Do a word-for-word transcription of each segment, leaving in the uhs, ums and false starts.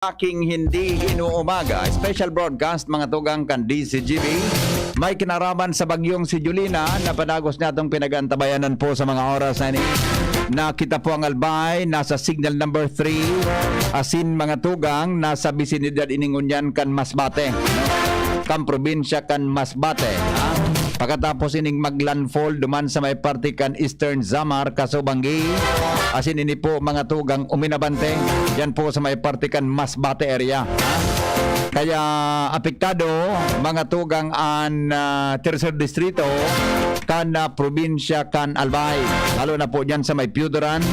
Aking hindi inuumaga. Special broadcast, mga tugang, kan D C G B. May kinaraman sa bagyong si Julina na padagos niya itong pinag-antabayanan po sa mga oras na ini. Nakita po ang Albay, nasa signal number three. Asin, mga tugang, nasa bisinidad ini ngunyan kan Masbate, no? Kan probinsya kan Masbate, ha? Pagkatapos ining maglandfall duman sa may parte kan Eastern Samar, Kaso Banggi, asin ini po, mga tugang, uminabante, yan po sa may parte kan Masbate area, ha? Kaya apektado, mga tugang, an, ah, Tercer Distrito kan, ah, probinsya kan Albay, lalo na po dyan sa may Pioduran,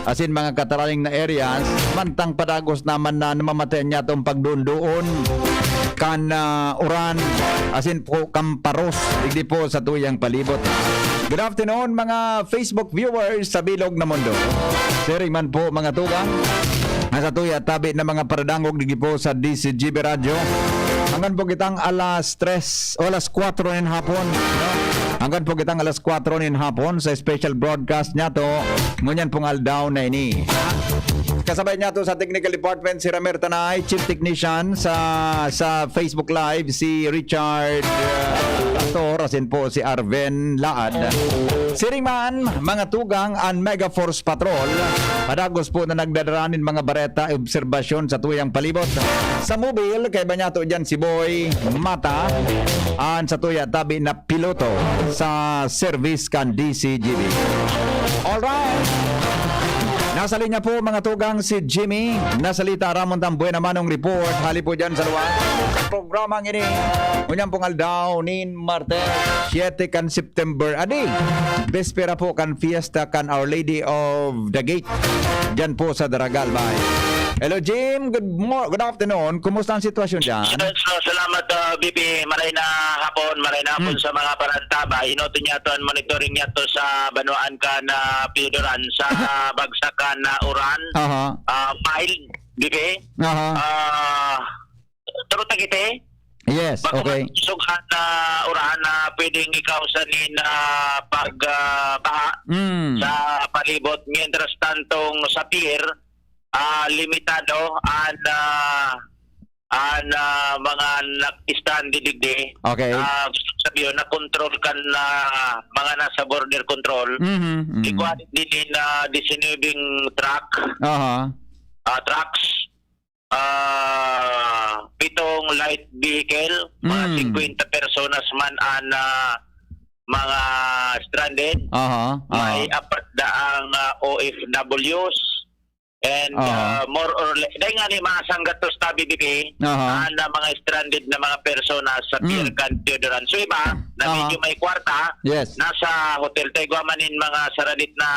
asin mga kataraling na areas, mantang padagos naman na namamatean niya itong pagdoon-doon kan, ah, uran, asin po kan paros, digdi po sa tuyang palibot. Good afternoon, mga Facebook viewers sa bilog na mundo. Siring man po, mga tugang, nasa tuya tabi na mga paradangog digdi po sa D C G B Radyo. Hanggang po kitang alas tres o alas kwatro nin hapon, no? Hanggang po kitang alas kwatro nin hapon sa special broadcast niya to. Ngunyan pong aldaw na ini. Kasabay niya to sa technical department si Ramer Tanay, chief technician sa, sa Facebook Live, si Richard, uh, Pastor, asin po si Arven Laad. Siring man, mga tugang, an Mega Force Patrol, padagos po na nagdadara nin mga bareta, obserbasyon sa tuyang palibot. Sa mobil, kaiba niya to dyan si Boy Mata, an sa tuya tabi na piloto sa service kan D C G B. Alright! Nasa linya po, mga tugang, si Jimmy. Nasalita Ramon Tambuena Manong Report. Hali po dyan sa luwas. Programang ini, unyang pong aldaw nin Martes, siyete kan September. Adi, bespera po kan fiesta kan Our Lady of the Gate. Dyan po sa Daragal, bay. Hello, Jim. Good mo-, good afternoon. Kumusta ang sitwasyon dyan? Yes, so, salamat, ah, B P. Maray na hapon, maray na hapon Hmm. sa mga parantaba. Inoto niya to, ang monitoring niya to sa banwaan kan Pioduran, sa bagsakan na uran. Aha. Ah, mild, B P. Aha. Ah, Toro Tagite. Yes, Bako okay. Sugan na uran na pwedeng ikausan nin, ah, pag, ah, baha Mm. sa palibot. Mientras tantong sa pier, ah, limitado an, ah, an, ah, mga nag-stand digdi. Okay. Ah, gusto sabihin, na-control kan, ah, mga nasa border control. Mhm, mhm. Igwa din na disinibing truck. Aha. Ah, trucks. Ah, pitong light vehicle, mga Mm. singkwenta personas man an, ah, mga stranded. Aha, aha. May apat daang, ah, O F Ws. And, Aha. ah, more or less, dahil nga ni mga sanggatos ta, B B P, Aha. ah, na mga stranded na mga personas sa Pier Mm. kan Pioduran. So, iba, na Aha. medyo may kwarta, Yes. nasa hotel. Tayo man in mga saralit na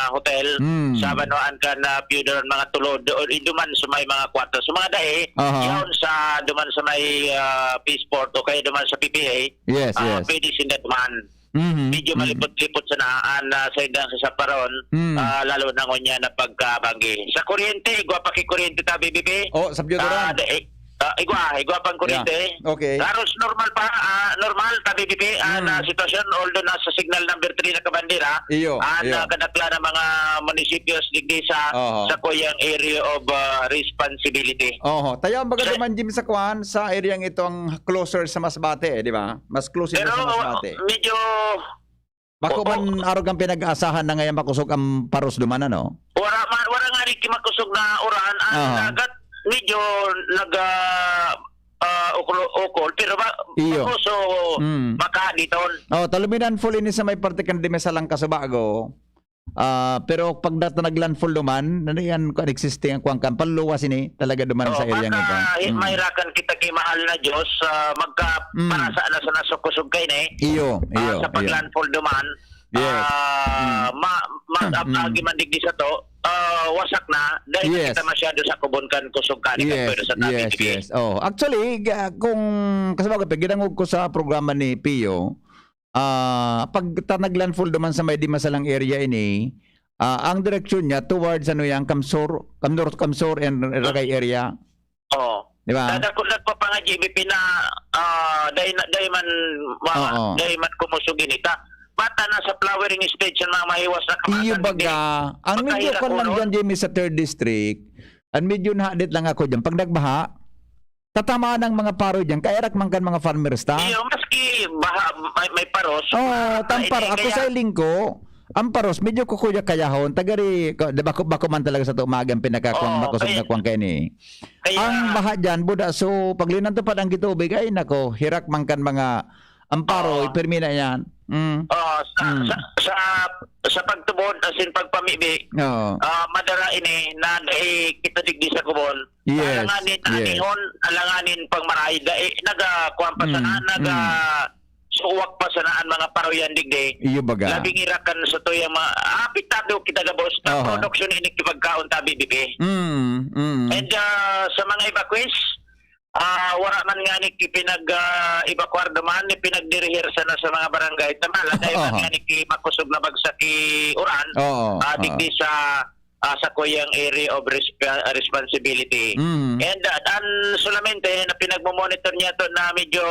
hotel, Mm. sa banwaan kan Pioduran, mga tulod, o, i-, duman sa may mga kwarta. So, mga dae, Aha. yaon sa, duman sa may, ah, Peace Port o kaya duman sa P P A, Yes, ah, yes. pwede sinda duman. Mhm, Medyo mhm. malipot-lipot sana an, ah, saindang sasaparon, Mm. ah, lalo na ngunyan na pagkabanggi. Sa kuryente, igwa pa ki kuryente ta, B B P. Oh, sa Pioduran? Ah, de-, eh, ah, igwa, igwa pang kuryente. Yeah. Okay. Haros normal pa, ah, normal ta, B B P, ah, Mm. na sitwasyon, although nasa signal number three na kabandera, Iyo, ah, iyo. na kadaklan ng mga munisipios digdi sa, Oho. sa kuyang area of, ah, responsibility. Oho. Tayo ang baga Sa duman, Jim, sa kwan, sa area ng ito ang closer sa Masbate, eh, di ba? Mas close ito Pero sa Masbate. medyo Bako Oo. man arog ang pinag-aasahan na ngayon makosog ang paros duman, ano? Wala man, wala nga rin makusog na uran. Ang Aha. dagat, medyo nag, ah, ah, ukol-ukol. Pero ba, Iyo. bako, so, Mm. maka diton. Oh, taluminan full ini sa may parte kan Dimesalang Kasabago. Ah, pero pag data nag-landfall duman, ano yan, kung existing ang kuwang kan, paluluwas ini, talaga duman Oo, sa area baka nga ito. hi-, Mm. mahirakan kita kay mahal na Diyos, ah, magka Mm. parasa na sa nasukosog kayo na eh. Iyo, Ah, iyo, sa iyo. pag-landfall duman, Yes. ah, Mm. ma-, ma-, Mm. agi man digdi sa to, ah, wasak na, dahil Yes. kita masyado sa kubon kan kusog ka, ni Yes, Kapero sa yes, Tabi, yes. Oh, actually, ga-, kung, kasi baga, pag ginangog ko sa programa ni Pio, ah, pag ta nag-landfall duman sa may Dimasalang area ini, ah, ang direksyon niya towards, ano yan, Kamsur, Kamnor, Kamsur and Ragay area. Oo. Di ba? Dada ko nagpapangadji, B P na, ah, dahil na, dahil man, ma-, Oo. dahil man kumusog ini ta. Bata na sa flowering stage ang mga mahiwas na Iyo kamasan, baga, ang medyo Magkahirap kwan lang ulo. dyan, Jimmy, sa third district, An medyo nahadit lang ako diyan, pag nagbaha, tatamaan ang mga paro diyan, kaya rak man kan mga farmers ta. Iyo, maski baha, may, may paros, Oo, ah, tampar. Ako sa Ilinggo, ang paros, medyo kukuya kayahon. Tagari, ko- di ba, ko- bako man talaga sa tumaga ang pinakakuwang Oo, makosog kaya na kuwang kaini. Kaya Ang baha diyan, buda, so, pag linantupad ang gitubig, ay nako, hirak man kan mga amparo, Oo. Pirmi na yan. Mm. Oo, sa, Mm. sa, sa, sa pagtubod, as in pagpamibi, Oo. ah, madara ini na dai kita digdi sa Kubon. Yes, Alanganin, yes. anihon, alanganin pagmaray, dai, nagakuan pa sana, Mm, naga, mm. suwak pa sana ang mga paroyan digdi. Iyo baga. Labing irakan sa tuyang mga, ah, apektado kita gabos na Oho. produksyon ini kipagkaon ta, B B P. Mm, mm. And, ah, sa mga evacuees, ah, wala man nga ni kipinag, ah, evacuar duman, ni pinagdirihir sana sa mga barangay. Tama lang, dahil man Oho. nga ni ki-, makusog na bagsak ki uran, Oo, ah, oo. digdi sa, ah, sa kuyang area of resp-, responsibility. Mm. And, ah, an solamente na pinagmo-monitor niya to na medyo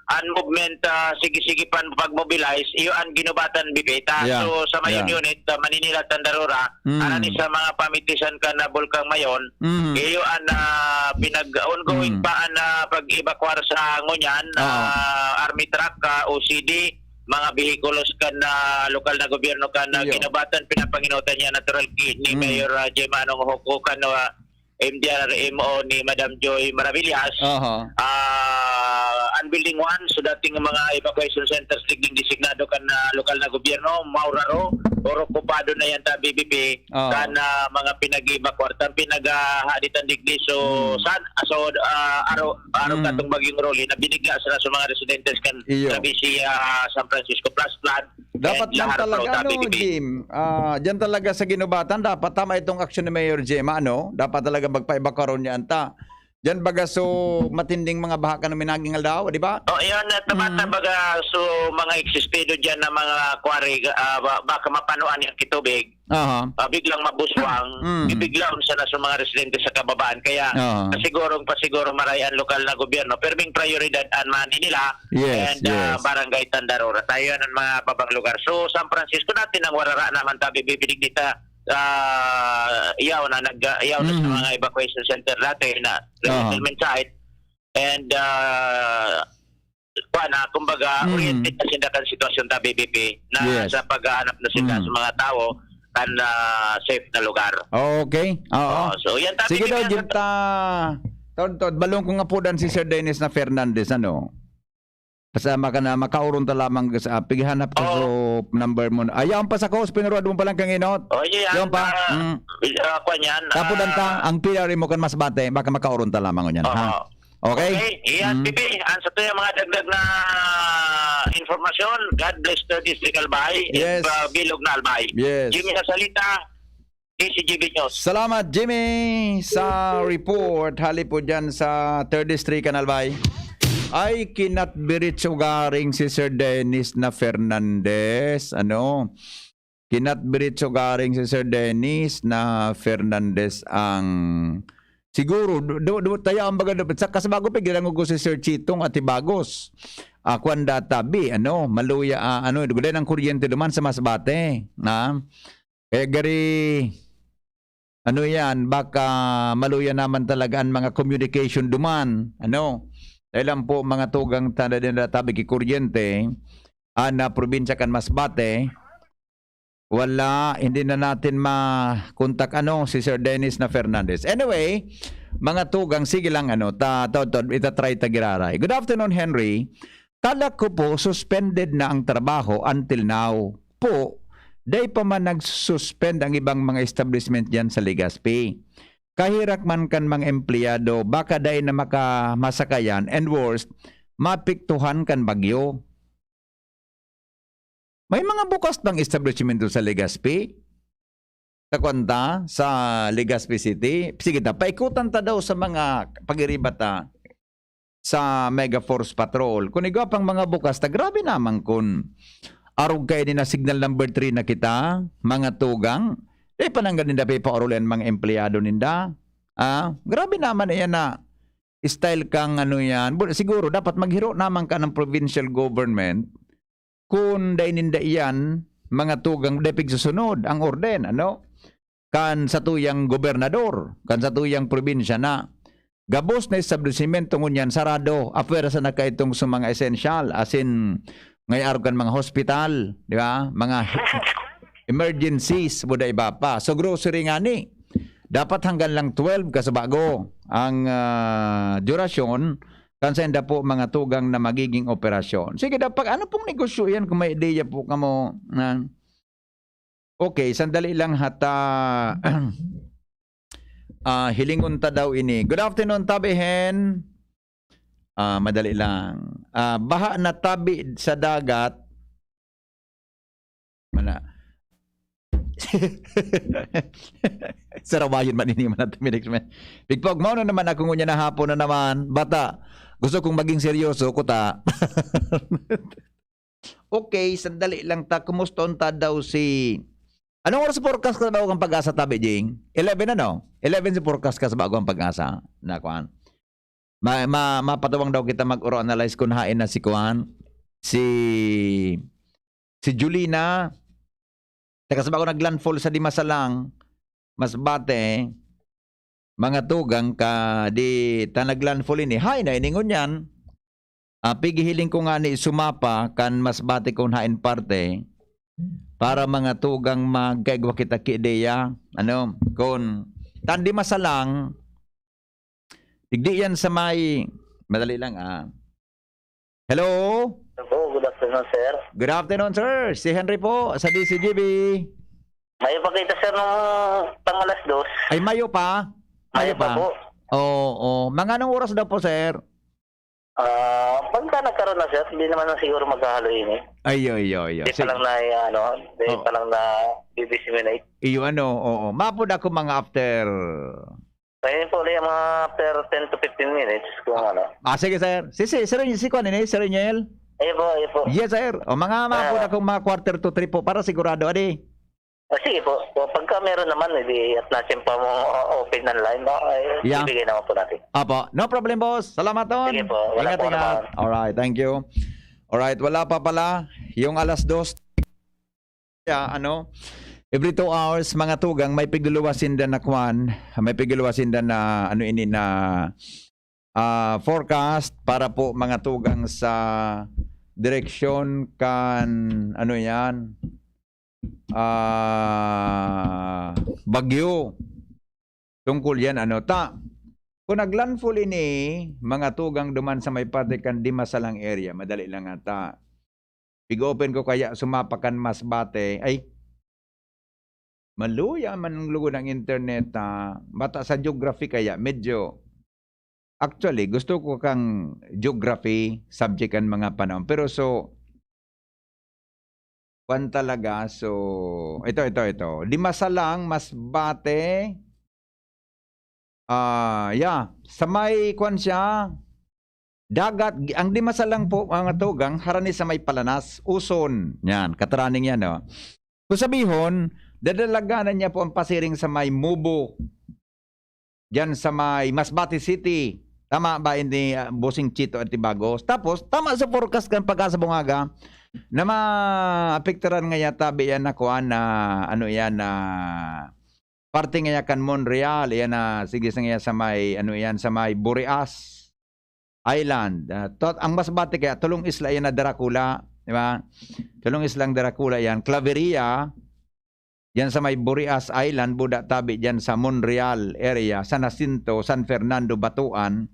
an movement, ah, sige-sige pan pag-mobilize, iyo an ginubatan, Bibita. Yeah. So, sa Mayon Yeah. unit, ah, Manila, Tandarura, Mm. arani sa mga pamitisan kan na Bulkang Mayon, Mm. iyo an, ah, pinag-ongoing Mm. pa an, ah, pag-evacuar sa ngunyan, Oo. ah, army truck, ah, O C D, mga behikulos kan, ah, lokal na gobyerno kan, ah, Iyo. ginubatan, pinapanginotan niya natural ki-, ni Mm. Mayor, ah, Gemma Anong Hoko kan, ah, M D R R M O ni Madam Joy Maravillas. Aha. Ah, an Building one, so dating mga evacuation centers digding designado kan, ah, lokal na gobyerno, mauraro, or okupado na yan ta B B P, Ah. kan, ah, mga pinag-evacuar, tan pinaghahaditan digdi. So, Hmm. san, ah, so, ah, araw, araw Hmm. katong Bagyong Rolly, na binigla sila sa mga residentes kan Iyo. Travicia, ah, San Francisco Plus Plan, Dapat and lang Lahar talaga, Flota, ano, B B P. Jim, ah, diyan talaga sa ginubatan, dapat tama itong aksyon ni Mayor Gemma, ano? Dapat talaga magpaibakaron niya anta. Diyan baga so matinding mga baha kan minaging aldaw, di ba? Oh, yun, ah, tama, Mm. tama baga, so mga existido diyan na mga quarry, ah, ba-, baka mapanuan yung kitubig, Aha. ah, biglang mabuswang, Mm. bibiglaon sana sa mga residente sa kababaan. Kaya Aha. pasigurong, pasiguro maray ang lokal na gobyerno, pero may prioridad ang money nila, Yes, and, ah, yes. Barangay Tandarora. Tayo yan ang mga babang lugar. So, San Francisco natin ang warara naman tabi bibinig dita. Ah, yaw na nag-, yaw na sa Mhm. mga evacuation center dati na Aha. resettlement site. And, ah, kuwan na, kumbaga, Mhm. oriented na sinda kan sitwasyon ta B B P na Yes. sa paghahanap na sinda Mhm. sa mga tao kan, ah, safe na lugar. Okay. Oo. Oh, so, yan, tabi Sige daw, bibilang Jim, ta-, Tod, Tod, balong kong apudan si Sir Dennis na Fernandez, ano? Kasama ka na, makaoron ta lamang sa, ah, pighanap ka Oo. so number mo na. Ayaw pa sa kos, pinuruad mo palang kanginot. Oh, iya, Yan pa. ah, Mm. ah, kwan yan, Tapudan ta, ah, ang P R mo kan Masbate, baka makaoron ta lamang ngunyan, ha? Oo. Okay? Okay, iyan, Mm. P P, ang sa tuyang mga dagdag na informasyon, God bless the District Albay, Yes. and, ah, bilog na Albay. Yes. Jimmy Nasalita, K C G B News. Salamat, Jimmy, sa report. Hali po dyan sa third District, Canal Bay. Ay, kinatbirit ugaring si Sir Dennis na Fernandez. Ano? Kinatbirit ugaring si Sir Dennis na Fernandez ang siguro, do, do, do, tayo ang baga, sa Kasabago, pigirangog ko si Sir Chitong at Hibagos. Ah, kwan data, bi, ano, maluya, ah, ano, duguday ng kuryente duman sa Masbate, na? Kaya gari, ano yan, baka maluya naman talaga ang mga communication duman, ano? Dahil lang po, mga tugang tanda din na tabi ki kuryente, ah, na probinsya kan Masbate, wala, hindi na natin ma-contact, ano, si Sir Dennis na Fernandez. Anyway, mga tugang, sige lang, ano, ta, ta, ta, itatry ta giraray. Good afternoon, Henry. Kala ko po, suspended na ang trabaho until now po. Dai pa man nag-suspend ang ibang mga establishment diyan sa Legazpi. Kahirak man kan mga empleyado, baka dai na maka-, masakayan, and worst, mapiktuhan kan bagyo. May mga bukas bang establishment sa Legazpi? Sa kwan ta, sa Legazpi City? Sige ta, paikutan ta daw sa mga pag-iriba ta sa Mega Force Patrol. Kun igwa pang mga bukas ta, grabe naman kun arog kaini na signal number three na kita, mga tugang. Di pa nang ganinda pa ipaorol yan mga empleyado ninda. Ah, grabe naman iyan na style kang ano yan. Bu-, siguro dapat maghiro naman ka ng provincial government kun dai ninda iyan mga tugang, dai pigsusunod ang orden, ano? kan satuyang gobernador, kan satuyang probinsya na gabos na establisimento ngunyan sarado, apwera sana kaitong sa mga esensyal, asin ngayarog kan mga hospital, di ba? Mga emergencies, buda iba pa. So, grocery nga ni, dapat hanggang lang twelve kasubago ang ah, durasyon kan sainda po mga tugang na magiging operasyon. Sige daw, pag ano pong negosyo yan kung may ideya po kamo na, okay, sandali lang hata, ah, hilingon ta daw ini. Good afternoon, Tabi Hen. Ah, madali lang. Ah, baha na tabi sa dagat. Mana. Sarawayon man ini, man natin, Minix, man. Big Pog, mao na naman ako ngunya na hapon na naman. Bata, gusto kong maging seryoso, kuta. Okay, sandali lang ta. Kumusta unta daw si... Anong oras forecast ka daw ang pag-asa, Tabi Jing? Eleven ano? Eleven si forecast ka sa bago ang pag-asa. Na kuan. Ma, ma, mapatawang daw kita mag-oro analyze kung hain na si kuan. Si... Si Julina. Taga sa bago nag-landfall sa Dimasalang. Masbate. Mga tugang ka di ta nag-landfall ini. Hay na iningon yan. Ah, pigihiling ko nga ni sumapa kan Masbate kun hain parte para mga tugang magkaigwa kita ki ideya. Ano, kun tan Dimasalang, digdi yan sa may, madali lang, ah. Hello? Hello, good afternoon, sir. Good afternoon, sir. Si Henry po, sa D C G B. Mayo pa kita, sir, nung pang alas dos. Ay, mayo pa? Mayo pa po. Oo. Mga anong oras daw po, sir? Ah, pagka nagkaroon na, sir, hindi naman na siguro maghahalo ini. Ay, yo, yo, yo. Hindi pa lang na, ano, hindi pa lang na disseminate. Iyo ano, oo. Mapod ako mga after. Ayun po, ulit, mga after ten to fifteen minutes, kung ano. Ah, sige, sir. Si, si, sir, si Kwan ini, Sir Reniel? Ayun po, ayun po. Yes, sir. O mga mapod Ah. akong mga quarter to three po para sigurado, adi. Ah, sige po. So, pagka meron naman, edi at nasimpa mo open ang line, no? Ay, Yeah. Ibigay naman po natin. Apo. No problem, boss. Salamat, Ton. Sige po. Wala Ingat, po ingat. naman. Alright, thank you. Alright, wala pa pala. Yung alas dos, ya, ano, every two hours, mga tugang, may pigluluwas sinda na kwan, may pigluluwas sinda na, ano ini, na ah, forecast para po mga tugang sa direksyon kan, ano yan, ah, bagyo. Tungkol yan, ano, ta. Kung naglandfall ini, mga tugang duman sa may parte kan Dimasalang area, madali lang ata. Pig-open ko kaya sumapa kan Masbate, ay, maluya man ang lugod ang internet, ah, bata sa geography kaya medyo, actually, gusto ko kang geography subject ang mga panahon. Pero so, kwan talaga, so, ito, ito, ito. Dimasalang, Masbate, ah, yeah, sa may, kwan siya, dagat, ang Dimasalang po, mga tugang, harani sa may Palanas, Uson. Yan, kataraning yan, no? Kung sabihon, dadalaganan niya po ang pasiring sa may Mubo. Diyan sa may Masbate City. Tama ba ini, ah, Bossing Chito Antibagos? Tapos, tama sa forecast kan Pag-asa Bungaga na maapektaran nga yata, biyan na kuan na, ano yan, na parte nga kan Monreal, yan na, sige sa nga sa may, ano yan, sa may Burias Island. Ah, tot, ang Masbate kaya, tulong isla yan na Daracula, di ba? Tulong islang Daracula yan. Claveria, yan sa may Burias Island, buda tabi dyan sa Monreal area, San Jacinto, San Fernando, Batuan.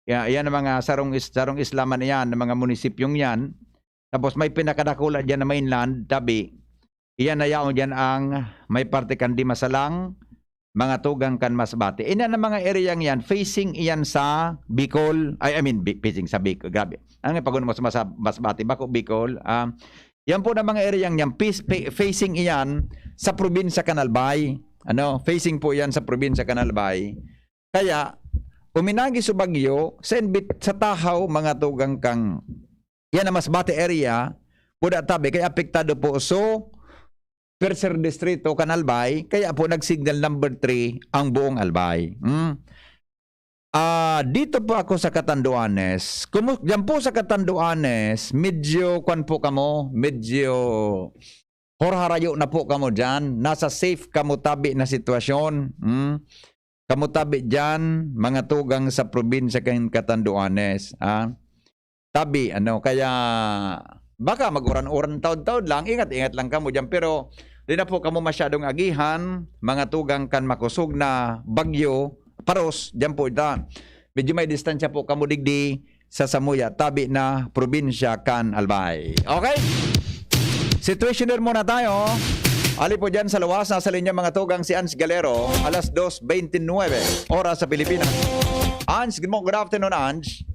Ya, yan ang mga sarong, is, sarong isla man yan, ng mga munisipyong yan. Tapos may pinakadakula dyan na mainland, tabi. Iyan na yaon dyan ang may parte kan Dimasalang, mga tugang kan Masbate. Iyan ang mga area yan, facing iyan sa Bicol, ay, I mean, bi- facing sa Bicol, grabe. Ang pag mas, mas, Masbate, bako Bicol, ah, yan po na mga area yan, pis- pa- facing iyan sa probinsya kan Albay. Ano, facing po yan sa probinsya kan Albay. Kaya, uminagi sa bagyo, sa inbit, sa Tahaw, mga tugang kang, yan ang Masbate area, buda tabi, kaya apektado po so, tercer distrito kan Albay, kaya po nag-signal number three ang buong Albay. Hmm? Ah, dito po ako sa Catanduanes. Kumu- diyan po sa Catanduanes, medyo, kwan po kamo, medyo Horharayo na po kamo diyan. Nasa safe kamo tabi na sitwasyon. Hmm? Kamo tabi diyan, mga tugang sa probinsya kan Catanduanes, ah. Tabi, ano, kaya baka mag-uran-uran taod-taod lang. Ingat-ingat lang kamo diyan. Pero di na po kamo masyadong agihan, mga tugang kan makosog na bagyo, paros, diyan po ita. Medyo may distansya po kamo digdi sa samuya, tabi na probinsya kan Albay. Okay? Situationer muna tayo. Ali po dyan sa luwas, nasa linya mga tugang si Ange Galero, alas dos beintinuebe, oras sa Pilipinas. Ange, good mo-, good afternoon, Ange.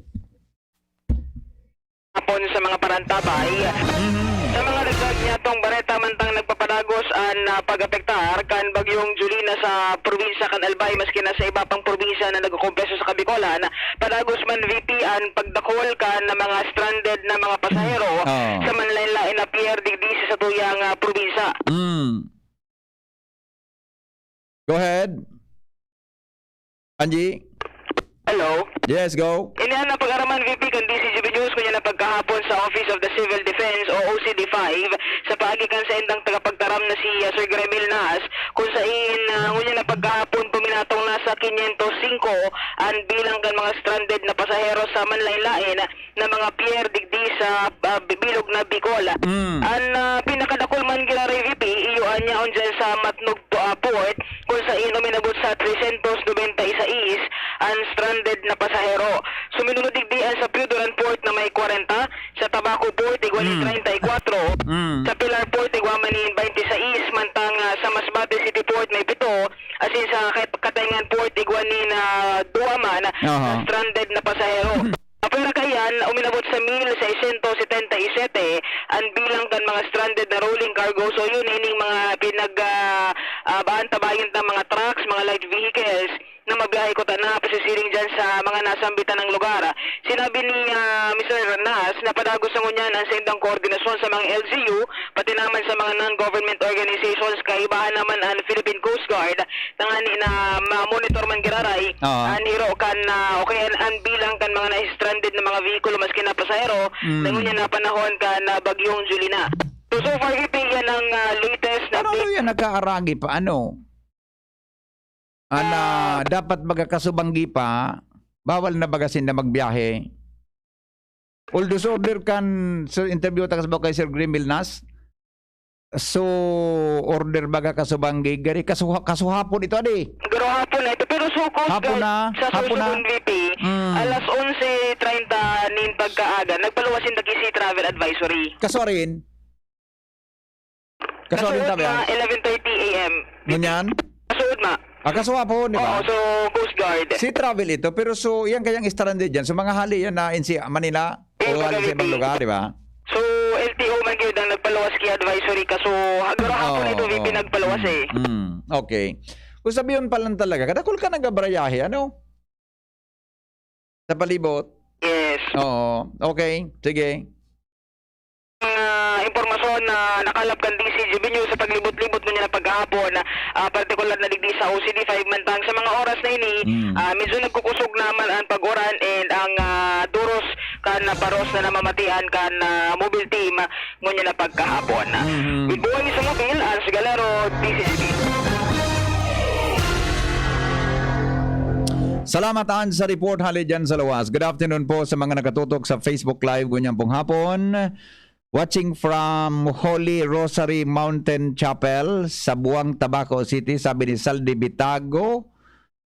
Hapon sa mga parantabay. Mhm. Sa mga laglag niya tong bareta, mantang nagpapadagos an, ah, pag-apektar kan Bagyong Jolina sa probinsya kan Albay, maski na sa iba pang probinsya na nagkukumpeso sa Kabikolan, padagos man, V P, an pagdakul kan mga stranded na mga pasahero Oo. sa manlaen-laen na pier digdi sa satuyang, ah, probinsya. Mm. Go ahead. Angie? Hello? Yes, go. Ini an napag-araman, V P, kan D C G B News, ngunyan na pagkahapon sa Office of the Civil Defense o O C D five, sa paagi kan saindang tagapagtaram na si, ah, Sir Gremil Nas, kung sain, ah, ngunyan na pagkahapon puminatong na sa quinientos singko an bilang kan mga stranded na pasahero sa manlaen-laen na mga pier digdi sa, ah, bi-, bilog na Bicol. Mm. An, ah, pinakadakul man giraray, V P, iyo an yaon dyan sa Matnog, ah, Port, kung sain uminabot sa trescientos noventa y seis an stranded na pasahero. Suminunod digdi an sa Pioduran Port na may kwarenta, sa Tabaco Port igwa nin Mm. treinta y cuatro, Mm. sa Pilar Port igwa man nin baynte sais, mantang, ah, sa Masbate City Port may pito, asin sa Kat-, Katayngan Port igwa nin, ah, duwa man Aha. na stranded na pasahero. Apwera kaiyan, uminabot sa mil seiscientos setenta y siete an bilang kan mga stranded na rolling cargo. So, yun, ining mga pinag, ah, ah, baantabayan ng mga trucks, mga light vehicles na mabiyahe kutana pasisiring dyan sa mga nasambitan ng lugar. Sinabi ni, ah, Mister Nas na padagos na ngunyan ang saindang koordinasyon sa mga L G U, pati naman sa mga non-government organizations, kaibahan naman ang Philippine Coast Guard, tangani na ma-monitor man giraray Oo. an hiro kan, ah, o kaya an, an bilang kan mga na-stranded na mga vehikulo maski na pasahero, Mm. na ngunyan na panahon kan, ah, Bagyong Jolina. So, so far, V P, yan ang, ah, latest na Ano, ano update. Yan, nagkaaragi pa, ano? Ana, Ah. dapat baga kasubanggi pa, bawal na baga sinda magbiyahe. Although so order kan, sa interview ta kasabot kay Sir Gremil Nas, so order baga kasubanggi, gari kasuha-, kasuhapon ito, adi. Garo hapon na ito, pero so Coast Hapon Guard na, sa hapon na. Sorsogon, V P, Mm. alas onse treinta nin pagkaaga, nagpaluwas sinda ki si travel advisory. Kasuarin? Kasuarin Kasuod tabi, na ah. eleven thirty A M. Ngunyan? Kasuod na. Ah, kasuhapon, di ba? Oo, so, Coast Guard. Si travel ito, pero so, yan kayang stranded dyan. So, mga hali yan na in si Manila, Eh, o hali sa ibang pagka-V P. lugar, di ba? So, L T O man gyud ang nagpaluwas ki advisory, kaso hagaro hapon Oo, ito, V P oo. nagpaluwas Mm, eh. mm, okay. Kung sabihin pa lang talaga, kadakol ka nagabrayahe, ano? Sa palibot? Yes. Oo, okay. Sige. Ang, ah, impormasyon na nakalap kan D C G B News sa paglibot-libot ngunyan na pagkahapon, ah, partikular na digdi sa O C D five, mantang sa mga oras na ini, Mm. ah, medyo nagkukusog naman ang pag-uran and ang, ah, duros kan, ah, paros na namamatian kan, ah, mobile team ngunyan na pagkahapon. Mhm. With Boy sa Mobil, Ans Galero, D C G B. Salamat, Ans, sa report hali dyan sa luwas. Good afternoon po sa mga nakatutok sa Facebook Live ngunyan pong hapon. Watching from Holy Rosary Mountain Chapel, Sabuang, Tabaco City, sabi ni Saldi Bitago,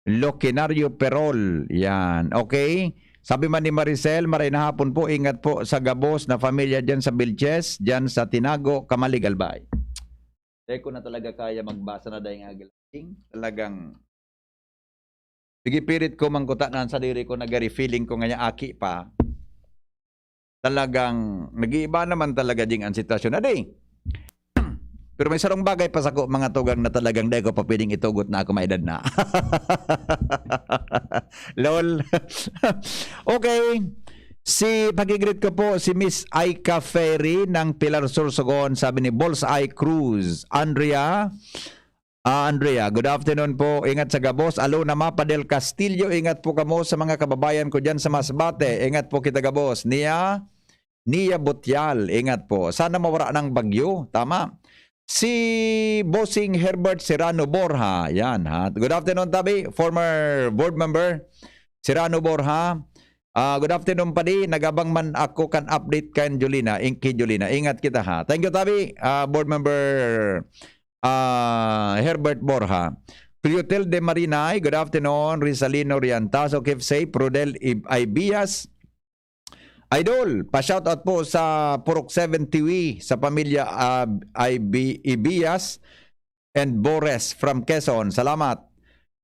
Loquinario Perol. Yan. Okay. Sabi man ni Maricel, "Maray na hapon po, ingat po sa gabos na pamilya dyan sa Vilches, dyan sa Tinago, Camalig, Albay." Di ko na talaga kaya magbasa na dahil nga galing. Talagang pigipirit ko mangkuta na ang sadiri ko, nagari feeling ko nga niya aki pa. Talagang nag-iiba naman talaga ding ang sitwasyon. Adi, pero may sarong bagay pa sako, mga tugang, na talagang dai ko pa pwedeng itugot na ako maedad na. Lol. Okay. Si, pag-greet ko po, si Miss Aika Ferry ng Pilar Sorsogon, sabi ni Bullseye Cruz. Andrea, ah, Andrea, good afternoon po. Ingat sa gabos. Alona Mapadel Castillo, ingat po kamo sa mga kababayan ko dyan sa Masbate. Ingat po kita gabos. Nia, Nia Botial, ingat po. Sana mawara ng bagyo. Tama. Si Bossing Herbert Serrano Borja. Yan, ha. Good afternoon, tabi. Former board member Serrano Borja. Ah, good afternoon, padi. Nagabang man ako kan update kan Jolina, in-, kay Jolina. Ingat kita, ha. Thank you, tabi. Ah, board member, ah, Herbert Borja. Clotilde Marinay, good afternoon. Rizalino Riantazo, keep safe. Rodel Ib-, Ibias, Idol, pa-shoutout po sa Purok seven Tiwi, sa pamilya, ah, Ibi-, Ibias and Bores from Quezon. Salamat.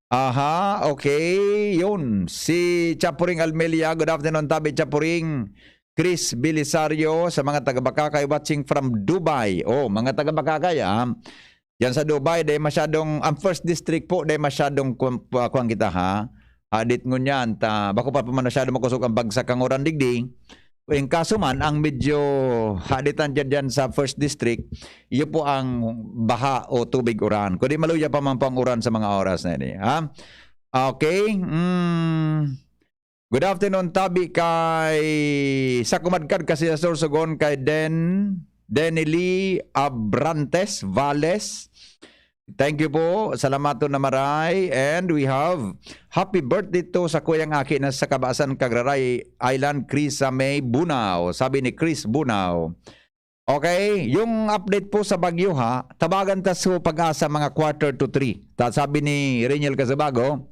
Aha, okay. Yun. Si Chapuring Almelia. Good afternoon, tabi Chapuring. Chris Belisario sa mga taga Bacacay watching from Dubai. Oh, mga taga Bacacay, ah. Yan sa Dubai, dahil masyadong, ang first district po, dahil masyadong kwan, kwan kita, ha? Hadit ngunyan, ta, bako pa pa man masyado makosog ang bagsak kan uran digdi. In kaso man, ang medyo haditan dyan, dyan sa first district, iyo po ang baha o tubig uran. Kundi maluya pa man po ang uran sa mga oras na ini, ha? Okay? Mm. Good afternoon, tabi kay sa kumadkad kasi sa Sorsogon kay Den, Denny Lee Abrantes Valles. Thank you po. Salamaton na maray. And we have happy birthday to sa kuyang aki na sa Kabasan, Cagraray Island, Chris May Bunao. Sabi ni Chris Bunao. Okay, yung update po sa bagyo, ha, tabagan ta so Pag-asa mga quarter to three. Ta, sabi ni Reniel Casabago,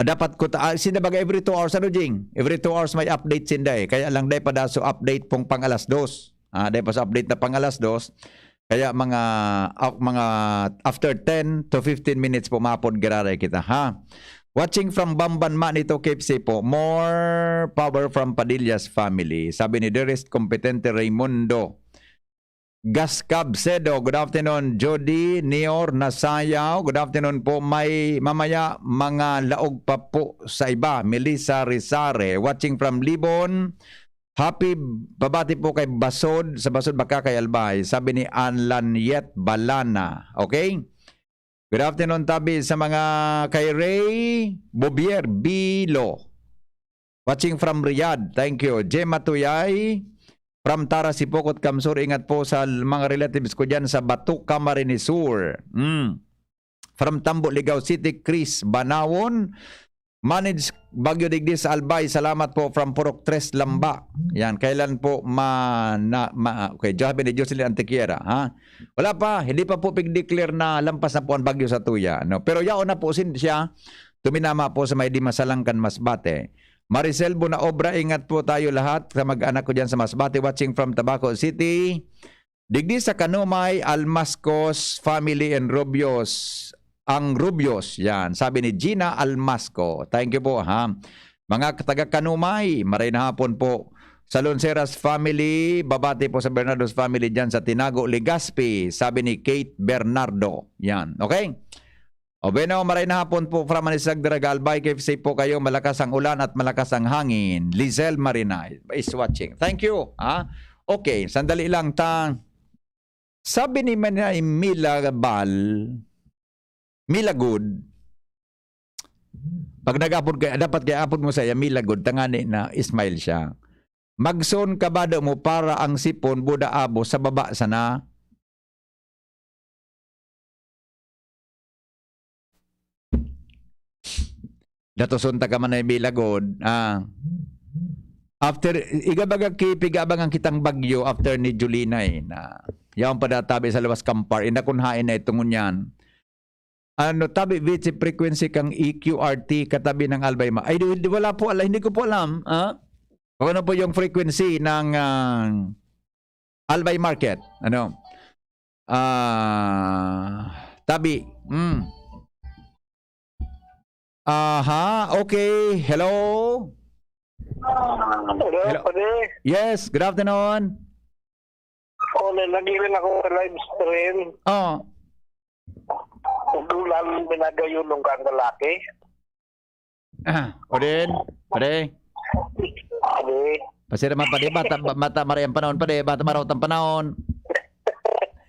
ah, dapat ko ta, ah, sinda baga every two hours, ano, Jing? Every two hours may update sinda, eh. Kaya lang, dai pa da so update pong pang alas dos. Ah, dai pa so update na pang alas dos. Kaya mga, ah, mga after ten to fifteen minutes po, mapod giraray kita, ha? Watching from Bamban, Manito, K F C po. More power from Padillas family. Sabi ni Dearest Competente Raimundo. Gascab Sedo, good afternoon. Jody Nior Nasayaw, good afternoon po. May mamaya mga laog pa po sa iba. Melissa Rizare, watching from Libon. Happy pabati po kay Basod, sa Basod Bacacay, Albay. Sabi ni Alan Yet Balana. Okay? Good afternoon, tabi sa mga kay Ray Bobier Bilo. Watching from Riyadh. Thank you. Gemma Tuyay, from Tara, Sipocot, Kamsur. Ingat po sa l-, mga relatives ko dyan sa Bato, Camarines Sur. Mm. From Tambo, Ligao City, Chris Banawon. Manage bagyo digdi sa Albay. Salamat po from Purok Tres, Lamba. Yan, kailan po ma-, na, ma-, okay, Johaben ni Jocelyn Antequiera, ha? Wala pa, hindi pa po pig-declare na lampas na po ang bagyo sa tuya, no? Pero yaon na po sin-, siya, tuminama po sa may Dimasalang kan Masbate. Maricel Bunaobra, ingat po tayo lahat. Sa mag-anak ko dyan sa Masbate, watching from Tabaco City. Digdi sa Kanumay, Almascos family and Rubios. Ang Rubios, yan. Sabi ni Gina Almasco. Thank you po, ha. Mga taga Kanumay, maray na hapon po. Sa Lonceras family, babati po sa Bernardo's family dyan sa Tinago, Legazpi. Sabi ni Kate Bernardo. Yan. Okay? O bueno, maray na hapon po from Manisag, Daraga, Albay. Keep safe po kayo. Malakas ang ulan at malakas ang hangin. Lizelle Marinay is watching. Thank you, ha? Okay, sandali lang ta. Sabi ni Manay Mila Bal, Mila Good, pag nag-apod ka, dapat kay apod mo saya, Mila Good, tangani na smile siya. Magson kabado mo para ang sipon, buda abo, sa baba sana. Datoson ta ka man ay bilagod. Ah. After, iga baga ki, pigabangan kitang bagyo after ni Julina eh, na yaon pa databi sa lawas kampar, inda kun hain na itong ngunyan. Ano, tabi, Vici, frequency kang E Q R T katabi ng Albay Ma-, ay, di, di, wala po, ala, hindi ko po alam, ah. Kung ano po yung frequency ng, ah, Albay Market, ano? Ah, tabi. Mm. Aha, okay. Hello? Hello, Hello. Padi. Yes, good afternoon. Oh, na-, nag-irin ako sa live stream. Oh. Ulan, minagayunong kang lalaki. Ah, o din, pare. Padi. Pasira man, padi, bata, ba-, bata maray ang panahon, padi, bata maraot ang panahon.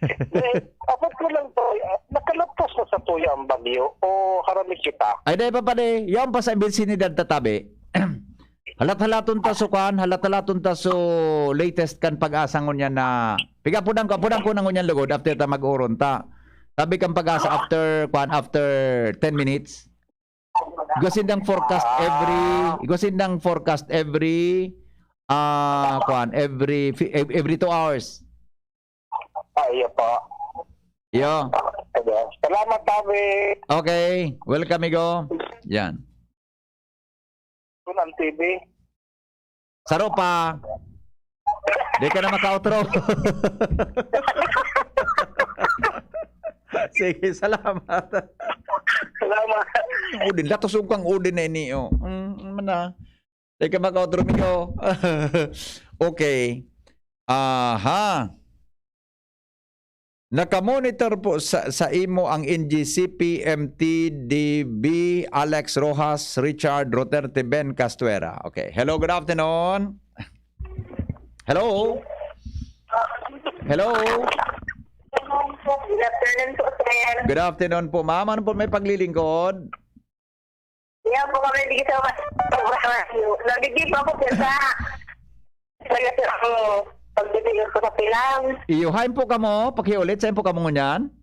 Eh, apot ko lang to, ah, nakalapos na sa tuya ang bagyo o haramit kita? Ay, dai pa, padi. Yaon pa sa Embilsinidad tatabi. Halat-halaton ta so kwan, halat-halaton ta so latest kan Pag-asa ngunyan na Piga, apudan ko, apudan ko na ngunyan lugod after ta mag-oron ta. Sabi kang Pag-asa after, kwan, after ten minutes. Igwa sindang forecast every, igwa sindang forecast every, ah, kwan, every fi-, ev-, every two hours. Ay, iyo po. Iyo. Sige. Salamat, Tabi. Okay. Welcome, amigo. Yan. Kun ang T V. Saro pa. Di ka na makautro. Sige, salamat. Salamat. Udin, latos ug kang Udin na ini, oh. Mm, ano na? Di ka makautro, amigo. Okay. Aha. Nakamonitor po sa, sa imo ang N G C P M T D B, Alex Rojas, Richard Duterte, Ben Castuera. Okay. Hello, good afternoon. Hello? Hello? Good afternoon po, sir. Good afternoon po, ma'am. Ano po may paglilingkod? Yan po kami, di sa programa niyo. Nagigib ako, sir, sa, sa, sa, ang pagbibigay ko sa pilang. Iyo, hain po kamo? Pakiulit, saan po kamo ngunyan?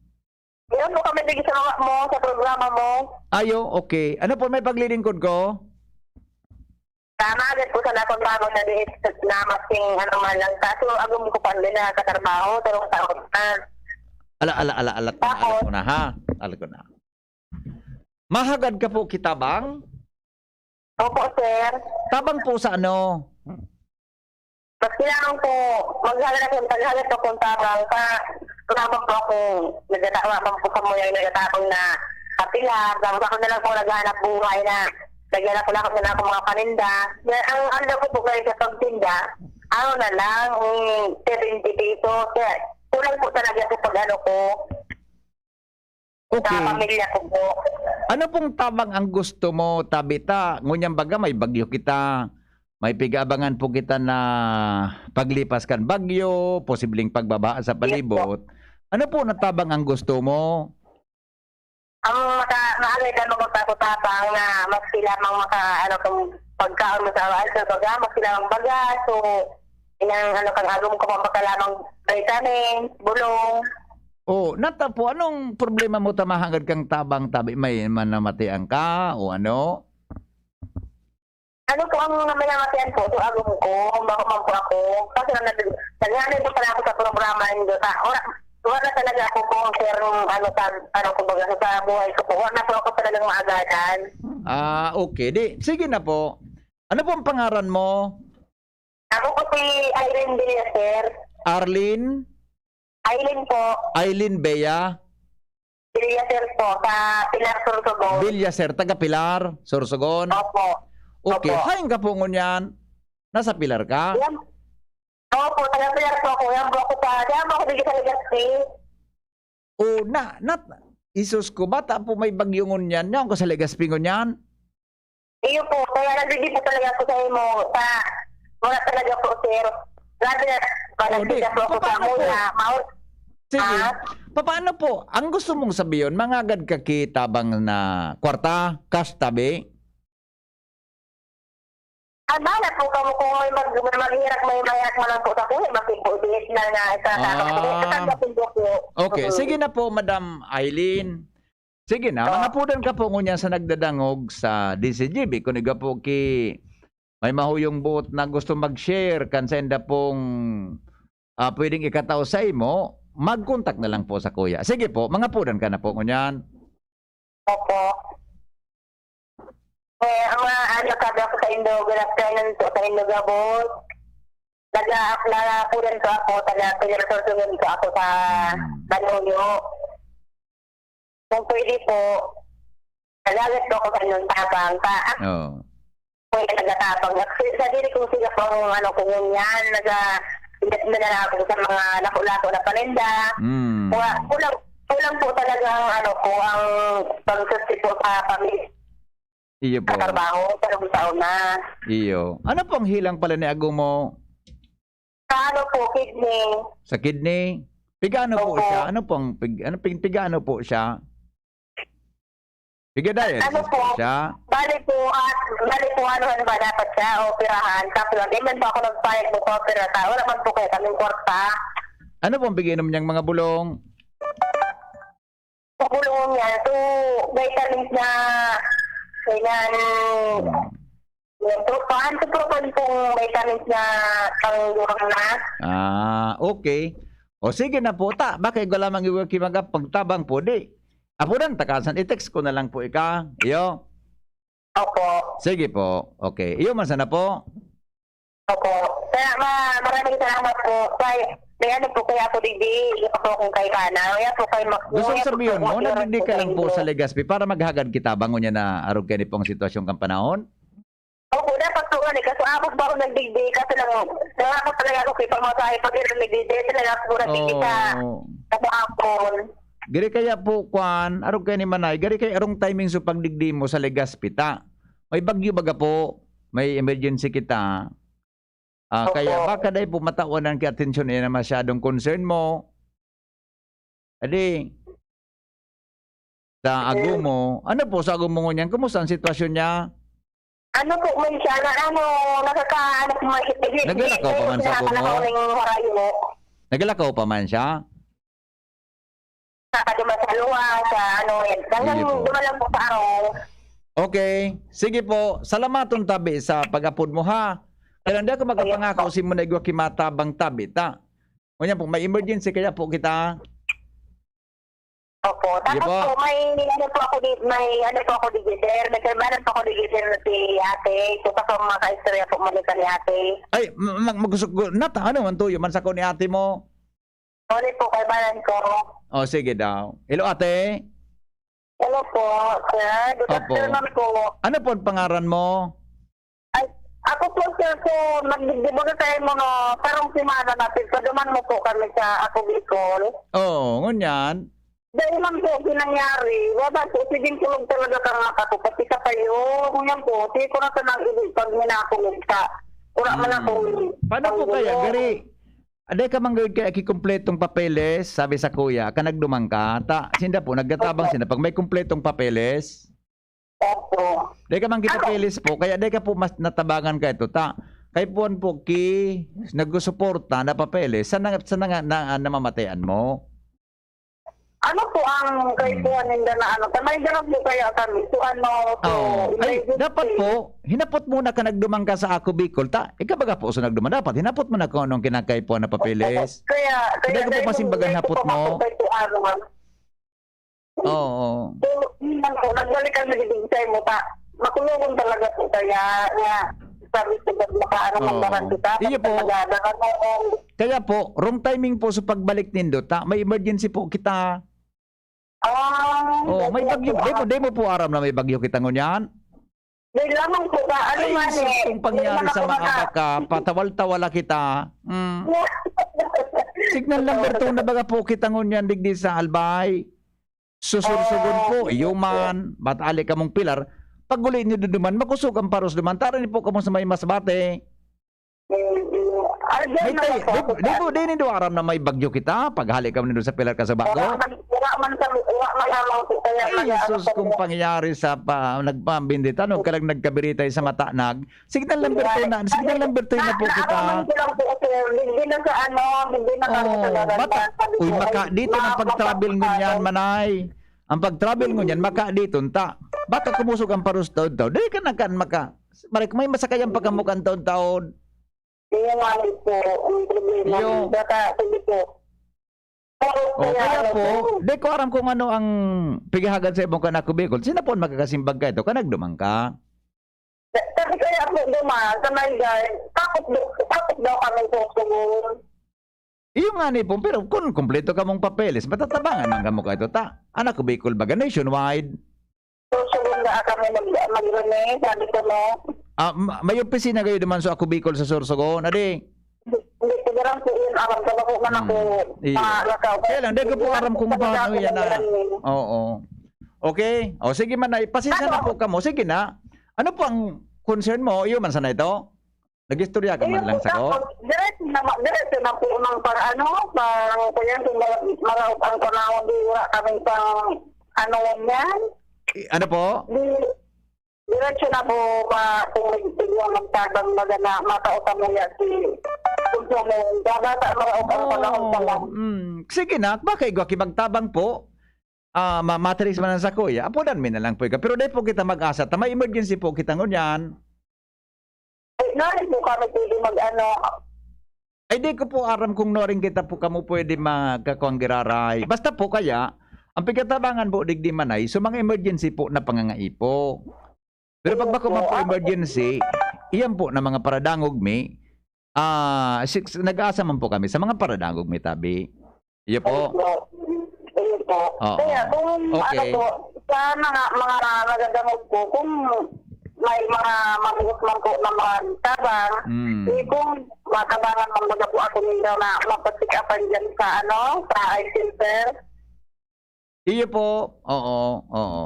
Yan po kami, di sa mga mo, sa programa mo. Ayo, okay. Ano po may paglilingkod ko? Tama, agad po sa nakon bago na di na masing ano man lang. Kaso, agom ko pa rin na katrabaho, tarong taon na. Ala, ala, ala, ala, ala, Tapos? Ala ko na, ha? Ala ko na. Mahagad ka po ki tabang? Opo, sir. Tabang po sa ano? Mas kailangan po, maghalat ako, maghalat ako ng tabang pa. Wala man po akong nagtatawa man po sa muyang nagtatabang na kapila. Tapos ako na lang po naghahanap buhay na naghahanap ko lang ako ng mga paninda. Yan, ang ano ko po kayo sa pagtinda, ano na lang, mm, seventy pesos. Kaya kulang po talaga sa pag-ano ko. Okay. Sa pamilya ko po. Ano pong tabang ang gusto mo, Tabita? Ngunyan baga may bagyo kita, may pig-aabangan po kita na paglipas kan bagyo, posibleng pagbabaha sa Yes po. palibot. Ano po na tabang ang gusto mo? Ang maka-, mahalaga na magpapatapang na maski lamang maka-, ano, kung pagkaon mo sa awal, sa baga, maski lamang baga. So, inang, ano, kang agom ko pang pagkalamang vitamins, bulong. Oh, nata po, anong problema mo ta mahagad kang tabang, Tabi? May manamatian ka o ano? Ano po ang namayamatian po? So, agom ko, bako man po ako. Kasi nga, nag-, naghanay po pala ako sa programa nindo. Sa, wala, wala talaga ako po, sir, nung ano, sa, ano, kumbaga, sa buhay ko po. Wala po ako talagang maagadan. Ah, okay. Di, sige na po. Ano po ang pangaran mo? Ako po si Irene Villaser. Arlene? Aileen po. Aileen Bea? Villaser po, sa Pilar, Sorsogon. Villaser, taga Pilar, Sorsogon? Opo. Okay, Opo. Hain ka po ngunyan? Nasa Pilar ka? Yan. Opo, taga Pilar po ako. Yan po ako sa, yan po ako dito sa Legazpi. O, na, nat, Isus ko, bata po may bagyo ngunyan. Yan ko sa Legazpi ngunyan. Iyo po, kaya nagdidi po talaga ako sa imo, sa, wala talaga po, sir. Grabe na, Oh, di. Nagdidi po ako sa Paano po? Muna. Maul-, Sige. Ah? Papaano po? Ang gusto mong sabihin, mangagad ka ki tabang na kwarta, cash tabi? Ay, bala po kamo kung may mag-, may maghirap, may mayak mo lang po sa kuya, bakit po, di na nga, sa Ah. Sa po. Okay, Mm. Sige na po, Madam Aileen. Sige na, Oh. Mangapodan ka po ngunyan sa nagdadangog sa D Z G B. Kung iga po ki, may mahuyong buot na gusto mag-share, kan sainda pong, ah, pwedeng ikatao sa imo, mag-contact na lang po sa kuya. Sige po, mangapodan ka na po ngunyan. Opo. Eh, ang mga ano, sabi ako sa indo, good afternoon po sa indo, gabos. Naga-, nagapunan po ako, taga Pilar Sorsogon po ako sa Hmm. Banuyo. Kung pwede po, nagagat po ako sa inyong tabang. Sa, ah, Oo. po yung nagatabang. Sa, sa dili kong siga po ang ano ko ngunyan, naga-, na, na, na ako sa mga lako-lako na paninda. Mm. Wa-, kulang, kulang po talaga ang ano ko, ang pagsusti po sa pamilya. Iyo po. Sa trabaho, sa trabaho na. Iyo. Ano pong hilang pala ni Agumo? Sa ano po, kidney. Sa kidney? Pigano po Opo. Siya? Ano pong, pig-, ano, pig-, pigano po siya? Piga dialysis Ano po? po siya? Bali po, ah, bali po, ano, ano ba dapat siya? Operahan. Tapos lang, di man po ako nagpayag mo pa opera. Wala man po kaya kaming kwarta. Ano pong pag-iinom niyang mga bulong? Sa bulong niya, so, vitamins na, kailan, Hmm. yan, so, paano po pag pong vitamins na pangluwang na? Ah, okay. O sige na po, ta. Baka igwa lamang iwa ki mga pagtabang po, di. Apo dan, takasan, i-text ko na lang po ika. Iyo. Opo. Sige po. Okay. Iyo man sana po. Opo. Kaya ma-, maraming salamat po. Kaya, may ano po, kaya po, digdi, iya pa po akong kaibahan. Kaya po, kay ma-, Gusto kaya po, sabihin po, mo, nagdigdi ka lang po sa Legazpi para maghagad kita bangon niya na arog kayo ni pong sitwasyon kang panahon? Opo, dapat po nga, eh, kaso ako ba ako nagdigdi? Kaso lang, nangako talaga ako kay pamasahe pag ilang nagdigdi. Talaga ako nagdigdi sa, Oo. sa kahapon. Gari kaya po, kwan, arog kayo ni Manay, gari kay arong timing sa pagdigdi mo sa Legazpi ta. May bagyo baga po, may emergency kita. Ah, Opo. Kaya baka dai po matawan ang atensyon niya na masyadong concern mo. Adi, sa Eh. ago mo, ano po sa ago mo ngunyan? Kumusta ang sitwasyon niya? Ano po, may siya na ano, nakaka-, ano po, may Naglalakaw pa man sa ago mo? Nakalakaw na yung harayo. Naglalakaw pa man siya? Sa Kadumasalua, sa ano, yan. Hanggang Sige po. dumalang po sa araw. Okay. Sige po. Salamaton tabi sa pag-apod mo, ha? Kaya hindi ako Ayun magkapangako po. si mo na igwa kimatabang tabi, ta? Ngunyan po, may emergency kaya po kita. Opo. Sige Tapos po. po, may ano po ako di-, may ano po ako digdi, sir. May kaibahan po ako digdi, sir, na si ate. So, kasi mga kaistorya po muna ni ate. Ay, ma-, ma-, magusto ko, nata, ano man tuyo man sa ko ni ate mo? Sorry po, kaibahan ko. Oh, sige daw. Hello, ate. Hello po, sir. Good Opo. afternoon po. Ano po ang pangaran mo? Ay, ako po, sir, so, nagdidibuga kayo mga sarong semana na, sir. Paduman mo po kami sa Ako Bicol. Oo, ngunyan. Dahil lang po, pinangyari, wala po, sige, tulog talaga ka nga ako, pati sa kayo. Ngunyan po, sige ko na sa nang ibig pag minakulog ka. Wala man Mm. ako. Paano po kaya, Gari? Aday ka man gayud kaya kikumpletong papeles, sabi sa kuya, ka nagduman ka. Ta, sinda po, nagtatabang Opo. sinda pag may kumpletong papeles. Opo. Dai ka man Ako. kipapeles po, kaya dai ka po mas natabangan ka ito. Ta, kay puwan po ki nagsusuporta na papeles, sa nanga-, sa nanga-, na, na, namamatean mo. Ano po ang kay Hmm. puwan ninda na ano? Tamay ganun po kaya kami. So, ano, so, Oo. Ay, emergency. dapat po, hinapot muna ka nagduman ka sa Ako Bicol. Ta, ikaw baga po sa nagduman. Dapat, hinapot mo na kung anong kinakaipuhan na papeles. Kaya, kaya Hindi ko po dahil masimbagan hindi hapot po mo. ako kay kuwan. Oo. So, yun lang po, nagbalik kami digdi sa imo ta. Makulungan talaga po kaya nga, sabi ko, "Ba't makaano man Oo. naman kita?" Iyo po. Pag nagdadaan ako, Kaya po, wrong timing po sa pagbalik nindo ta. May emergency po kita. Ah, Oo, may okay bagyo. po, Di mo, ah. di mo po aram na may bagyo kita ngunyan? Di lamang po ba? Ano Ay, man sus, eh? kung pangyari Di naman sa ako mga maka- baka, patawal-tawala kita. Mm. Signal number two na baga po kita ngunyan, digdi sa Albay. Susursugon Oo, po, sige iyo po. man, ba't ali kamong pilar? Pag uli niyo duduman, makusog ang paros duman. Tara ni po kamo sa may Masbate. Mm, mm. Ah, diyan May naman tay-, po di, ako di sa po, di nindo aram na may bagyo kita? Paghali kamo nindo sa pilar ka sa bago? Wala man, wala man kami, wala man lamang po kaya Ay, mag-aano sus, kami. kung pangyayari sa pa, nagpambindita, no? Kalag nagkabiritay sa matanag. Signal number two na, signal number three na po Na, kita. naaraman ko lang po, sir. Hindi na sa ano, hindi na kami Oo, sa Larangan. bata. Sabi Uy, ko, maka, ay, dito na ma-, pag-travel maka-, ngunyan, manay. Ang pag-travel ngunyan, maka dito, ta. Baka kumusog ang parus taon-taon. Dali ka na kan maka. Marik, may masakayan pa kamo kan taon-taon. Yun nga rin po, ang problema. Iyo. Baka, sige po. Pero O, kaya kaya ano po, po? di ko aram kung ano ang pighahagad sa imong kan Ako Bicol. Sina po ang magkakasimbag ka ito? Ka nagduman ka? Sabi kaya po, duma, sa may guard, takot do-, takot daw kami susunod. Iyo nga ni po, pero kung kumpleto ka mong papeles, matatabangan man kamo ka ito. Ta, an Ako Bicol baga, nationwide. Susunod na kami mag-, mag-renew, sabi ko, no? Ah, ma-, may opisina kayo naman sa Ako Bicol sa Sorsogon, adi? Hindi, hindi ko na lang po yun alam. Kaya po man Hmm. ako, Iyo. ah, nakaw-, Kaya lang, di ko po hindi aram ko kung talaga paano ako yan na. nag-renew. Oo. Okay. O, sige man, ay, pasensya na Ano? po kamo. Sige na. Ano po ang concern mo? Iyo man sana ito? Nag-istorya ka man Ayun lang po, sa ko? tapos, diretso na ma-, diretso na po ng pang ano, pang, kaya kung mara-, maraot ang panahon, di wala kaming pang ano, yan. I-, ano po? Di, diretso na po pa, kung may biglang magtabang, magana, matao ka mo yan, si, kung So, may babata, mga upang panahon pa lang. Mm. Sige na, baka igwa ki magtabang po. Ah, ma-, matrix man ang sakuya. Apodan mi na lang po ikaw. Pero dai po kita mag-asa. Ta may emergency po kita ngunyan. Ay, nari po kami pwede mag-ano. Ay, di ko po aram kung noring kita po kamo pwede magkakuang giraray. Basta po kaya, ang pigkatabangan po digdi manay, so mga emergency po na pangangaipo. Pero pag bako man po emergency, iyan po na mga paradangog mi, ah, six, nag-aasa man po kami sa mga paradangog mi tabi. Iyo po. Ayun po. Ayun po. Oo. Kaya kung ano Okay. po, sa mga, mga nagagangog po, kung may mga mabuot man po na mga tabang, Mm. eh, kung matabangan man baga po ako ninyo na mapasikapan dyan sa, ano, sa eye center. Iyo po. Oo, oo.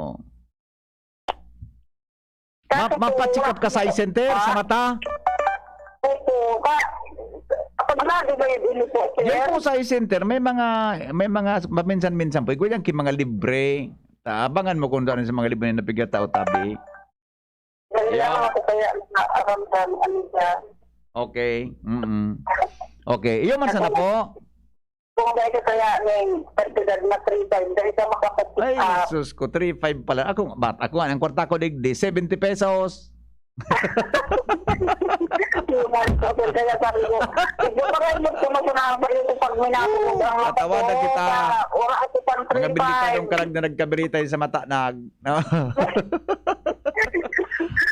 Ma-, Kaso po, mapacheck up ka sa eye center, sa mata? Opo. Ka-, pag lagi ba yun, ini po, sir? Yan po sa eye center, may mga, may mga, maminsan-minsan po, igwa yan ki mga libre. Tabangan mo kung ano sa mga libre na pigkatao tabi. Dali lang Yeah. ako kaya naaramdam, ano siya. Okay. Mm-mm. Okay. Iyo man sana po. Kung dahil ko kaya ning kantidad na three five, dahil ka makapag-, Ay, ah, sus ko, three five pala. Ako, bat-, ako, ang kwarta ko digdi, seventy pesos. Yun nga, sir, kaya sabi ko, "Medyo parang yung sumasunod pa rin pag minapulog ang mata Tatawanan ko, kita. Sa oras ko pang Mga three five." Delikadong karag na nagkabiritay sa mata, nag-, no?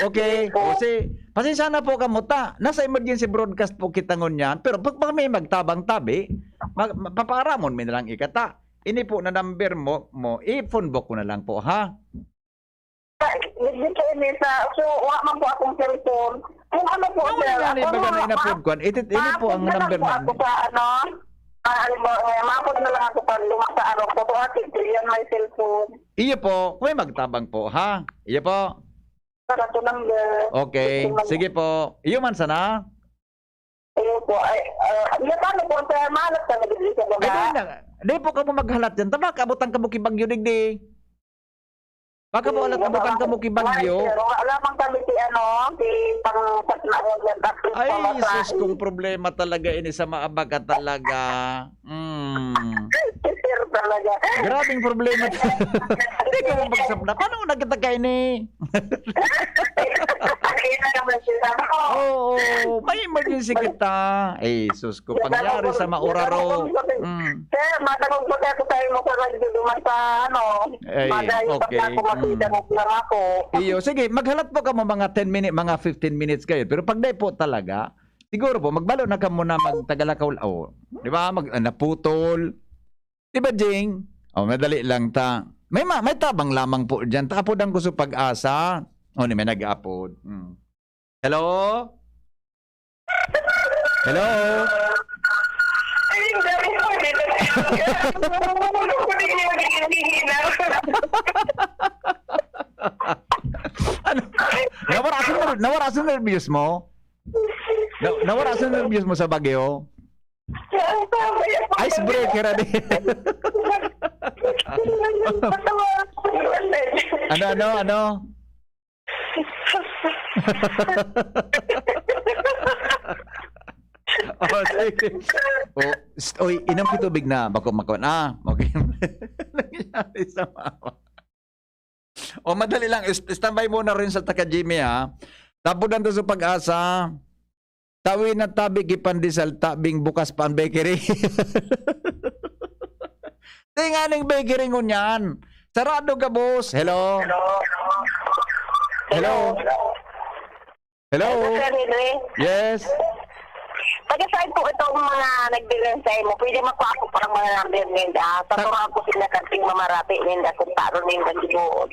Okay. Opo. O, si, pasensya na po kamo ta. Nasa emergency broadcast po kita ngunyan. Pero pag, pag may magtabang tabi, mag-, ma-, papaaramon mi na lang ikata. Ini po na number mo, mo, i-phone book ko na lang po, ha? Digdi sa ini sa, so, wa man po akong cellphone. Kung ano po, Ano sir, nga ni ako baga na na, inapod ma-, kwan? Iti-, ini po ang ma-upload na lang number po namin. Ako sa ano, ah, halimbawa, eh, ma-upload na lang ako pag luma sa araw ko. Kung ating yan, may cellphone. Iyo po, kung may magtabang po, ha? Iyo po. Sa ato number. Okay, Ito man. Sige po. Iyo man sana. Ayun po. Ay, ah, ano, paano po, sir? Mahanap ka na digdi sa Ay, baba? Di na. Di po kamo maghalat yan. Tama, kaabutan kamo ki bagyo digdi. Baka po, Hmm, alat, abutan wala kamo ki bagyo. Wala, sir. Wala lamang kami si, ano, si pang-, pang-, Ay, pamasahe. Sus, kung problema talaga ini sa maabaga talaga. Mm. Sir talaga. Grabing problema. Di ka mo magsabda. Paano mo nakita kayo ni? Ayun na naman sila. Oo, may emergency kita. Eh, sus ko, pangyari sa mauraro. Mm. Sir, matangog po tayo, tayo mo sa radyo duman sa ano, Ay, madayo pa okay. Ako, Mm. Makita mo lang ako. Iyo, sige, maghalat po ka mo mga ten minutes, mga fifteen minutes kayo. Pero pag di po talaga, siguro po, magbalo na ka muna magtagalakaw, oh, di ba? Mag, ah, naputol. Di ba, Jing? Oh, madali lang ta. May ma-, may tabang lamang po dyan. Tapod ang gusto pag-asa. Oh, ni may nag-apod. Hmm. Hello? Hello? Ay, ang dami ko dito. Ano ko din yung hinihina? Ano? Nawara sa ner-, nawara sa nervyos mo? Na-, nawara sa nervyos mo sa bagyo? Icebreaker, adi. Ano, ano, ano? Oh, sige. Oh, st-, oy, inom ki tubig na, bako makon. Ah, okay. Nangyari sa mama. O, madali lang. Is-, standby muna rin sa Taka Jimmy, ha? Tapos nandun sa Pag-asa, tawi na tabi ki pandesal, tabing bukas pa ang bakery. Di nga ning bakery ngunyan. Sarado ka, boss. Hello? Hello? Hello? Hello? Hello, Sir Henry. Yes. Taga saan po itong mga nagbilang sa imo? Pwede makuha ko parang mga number ninda. Sa Ta- Torang po sila kanting mamarati ninda kung paano ninda gibuon.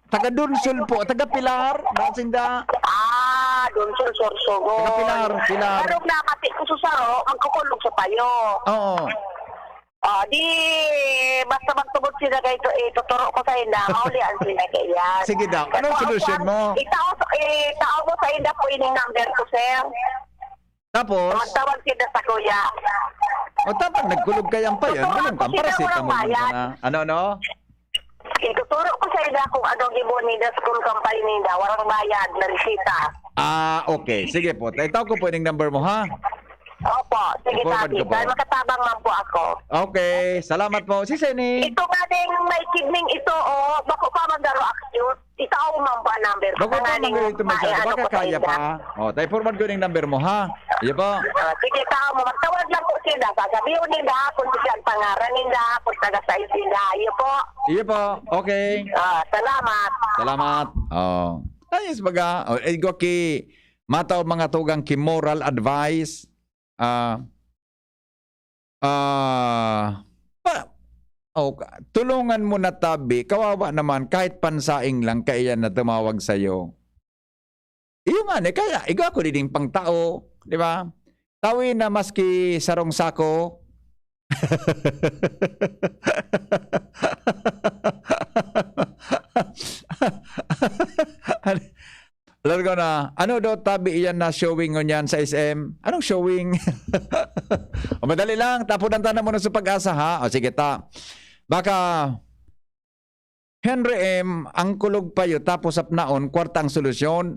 Taga Donsol po. Taga Pilar. Basinda. Ah, Donsol, Sorsogon. Taga Pilar, Pilar. Pero nakati ko sa saro, magkukulog sa payo. Oo. Ah, di, basta magtubod sila kay, eh, tuturo ko sa inda, maulian sila kay yan. Sige daw. Anong solusyon mo? Itao, itao mo sa inda po ining number ko, sir. Tapos? Magtawag sila sa kuya. O, tapos nagkulog kay ang payan, Tuturo ko sila, walang paracetamol man bayad. Sana. Ano, ano? Ituturo ko sa inda kung anong gibo ninda sa school company ninda. Walang bayad na resita. Ah, okay. Sige po. Itaw ko po ining number mo, ha? Opo. Sige, i-forward ko po. Dahil makatabang man po ako. Okay, salamat po. Si Seni. Ito nga ding may kidney ito, oh, bako pa magdaro acute. Ito ako man po ang number ko. Bako pa magdaro ito, masyado. Baka kaya pa. Oh, tayo forward ko yung number mo, ha? Iyo po. Ah, sige, tao mo. Magtawag lang po sila. Sasabihin nila kung siya ang pangaran nila, kung taga saan sila. Iyo po. Iyo po. Okay. Ah, salamat. Salamat. Oh. Ayos baga. Oh, eh, igwa ki, mataw mga tugang ki moral advice. Ah, ah, pa, oh, ka-, tulungan mo na tabi. Kawawa naman, kahit pansaing lang, kaiyan na tumawag sa'yo. Iyo nga ni, kaya, igwa ko din pang tao, di ba? Tawi na maski sarong sako. Alam ko na, ano daw tabi iyan na showing ngunyan sa S M? Anong showing? O, madali lang, tapunan ta na muna sa Pag-asa, ha? O, sige ta. Baka, Henry M, ang kulog payo, tapos apnaon, kwarta ang solusyon.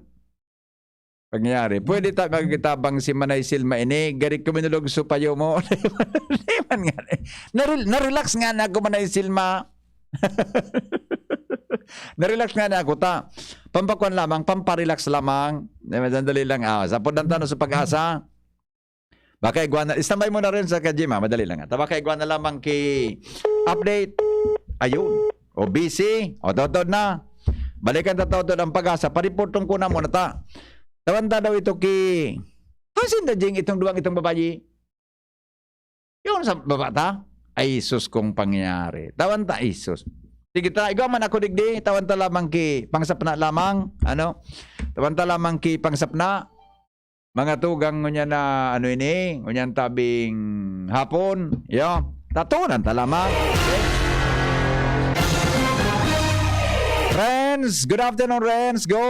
Pangyayari. Pwede ta magkitabang si Manay Silma ini, gari ko minulog sa payo mo. Di man nga. Narel-, narelax nga na ako, Manay Silma. Narelax nga na ako, ta. Pampakuan lamang, pamparelax lamang. Eh, madali lang, ah. Sa Pudan Tano sa Pag-asa. Baka igwa na, standby mo na rin sa ka-gym, ah. Madali lang, ah. Ta baka igwa na lamang ki update. Ayun. O busy. O totod na. Balikan ta totod ang Pag-asa. Pariportong ko na muna ta. Tawan ta daw ito ki, hasin da jing itong duwang itong babayi. Yun sa baba ta? Ay, sus, kung pangyari. Tawan ta, ay, sus. Sige ta, igwa man ako digdi. Tawan ta lamang ki, pangsapna lamang. Ano? Tawan ta lamang ki, pangsapna. Mga tugang, ngunyan na, ano ini? Ngunyan tabing hapon. Yo. Tatunan ta lamang. Okay? Renz, good afternoon, Renz. Go.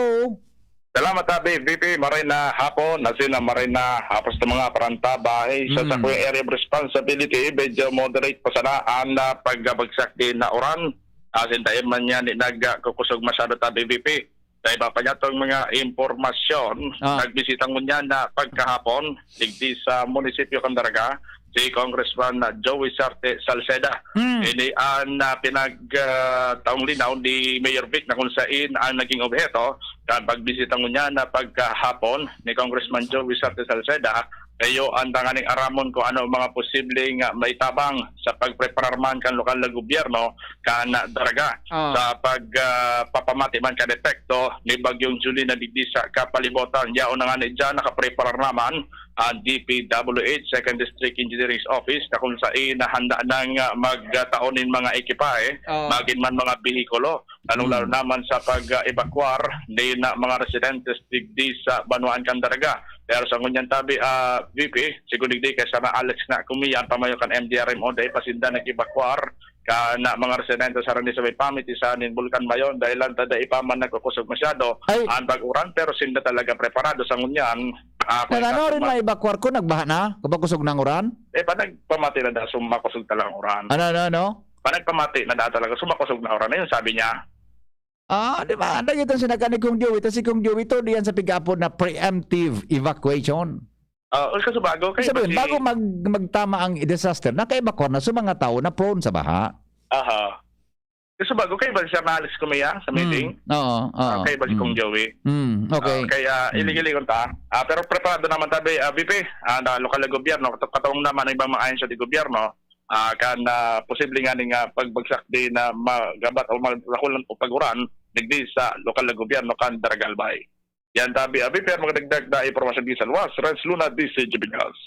Salamat, Abi. V P, maray na hapon. Asin na maray na hapon sa mga parantaba. Hey, sa Mm. sakuyang area of responsibility, medyo moderate pa sana ang, ah, pagbagsak din na uran. Asin tayo man yan, nagkukusog masyado, tabi, V P. Sa iba pa niya itong mga impormasyon, Ah. nagbisita ngunyan na pagkahapon, digdi sa munisipyo kan Daraga, si Congressman Joey Sarte Salceda. Hmm. Ini ang, ah, pinag, ah, taong linaw ni Mayor Vic na kung sain ang naging obheto kan pagbisita ngunyan na pagkahapon ni Congressman Joey Sarte Salceda. Kayo ang tanganing aramon kung ano ang mga posibleng, ah, maitabang sa pagpreparar man kan lokal na gobyerno kan Daraga Ah. sa pag, ah, papamati man kan epekto ni Bagyong Julie na digdi sa kapalibutan. Yaon na nga ni dyan, nakapreparar naman ang D P W H Second District Engineering Office na kung sain na handa nang, ah, magtao nin mga ekipahe, Oh. magin man mga behikulo, lalong-lalo Hmm. naman sa pag, ah, ebakwar nin, ah, mga residentes digdi sa banwaan kan Daraga. Pero sa ngunyan tabi, ah, V P, sigun digdi kay Sana Alex na kumiyan, pamayo kan M D R M O, dai pa sinda nag-ebakwar kan, ah, mga residente sa harani sa may pamitisan nin Bulkan Mayon, dahil lang ta dai pa man nagkukusog masyado Ay. ang pag-uran, pero sinda talaga preparado sa ngunyan. Ah, kung Nanano rin ikasama- may ebakwar ko, nagbaha na? Kabakusog ng uran? Eh, pa nagpamati na da, sumakusog talagang uran. Ano, ano, ano? Pa nagpamati na da talaga, sumakusog na uran. Ayun, sabi niya. Ah, di ba? Ang dagit ang sinaka ni Kong Joey, tas si Kong Joey, ito diyan sa pig-apod na preemptive evacuation. Ah, o, kaso bago kayo Sabihin, ba si bago mag-, magtama ang disaster, naka-evacuate na sa mga tao na prone sa baha. Aha. Kaso bago kayo ba si Sir Alex Kumia sa Mm, meeting? Oo, oo. Ah, kayo ba si Mm. Kong Joey? Mm, okay. Ah, kaya Mm. ilig-iligon ta. Ah, pero preparado naman tabi, ah, V P, ah, na lokal na gobyerno, kat-, katong naman ang ibang mga ahensya di gobyerno, ah, kan, ah, posible nga ning, ah, pagbagsak di na magabat o mag-, rakulan o pag-uran, digdi sa lokal na gobyerno kan Daraga Albay. Yan, tabi, abi, pero makadagdag na impormasyon di sa luwas. Renz Luna, D C G P News.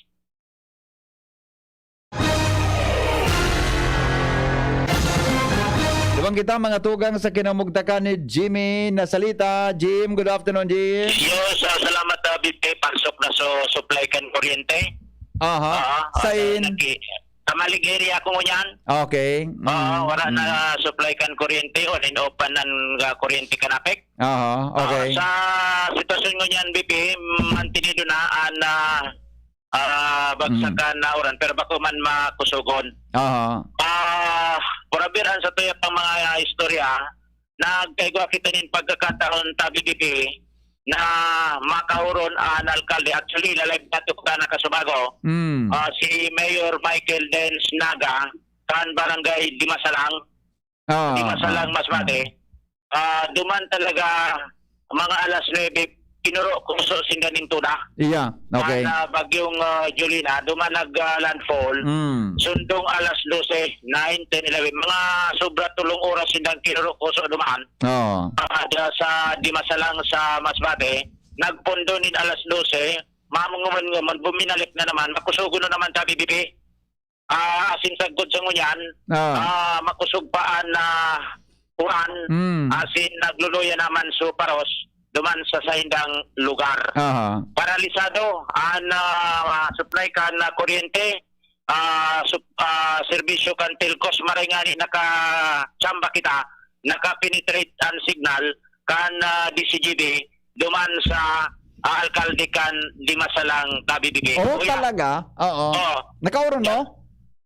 Duman kita, mga tugang, sa kinamugtakan ni Jimmy Nasalita. Jim, good afternoon, Jim. Yes, ah, salamat, ah, V P. Pansok na so supply kan kuryente. Aha. Aha, Sa ah, in- naki-, sa Malig area ako ngunyan. Okay. Oo, Mm, wala mm. na supply kan kuryente, on and off pa nan, ah, kuryente kan APEC. Aha, Ah, okay. sa sitwasyon ngunyan, V P, mantenido na an, ah, ah, bagsakan Mm. na uran, pero bako man makusogon. Aha. Ah, purabir an sa tuya pang mga istorya, nagkaigwa kita nin pagkakataon, tabi, V P, na makaoron an alkalde. Actually, lalagyan nato kita na kasubago. Mm. Ah, si Mayor Michael Dens Naga, kan Barangay Dimasalang, Ah, Dimasalang, ah. Masbate. Ah, duman talaga mga alas nuebe, kinuro kuso sinda nin tuda. Iya, okay. Kan, ah, bagyong, ah, Jolina, duman nag, ah, landfall. Mm. Sundong alas dose, nine, ten, eleven. Mga sobra tolong oras sindang kinuro kuso duman. Oo. Ah, da sa Dimasalang sa Masbate, nagpondo nin alas dose, mamunguman-nguman, buminalik na naman, makusugon na naman sa B B P. Ah, asin sagkod sa ngunyan, Ah. ah, makosog pa an, ah, uran, Mm. asin nagluluya naman so paros duman sa saindang lugar. Aha. Paralisado an, ah, supply kan, ah, kuryente, ah, sup-, ah, serbisyo kan Telcos, maray ngani nakachamba kita, naka-penetrate an signal kan, ah, D C G B duman sa, ah, alkalde kan Dimasalang, Tabi Bibi. Oh, Kuya. Talaga? Oo. Oo. Nakaoron mo?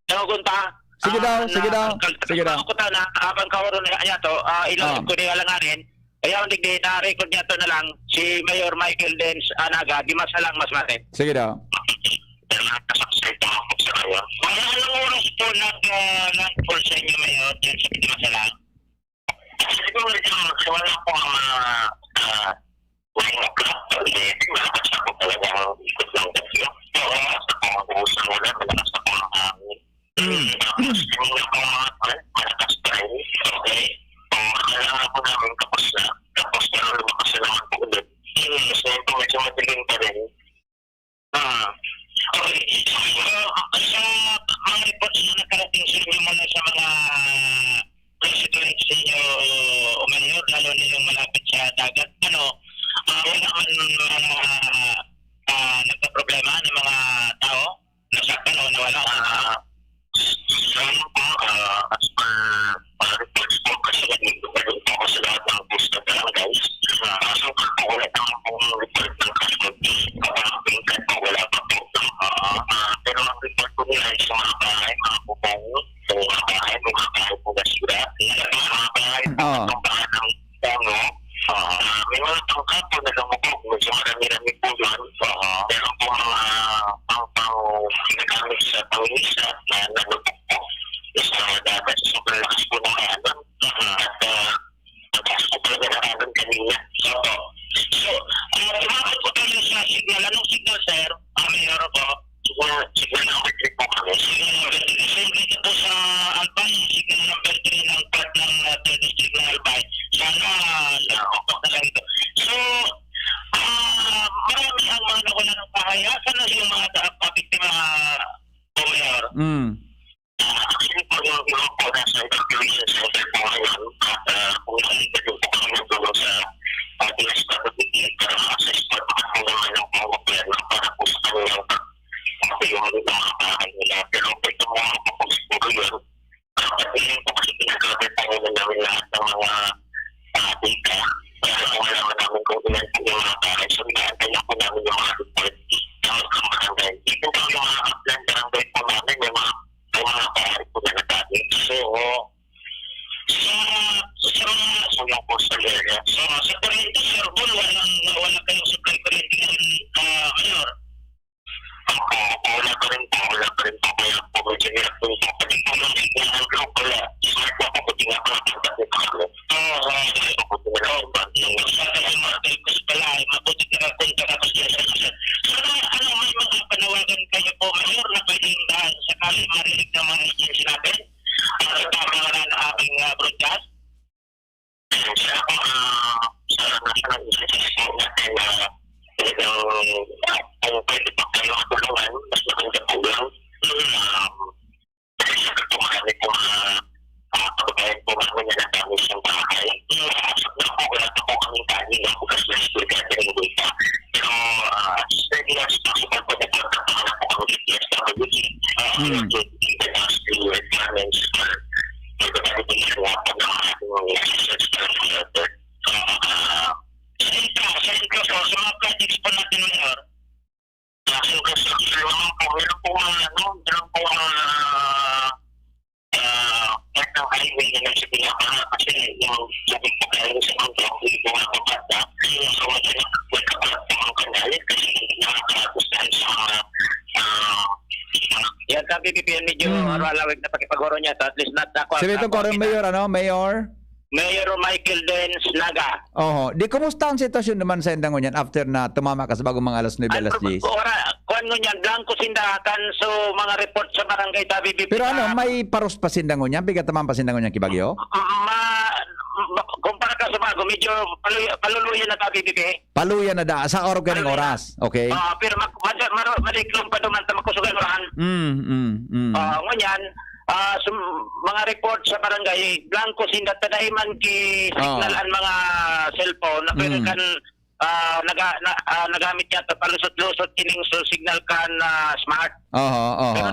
Tawagon ta. Sige Ah, daw, na sige daw. Alkalde. Sige daw. Ako ta na, abang kaoron na niya to, ah, ilalim Ah. ko ni alanganin. Kaya ang digdi, na-record niya to na lang, si Mayor Michael Dens Anaga, Dimasalang, Masbate. Sige daw. Dahil nakasaksi ito ako sa kanya. Mga anong oras po nag, ah, nag-call sa inyo, Mayor, dyan sa Dimasalang? Siguro ito, wala po ang mga, ah, mga, hindi, malakas ako talaga ang ikot ng bagyo. Oo, sa pangagusang ulan, malakas ako ang hangin. Mm. Tapos, yung mga, malakas pa rin. Okay. Ang kailangan po namin, tapos na. Tapos, pero lumakas na naman po ulit. Mm. Kasi ito, medyo madilim pa rin. Ah, okay. So, sa mga reports na nakarating sa inyo mula sa mga constituents sa inyo, Mayor, lalo na yung malapit sa dagat, ano, ah, wala man mga, ah, nagkaproblema ng mga tao? Nasaktan o nawala? Ah, sa ngayon po, ah, as per, ah, reports po, kasi nandito pa rin po ako sa lahat ng post na barangay. Ah, so far po, wala naman pong report ng casualty. Ah, minsan po, wala pa po. Ah, ah, pero ang report po nila ay sa mga bahay, mga bubong, sa mga bahay, mga bahay po nasira. Sa mga bahay po, Oo. natumbahan ng puno. Oo. Ah, may mga bangka po na lumubog. Medyo marami-rami po yun. Oo. Meron po mga pang, pang ginagamit sa pangisa na nalubog po. Sa dagat, sa sobrang lakas po ng alon. Mhm. At, ah, mataas po talaga ng alon kanina. Opo. So, ah, umabot po tayo sa signal. Anong signal, sir? Ah, Mayor po. Signal, signal number three po kami. Signal number three. So, dito po sa Albay, signal number three ng part ng, ah, third district ng Albay. Sana, ah, okay na lang ito. So, ah, marami ang mga nawala ng bahay. Asan na yung mga da-, ah, biktima, Mayor? Mm. Ah, actually po, yung grupo nasa evacuation center po ngayon, at, ah, kung nakikita po kami ng tulong sa, ah, D S W D para ma-assist po ang mga ng gobyerno para po sa kanilang pag-, yung mga bahay nila. Pero ito mga po siguro yun, ah, pati yun po kasi pinag-gather po muna namin lahat ng mga, ah, data para po malaman namin kung ilan po yung mga bahay. So, inaantay lang po namin yung mga report ng mga barangay. Even po yung mga upland barangay po namin, may mga, may mga bahay po na nagkakit. So, sa, sa mga, so, yung coastal area. So, sa kuryente, Sir Bol, walang, wala kayong supply kuryente ngayon, ah, Mayor? Opo, opo, wala pa rin po, wala pa rin po. Kaya po, medyo hirap po ito. Pati po yung signal ng group, wala. Smart po po, pati nga po, pati po. Oo, oo. Opo, wala pa rin po. Yung sa, yung mga telcos pala, ay mabuti na kung taga-, So, ano, may mga panawagan kayo po, Mayor, na pwedeng, ah, sakali marinig ng mga agency natin? Ano pa ang mga na ating, ah, broadcast? Sa, ah, sa national institution natin na talagang, ah, kung pwede pa kayo tulungan, mas maganda po yun. Um, kasi sa ito, marami po mga, ah, kababayan po namin na natangis yung bahay. Ah, sa po, wala pa po kaming kain, ang bukas na school gathering data. Pero, ah, steady as possible po, nagpapakita po kami sa D S W D. Ah, Hmm. Yung requirements for everybody to show up ng ating mga assistance para sa shelter. Ah, sa intra, sa intra po, sa mga projects po natin, Mayor. Ah, sa infrastructure naman po, meron po mga, ano, meron po mga, ah, part ng highway na nasa pinaka, kasi yung tubig po galing sa bundok, hindi po mababasa. So, wala na, Yan, sabi, P P N, medyo, hmm, arawawig na pakipag-oro niya. So, at least, nat-, ako, si Beto ako, Coron kita. Mayor, ano? Mayor? Mayor Michael Dens Naga. Oho. Di, kumusta ang sitwasyon naman sa inda ngunyan after na tumama ka sa bagong mga alas nuebe, alas dyes? Ora, kuwan ngunyan, blanco sinda kan so mga report sa barangay, sabi, P P N. Pero ano, may paros pa sinda ngunyan? Pigataman pa sinda ngunyan ki bagyo? Ma-, ma-, kumpara ka sa bago, medyo paluya-, paluluya na, sabi, P P N. Paluya na da, sa orog kaning oras. Okay. Ah, pero mag-, mad-, maro-, madiklom pa duman ta makusog an uran. Mm, mm, mm. Ah, ngunyan, ah, sum-, mga report sa barangay, blanco sinda ta dai man ki signal, ah, an mga cellphone, na pero, mm, kan, ah, naga-, na, ah, nagamit niya ta palusot-lusot kining so signal kan, ah, smart. Oho, oho. Pero,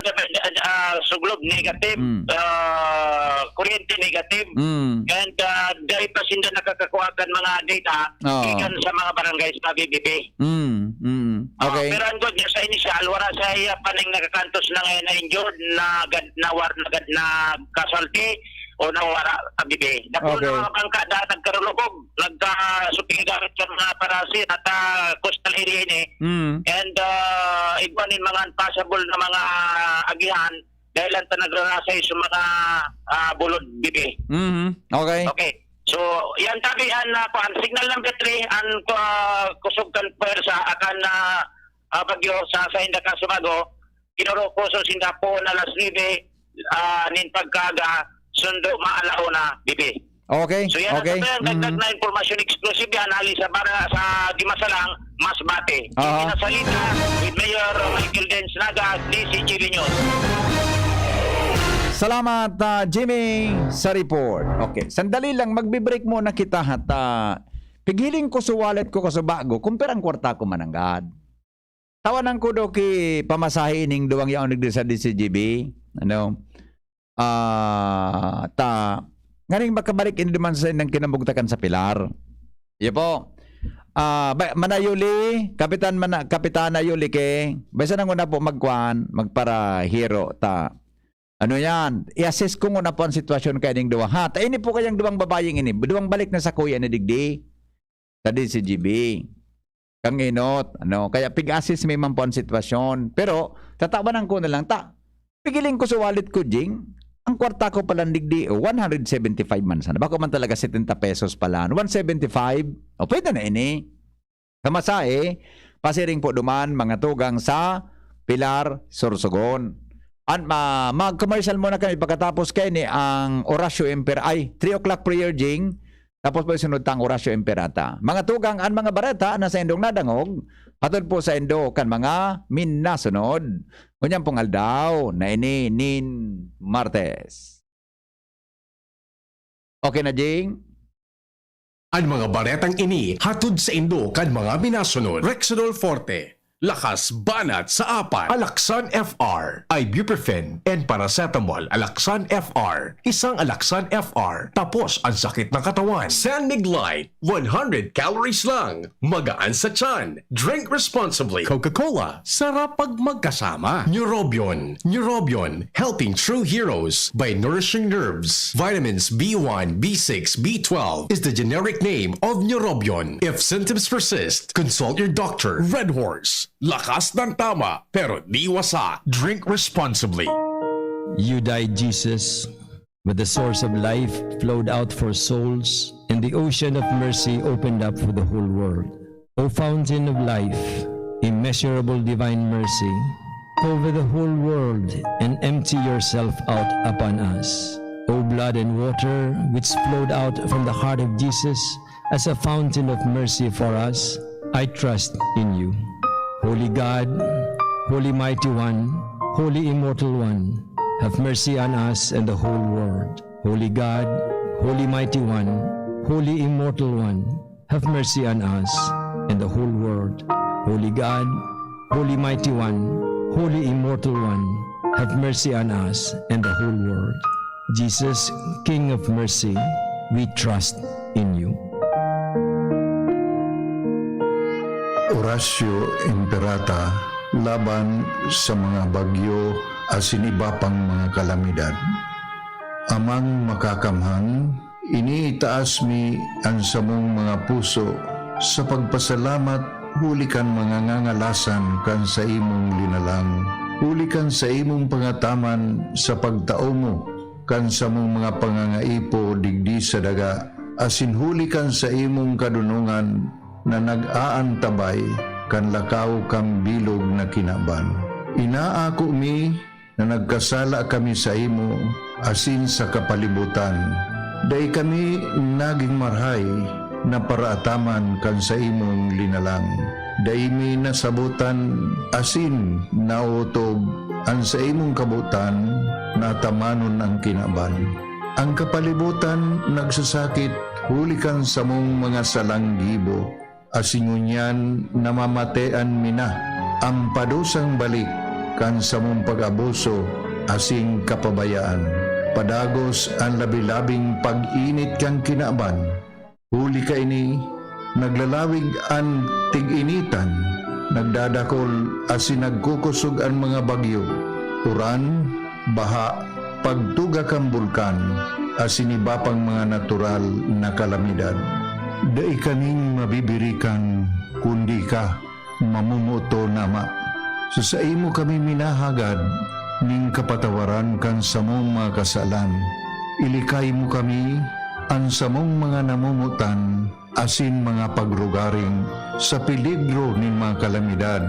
ah, suglob, negative. Mm. Ah, kuryente, negative. Mm. And, ah, dai pa sinda nakakakua kan mga data, oo, gikan sa mga barangay sa B B P. Mm, mm. Ah, okay. Pero ang good news sa inisyal, wala sa iya pa ning nakakantos na ngayon na injured, na gad-, na war-, na gad-, na casualty o nawara sa B B P. Dakul, okay, na mga bangka na nagkarulubog, nagka-, so, pinagamit kan mga parasi at, ah, coastal area ini. Mm. And, ah, igwa nin mga unpassable na mga agihan, dahil lang ta nagrarasay sa mga, ah, bulod, B B P. Mhm. Okay. Okay. So, yan tabi an, ah, kuan, signal number three, an, ah, kusog kan pwersa akan, ah, ah, bagyo sa, sa inda kan sumago, kinurukoso sinda poon alas nuebe, ah, nin pagkaaga, sundo maala una, B B. Okay, so, yan ang okay, sa dagdag, mhm, na impormasyon, exclusive yan, hali sa bara-, sa Dimasalang, Masbate. Aha. Jimmy Nasalita with Mayor Michael Dens Naga, D C G B News. Salamat, ah, Jimmy, sa report. Okay, sandali lang, magbe-break muna kita at, ah, pighiling ko sa wallet ko, kaso bago, kung pirang kwarta ko mananggad. Tawanan ko daw ki pamasahe ining duwang yaon digdi sa D C G B, ano? Ah, ta, nganing makabalik ini duman sa indang kinabugtakan sa Pilar. Iyo po. Ah, ba, Manayuli, Kapitan Mana-, Kapitana Yuli ke, basta nang una po magkuan, magparahiro ta. Ano yan? I-assess ko nguna po ang sitwasyon kaining duwa. Ha, ta ini po kayang duwang babayeng ini, duwang balik na sakuya na digdi. Sa D C G B. Kang inot, ano? Kaya pig-assess mi man po ang sitwasyon. Pero, tatawanan ko na lang, ta, pigiling ko sa wallet ko, Jing. Ang kwarta ko pala digdi, one hundred seventy-five man sana. Bako man talaga setenta pesos pala. One seventy-five. O, pwede na ini. Kamasahe, pasiring po duman, mga tugang sa Pilar, Sorsogon. An-, ma-, mag-commercial muna kami pagkatapos kay ni ang Orasyo Imper-, ay, three o'clock prayer, Jing. Tapos po isunod tang Orasyo Imperata. Mga tugang, an mga bareta na sa indong nadangog, hatod po sa indo kan mga minasunod. Ngunyan pong aldaw na ini nin Martes. Okay na, Jing? An mga baretang ini hatod sa indo kan mga minasunod. Rexidol Forte, lakas banat sa apat. Alaxan F R, ibuprofen, and paracetamol. Alaxan F R, isang Alaxan F R, tapos ang sakit ng katawan. San Mig Light, one hundred calories lang, magaan sa tiyan. Drink responsibly. Coca-Cola, sarap pag magkasama. Neurobion, Neurobion, helping true heroes by nourishing nerves. Vitamins B one, B six, B twelve is the generic name of Neurobion. If symptoms persist, consult your doctor. Red Horse, lakas ng tama, pero di wasa. Drink responsibly. You died, Jesus, but the source of life flowed out for souls, and the ocean of mercy opened up for the whole world. O fountain of life, immeasurable divine mercy, cover the whole world and empty yourself out upon us. O blood and water which flowed out from the heart of Jesus as a fountain of mercy for us, I trust in you. Holy God, Holy Mighty One, Holy Immortal One, have mercy on us and the whole world. Holy God, Holy Mighty One, Holy Immortal One, have mercy on us and the whole world. Holy God, Holy Mighty One, Holy Immortal One, have mercy on us and the whole world. Jesus, King of Mercy, we trust in you. Orasyo Imperata laban sa mga bagyo asin iba pang mga kalamidad. Amang Makakamhan, iniitaas mi an samong mga puso sa pagpasalamat huli kan mga ngangalasan kan saimong linalang, huli kan saimong pangataman sa pagtao mo kan samong mga pangangaipo digdi sa daga, asin huli kan saimong kadonongan na nag-aantabay kan lakaw kan bilog na kinaban. Inaako mi na nagkasala kami saimo asin sa kapalibotan. Dai kami nagin marahay na paraataman kan saimong linalang. Dai mi nasabotan asin naotob an saimong kabotan na atamanon an kinaban. An kapalibotan nagsasakit huli kan samong mga salang gibo, asin ngunyan namamatean mi na an padusang balik kan samong pag-abuso asin kapabayaan. Padagos an labi-labing pag-init kan kinaban. Huli kaini, naglalawig an tig-initan, nagdadakol asin nagkukosog an mga bagyo, uran, baha, pagtuga kan bulkan, asin iba pang mga natural na kalamidad. Dai kaming mabibirikan, kundi ika, mamomoton, Ama. Sa saimo kami minahagad nin kapatawaran kan samong mga kasalan. Ilikay mo kami, an samong mga namomotan, asin mga pagrugaring sa peligro nin mga kalamidad,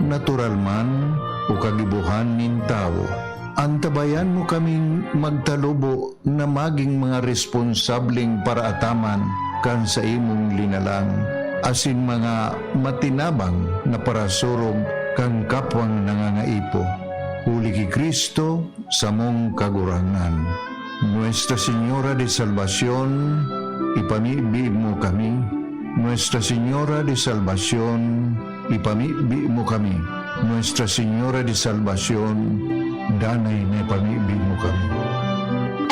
natural man o kagibohan nin tawo. Antabayan mo kaming magtalubo na magin mga responsableng paraataman kan saimong linalang, asin mga matinabang na parasurog kan kapwang nangangaipo. Huli ki Cristo, samong Kagurangnan. Nuestra Señora de Salvacion, ipamibi mo kami. Nuestra Señora de Salvacion, ipamibi mo kami. Nuestra Señora de Salvacion, danay na ipamibi mo kami.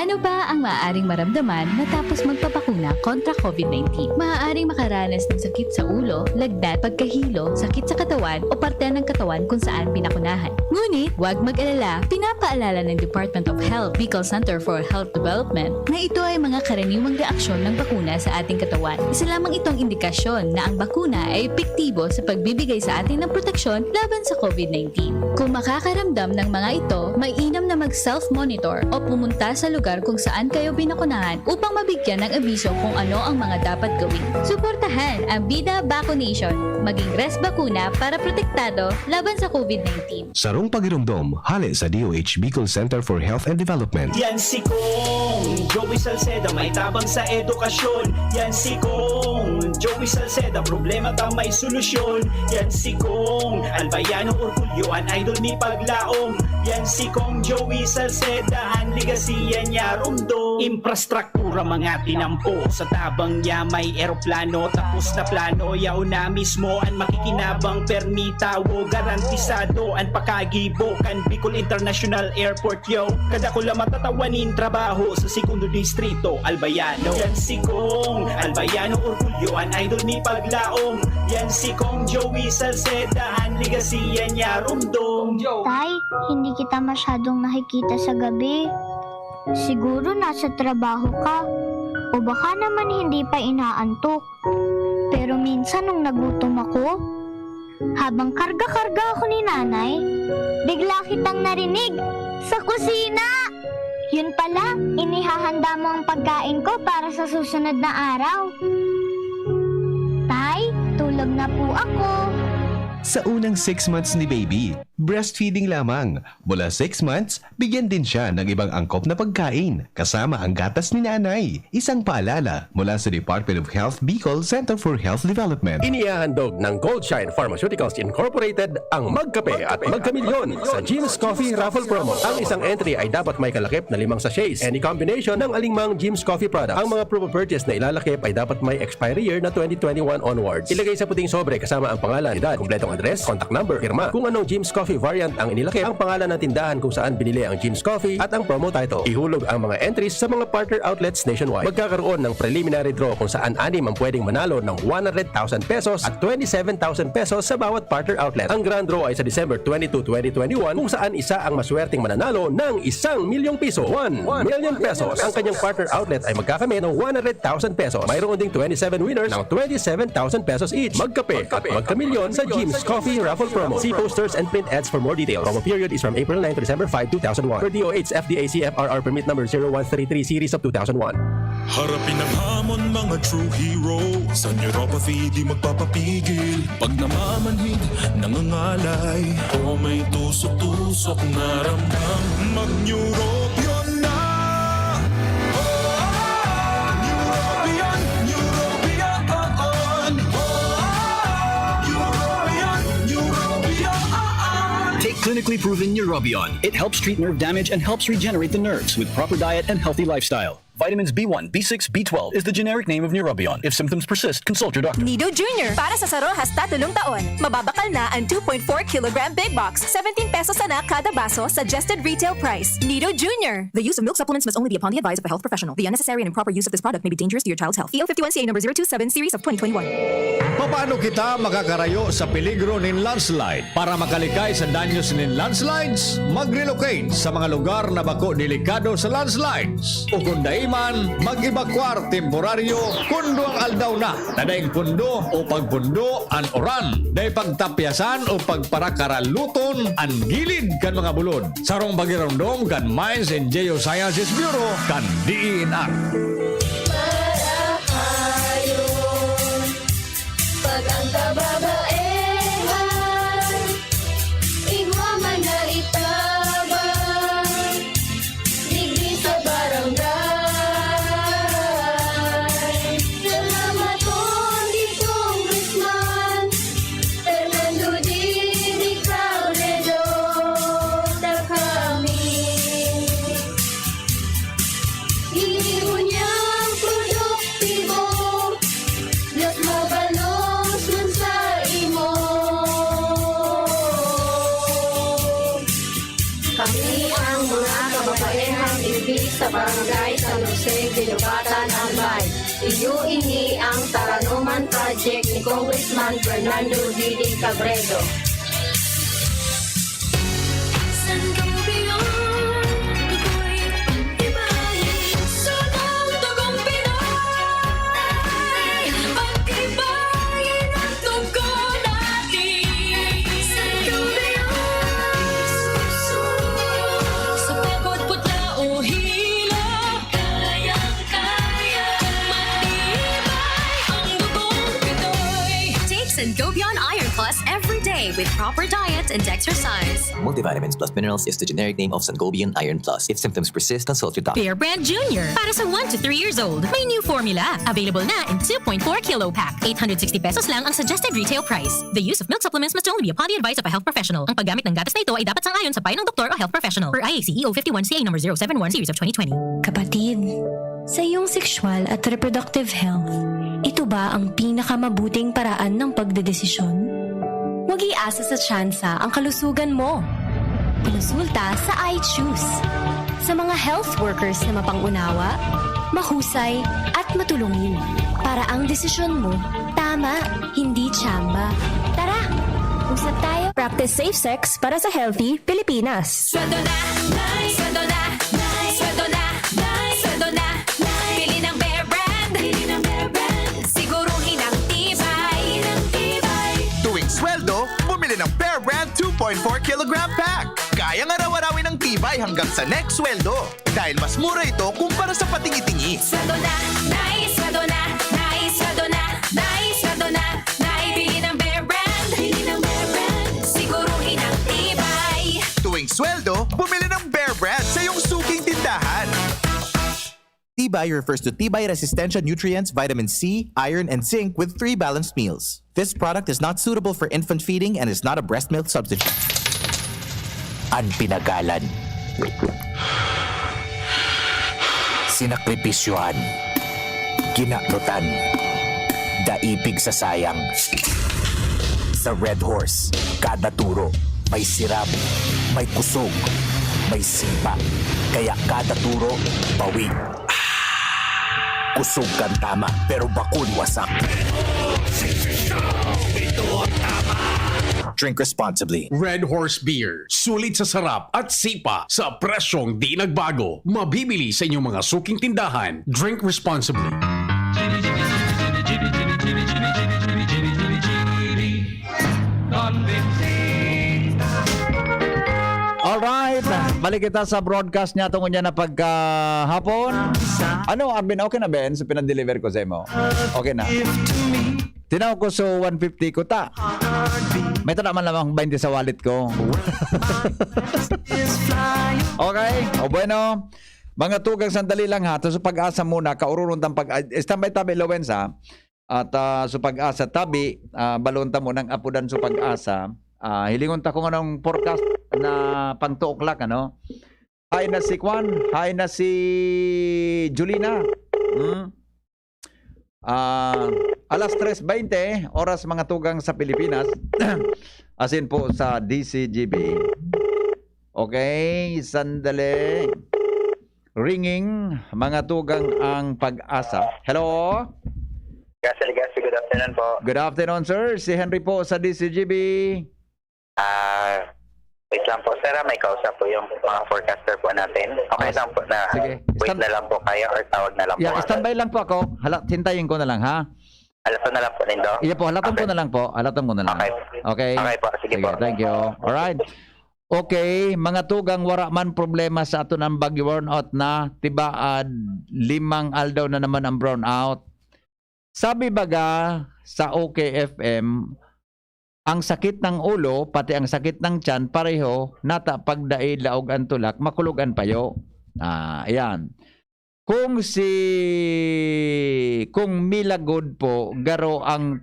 Ano ba ang maaaring maramdaman matapos magpabakuna kontra COVID nineteen? Maaaring makaranas ng sakit sa ulo, lagnat, pagkahilo, sakit sa katawan o parte ng katawan kung saan binakunahan. Ngunit, huwag mag-alala, pinapaalala ng Department of Health, Bicol Center for Health Development, na ito ay mga karaniwang reaksyon ng bakuna sa ating katawan. Isa lamang itong indikasyon na ang bakuna ay epektibo sa pagbibigay sa atin ng proteksyon laban sa COVID nineteen. Kung makakaramdam ng mga ito, mainam na mag-self-monitor o pumunta sa lugar kung saan kayo binakunahan upang mabigyan ng abiso kung ano ang mga dapat gawin. Suportahan ang Bida Vaccination. Maging Res Bakuna para protektado laban sa COVID nineteen. Sarong pagiromdom, hale sa D O H Bicol Center for Health and Development. Yan si Kong Joey Salceda, may tabang sa edukasyon. Yan si Kong Joey Salceda, problema ta may solusyon. Yan si Kong Albayano Orgulyo, an idol ni paglaom. Yan si Kong Joey Salceda, an legacy yan niya rumdom. Infrastructure Pura mga tinampo sa tabang niya may eroplano, tapos na plano, yaon na mismo an makikinabang, permi tawo, garantisado an pakagibo kan Bicol International Airport, yo. Kadakula matatawan nin trabaho sa Segundo Distrito, Albayano. Yan si Kong Albayano Orgulyo, an idol ni paglaom. Yan si Kong Joey Salceda, an legacy yan niya rumdom. Tay, hindi kita masyadong nakikita sa gabi. Siguro nasa trabaho ka. O baka naman hindi pa inaantok. Pero minsan nung nagutom ako, habang karga-karga ako ni nanay, bigla kitang narinig sa kusina! Yun pala, inihahanda mo ang pagkain ko para sa susunod na araw. Tay, tulog na po ako. Sa unang six months ni baby, breastfeeding lamang. Mula six months, bigyan din siya ng ibang angkop na pagkain, kasama ang gatas ni nanay. Isang paalala mula sa Department of Health Bicol Center for Health Development. Inihahandog ng Goldshine Pharmaceuticals Incorporated ang Magkape at Magkamilyon sa Jim's Coffee Raffle Promo. Ang isang entry ay dapat may kalakip na limang sachets. Any combination ng alingmang Jim's Coffee products. Ang mga proof of purchase na ilalakip ay dapat may expiry year na twenty twenty-one onwards. Ilagay sa puting sobre kasama ang pangalan, edad, kompletong address, contact number, pirma. Kung anong Jim's Coffee variant ang inilakip ang pangalan ng tindahan kung saan binili ang Jim's Coffee at ang promo title. Ihulog ang mga entries sa mga partner outlets nationwide. Magkakaroon ng preliminary draw kung saan anim ang pwedeng manalo ng one hundred thousand pesos at twenty-seven thousand pesos sa bawat partner outlet. Ang grand draw ay sa December twenty-two, twenty twenty-one, kung saan isa ang maswerteng mananalo ng isang milyong piso. One million pesos. Ang kanyang partner outlet ay magkakamit ng one hundred thousand pesos. Mayroon ding twenty-seven winners ng twenty-seven thousand pesos each. Magkape at magkamilyon sa Jim's Coffee Raffle Promo. See posters and print ads for more details. Promo period is from April nine to December five, two thousand one. Per D O H F D A C F R R permit number zero one three three series of two thousand one. Harapin ang hamon, mga true hero. Sa neuropathy di magpapapigil. Pag namamanhid, nangangalay, o may tusok-tusok na ramdam, mag-Neurobion na. Oh, Neurobion, Neurobion, oh, oh. Neurobion, Neurobion, oh, oh. Take clinically proven Neurobion. It helps treat nerve damage and helps regenerate the nerves with proper diet and healthy lifestyle. Vitamins B one, B six, B twelve is the generic name of Neurobion. If symptoms persist, consult your doctor. Nido Junior, para sa sarohas tatulong taon. Mababakal na ang two point four kilogram big box, seventeen pesos sana kada baso, suggested retail price. Nido Junior. The use of milk supplements must only be upon the advice of a health professional. The unnecessary and improper use of this product may be dangerous to your child's health. E O fifty-one C A number zero two seven series of twenty twenty-one. Papaano kita makakarayo sa peligro nin landslide? Para makalikay sa danyos nin landslides, mag-relocate sa mga lugar na bako delikado sa landslides. O kung dai man, mag-evacuar temporaryo kun duwang aldaw na na daing pundo o pagpundo an uran. Dai pagtapyasan o pagparakaraluton an gilid kan mga bulod. Sarong pagiromdom kan Mines and Geosciences Bureau kan D E N R. Para hayon, pag ang kababaehan, igwa man na itabang, digdi sa barangay. Salamat pon ki Congressman Fernando Didi Cabredo, ta kami ini ngunyan produktibo, mas mabalos man sa imo. Kami ang mga kababaehang igdi sa Barangay San Jose, Guinobatan, Albay. Iyo ini ang Taranoman Project ni Congressman Fernando Didi Cabredo. Take Sangobion Iron Plus every day with proper diet and exercise. Multivitamins plus minerals is the generic name of Sangobion Iron Plus. If symptoms persist, consult your doctor. Bear Brand Junior para sa one to three years old. May new formula. Available na in two point four kilo pack. Eight hundred sixty pesos lang ang suggested retail price. The use of milk supplements must only be upon the advice of a health professional. Ang paggamit ng gatas na ito ay dapat sang-ayon sa payo ng doktor o health professional. Per I A C E O fifty-one C A number zero seven one series of twenty twenty. Kapatid, sa iyong sexual at reproductive health, ito ba ang pinakamabuting paraan ng pagdedesisyon? Huwag iasa sa tsansa ang kalusugan mo. Konsulta sa I Choose. Sa mga health workers na mapangunawa, mahusay, at matulungin, para ang desisyon mo tama, hindi tsamba. Tara, usap tayo. Practice safe sex para sa healthy Pilipinas. Sweldo na, Nay! Sweldo na, Nay! Sweldo na, Nay! Sweldo na, Nay! Bili ng Bear Brand! Bili ng Bear Brand! Siguruhin ang tibay! Ng tibay! Tuwing sweldo, bumili ng Bear Brand two point four kilogram pack. Kayang araw-arawin ang tibay hanggang sa next sweldo. Dahil mas mura ito kumpara sa patingi-tingi. Sweldo na, Nay! Sweldo na, Nay! Sweldo na, Nay! Sweldo na, Nay! Bili ng Bear Brand! Bili ng Bear Brand! Siguruhin ang tibay! Tuwing sweldo, bumili ng Bear Brand sa iyong suking tindahan. Tibay refers to tibay resistensya nutrients, vitamin C, iron, and zinc with three balanced meals. This product is not suitable for infant feeding and is not a breast milk substitute. An pinagalan, sinakripisyohan, kinaknutan, dai pigsasayang. Sa Red Horse, kada turo, May sirab, may kusog, may sipa. Kaya kada turo, bawi. Kusog kan tama, pero bakun wasak. Drink responsibly. Red Horse Beer. Sulit sa sarap at sipa sa presyong di nagbago. Mabibili sa inyong mga suking tindahan. Drink responsibly. Alright, balik kita sa broadcast niya tungod niya na pagkahapon. Ano, Arvin, okay na, Ben? So, pinadeliver ko sa imo. Okay na. Tinaw ko, so, one fifty ko ta. May tana man lamang twenty sa wallet ko. Okay? O bueno, mga tugang, sandali lang ha. Tapos pag-asa muna, kaururon tang pag-, standby tabi, Lowenz, ha? At, ah, so pag-asa tabi, ah, balon ta mo nang apudan so pag-asa. Ah, hilingon ta kung anong forecast na pang two o'clock, ano? Hay na si Kwan, hay na si Julina. Hmm? Ah, alas tres veinte, oras mga tugang sa Pilipinas. Asin po sa D C G B. Okay, sandali. Ringing, mga tugang ang pag-asa. Hello? Gasol, Gasol, good afternoon po. Good afternoon, sir. Si Henry po sa D C G B. Ah, wait lang po, sir, ah. May kausap po yung mga forecaster po natin. Okay Ah, lang po na sige. wait Stand- na lang po kayo or tawag na lang Yeah, po ako. standby lang po ako. Hala, hintayin ko na lang, ha? Halaton na lang po nindo? Iya po, halaton ko Okay. na lang po. Halaton ko na lang. Okay. Okay. Okay po, sige Sige, po. thank you. Alright. Okay, mga tugang, wara man problema sa aton ang bagyo, worn out na, tibaad, limang aldaw na naman ang brownout. Sabi baga sa O K F M, ang sakit ng ulo, pati ang sakit ng tiyan, pareho, nata pagdai, laog ang tulak, makulog ang payo. Ah, ayan. Kung si, kung Mila Good po, garo ang,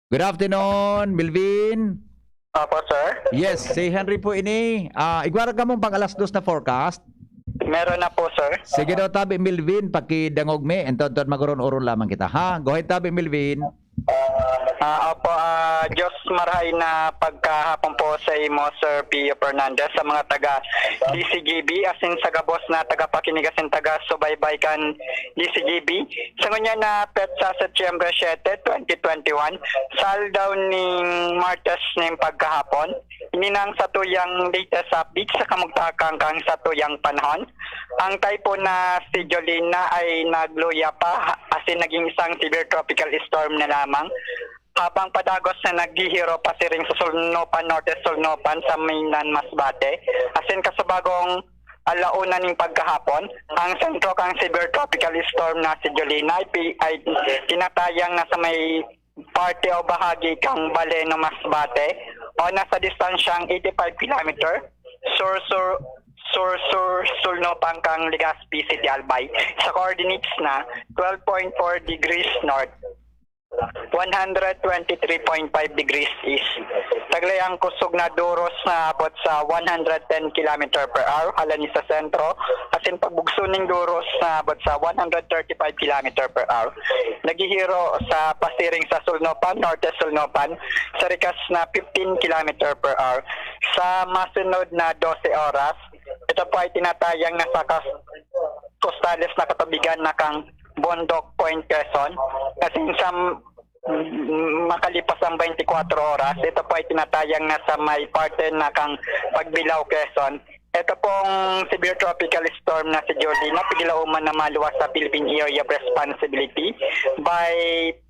good afternoon, Melvin. Opo, sir. Yes, si Henry po ini. Ah, igwa ra kamong pang alas dos na forecast. Meron na po, sir. Sige daw, tabi, Melvin, pakidangog mi. Enton, enton, mag-uron-uron lamang kita, ha? Go ahead, tabi, Melvin. Ah, opo, ah, Diyos marahay na pagkahapon po sa imo, Sir Pio Fernandez, sa mga taga D C G B, asin sa gabos na tagapakinig asin taga-subaybay kan D C G B. Sa ngunyan na petsa, Setyembre siete, twenty twenty-one, sa aldaw ning Martes ning pagkahapon, ini na ang satuyang latest update sa kamugtakan kan satuyang panahon. Ang typhoon na si Jolina ay nagluya pa, asin naging isang severe tropical storm na lamang, habang padagos na naghihiro pasiring sa Sulnopan Norte, Sulnopan sa Mainland Masbate. Asin kasubagong alauna ning pagkahapon, ang sentro kan severe tropical storm na si Jolina ay pi-, ay tinatayang nasa may parte o bahagi kan Baleno, Masbate, o nasa distansyang eighty-five kilometer sur-sur, sur-sur, sulnopan kan Legazpi City, Albay, sa coordinates na twelve point four degrees north, one hundred twenty-three point five degrees east. Taglay ang kusog na duros na abot sa one hundred ten kilometer per hour, halani sa sentro, asin pagbugso ning duros na abot sa one hundred thirty-five kilometer per hour. Naghihiro sa pasiring sa Sulnopan, Norte Sulnopan, sa rikas na fifteen kilometer per hour. Sa masunod na dose oras, ito po ay tinatayang nasa kas-, costales na katubigan na kang Bondoc Point, Quezon. Kasi sa m-, makalipas ang twenty-four oras, ito po ay tinatayang nasa may parte na kang Pagbilao, Quezon. Ito pong severe tropical storm na si Jolina, pigilauman na maluwas sa Philippine Area of Responsibility by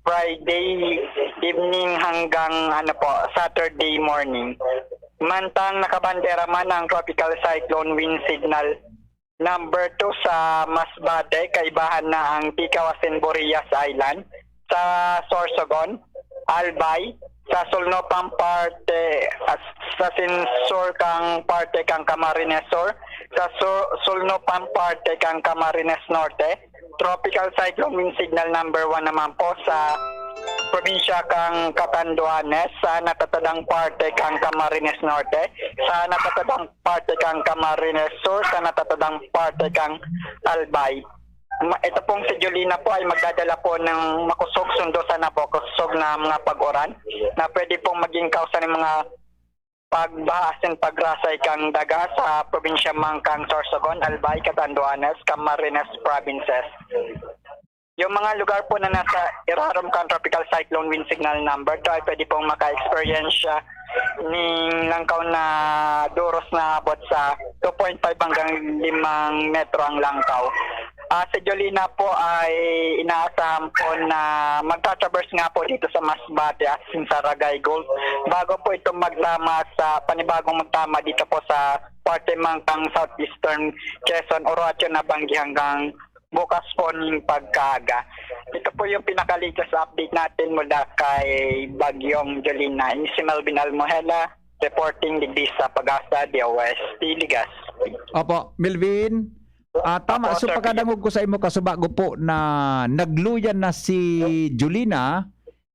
Friday evening hanggang, ano po, Saturday morning. Mantang nakabandera man ang Tropical Cyclone Wind Signal Number two sa Masbate, kaibahan na ang Ticao asin Burillas Island, sa Sorsogon, Albay, sa Sulnopan parte, at sa Sinsur kang parte kang Camarines Sur, sa Sur-, Sulnopan parte kang Camarines Norte, Tropical Cyclone Wind Signal number one naman po sa probinsya kang Catanduanes, sa natatadang parte kang Camarines Norte, sa natatadang parte kang Camarines Sur, sa natatadang parte kang Albay. Ma-, ito pong si Jolina po ay magdadala po ng makusog, sundo sa napakusog na mga pag-uran na pwede pong maging kausa ng mga pagbaha asin pagrasay kan daga sa probinsya man kan Sorsogon, Albay, Catanduanes, Camarines Provinces. Yung mga lugar po na nasa irarom kan Tropical Cyclone Wind Signal Number two ay pwede pong maka-experience siya ning langkaw na duros na abot sa two point five hanggang limang metro ang langkaw. Ah, si Jolina po ay inaasahan po na magta-traverse nga po dito sa Masbate at Sinsaragay Gulf bago po ito magtama sa panibagong magtama dito po sa parte man kan Southeastern Quezon, Oroacio, Nabanggi hanggang bukas po ning pagkaaga. Ito po yung pinaka-latest update natin mula kay Bagyong Jolina. Ini si Melvin Almohela, reporting digdi sa Pag-asa, D O S T, Legazpi. Opo, Melvin. Ah, tama. Opo, So, Sir pagkadangog ko sa imo, kasubago po na nagluya na si Jolina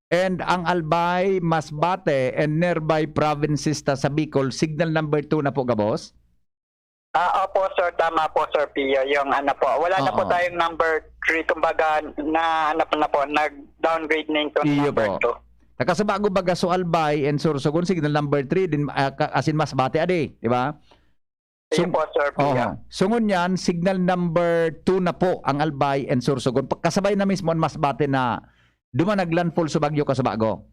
and ang Albay, Masbate, and nearby provinces ta sa Bicol, signal number two na po gabos? Ah, opo, sir. Tama po, Sir Pio. Yung ano po, wala na po Oo. tayong number three. Kumbaga, na ano po na po, nag-downgrade na yung Iyo number po. two. Nakasubago baga so Albay and Sorsogon, signal number three din, ah, ka- as in Masbate, adi, di ba? Iyo So, po, Sir Pio. oho. So, ngunyan, signal number two na po ang Albay and Sorsogon. Pa- Kasabay na mismo ang Masbate na duman nag-landfall sa Bagyo, kasubago.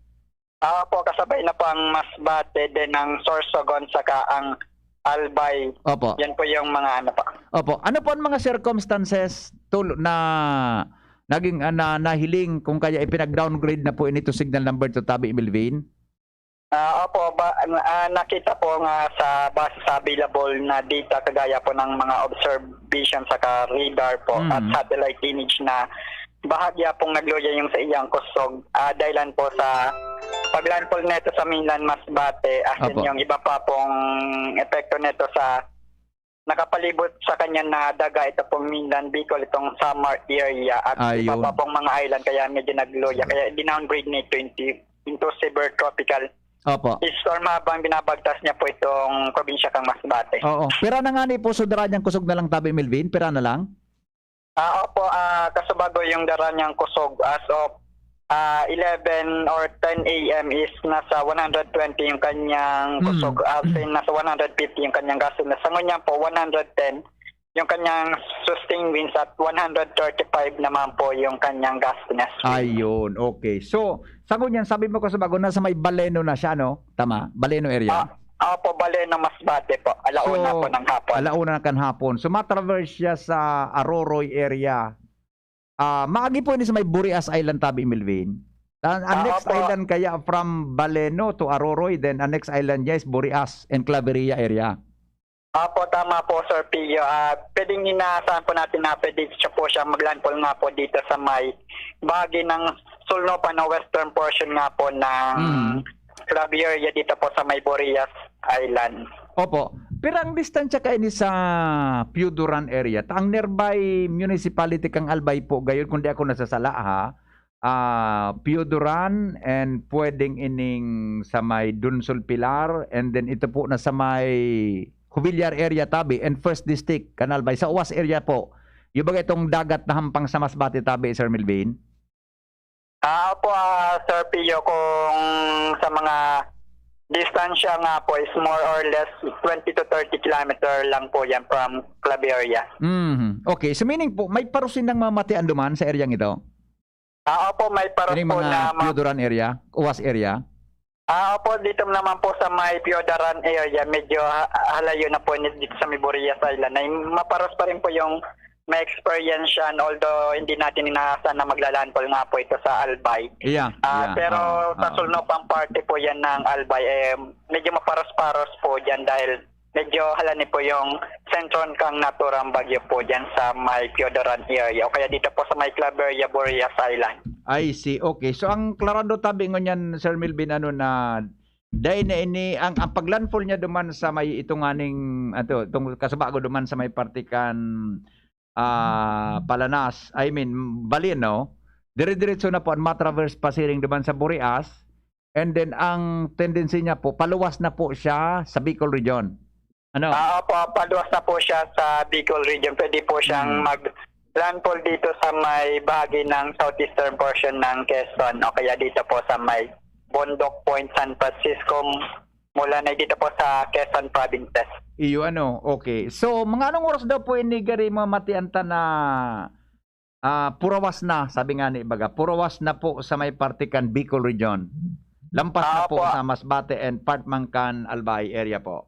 Ah, po, kasabay na po ang Masbate, then ang Sorsogon, saka ang Albay. Opo. Yan po yung mga ano po. Opo. Ano po ang mga circumstances tul- na naging, ah, na, nahiling kung kaya ipinag-downgrade na po ini to signal number two, Tabi Melvin? Ah, opo, ba, ah, nakita po nga sa base sa available na data kagaya po ng mga observation sa radar po Mm. at satellite image na bahagya pong nagluya yung sa iyang kusog. Ah, dahilan po sa paglandfall neto sa mainland Masbate, as in Opo. yung iba pa pong epekto neto sa nakapalibot sa kanya na daga, ito pong mainland Bicol, itong Samar area at iba Ayun. pa pong mga island, kaya medyo nagluya. Kaya dinowngrade nito into, into severe tropical Opo. storm habang binabagtas niya po itong probinsya kang Masbate. Oo. Pira na nga ni po so dara niyang kusog na lang, Tabi Melvin? Pira na lang? Ah, opo, ah, kasubago yung dara niyang kusog as of, ah, eleven or ten A M is nasa one hundred twenty yung kanyang Mm. kusog, as in, nasa one hundred fifty yung kanyang gustiness. Sa ngunyan po, one hundred ten yung kanyang sustained winds at one hundred thirty-five naman po yung kanyang gustiness. Ayun, okay. So, sa ngunyan, sabi mo, kasubago, nasa may Baleno na siya, no? Tama? Baleno area? Ah, opo, Baleno, Masbate po. Alauna So, po ng hapon. alauna kan hapon. So, matraverse siya sa Aroroy area. Ah, maagi po ini sa may Burias Island, Tabi Melvin. Ang, ang Ah, next opo. island kaya from Baleno to Aroroy, then ang next island niya is Burias and Claveria area. Opo, tama po, Sir Pio. Ah, pwedeng inaasahan po natin na pwede siya po siyang maglandfall nga po dito sa may bahagi ng Sulnopan o western portion nga po ng Mm. Claveria dito po sa may Burias Island. Opo. Pero ang distansya kaini sa Pioduran area, ta ang nearby municipality kang Albay po, gayon kung di ako nasasala, ha, ah, Pioduran and pwedeng ining sa may Donsol Pilar, and then ito po na sa may Jubilar area, Tabi, and First District, kan Albay. Sa Uwas area po, yung baga itong dagat na hampang sa Masbate, Tabi, Sir Melvin? Ah, opo, ah, Sir Pio, kung sa mga distansya nga po is more or less twenty to thirty kilometer lang po yan from Claveria. Mhm. Okay, so meaning po, may paros sindang mamatian duman sa eryang ito? Ah, opo, may paros Ining po mga na ma- Pioduran area, Uwas area? Ah, opo, dito naman po sa may Piodaran area, medyo ha- halayo na po ni- dito sa may Burias Island. Ay, maparos pa rin po yung may experience yan, although hindi natin inaasahan na maglalandfall nga po ito sa Albay. Yeah, Ah, yeah. pero Ah, sa ah. Sulnopang parte po yan ng Albay, eh, medyo maparos-paros po dyan dahil medyo halani po yung sentro kang naturang bagyo po dyan sa may Piodaran area o kaya dito po sa may Claveria, Burias Island. I see. Okay. So, ang klarado tabi ngunyan, Sir Melvin, ano na, dai na ini, ang, ang paglandfall niya duman sa may itong aning, ato, itong kasubago duman sa may parte kan, ah, Palanas, I mean, Baleno, dire-diretso na po ang matraverse pasiring duman sa Burias, and then ang tendency niya po, paluwas na po siya sa Bicol Region. Ano? Ah, opo, paluwas na po siya sa Bicol Region. Pwede po siyang Hmm. mag-landfall dito sa may bahagi ng southeastern portion ng Quezon o kaya dito po sa may Bondoc Point, San Francisco, Mula na dito po sa Quezon Provinces. Iyo, ano, okay. So, mga anong oras daw po ini gari mamatian ta na, ah, purawas na, sabi nga ni baga, purawas na po sa may parte kan Bicol Region. Lampas na Ah, po opo. sa Masbate and part man kan Albay area po.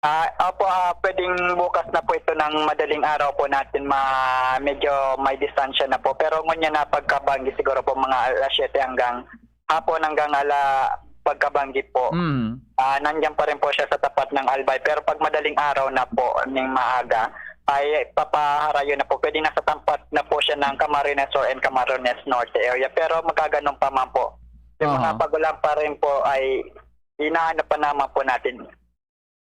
Ah, opo, ah, pwedeng bukas na po ito ng madaling araw po natin ma-, medyo may distansya na po. Pero ngunyan na pagkabanggi siguro po mga alas siyete hanggang hapon hanggang ala-, pagkabanggi po. Mm. Ah, nandiyan pa rin po siya sa tapat ng Albay. Pero pag madaling araw na po, ning maaga, ay papaharayo na po. Pwedeng nasa tapat na po siya ng Camarines Sur and Camarines Norte area. Pero magkaganon pa man po. Yung mga Aha. pag-ulan pa rin po ay inaano pa naman po natin.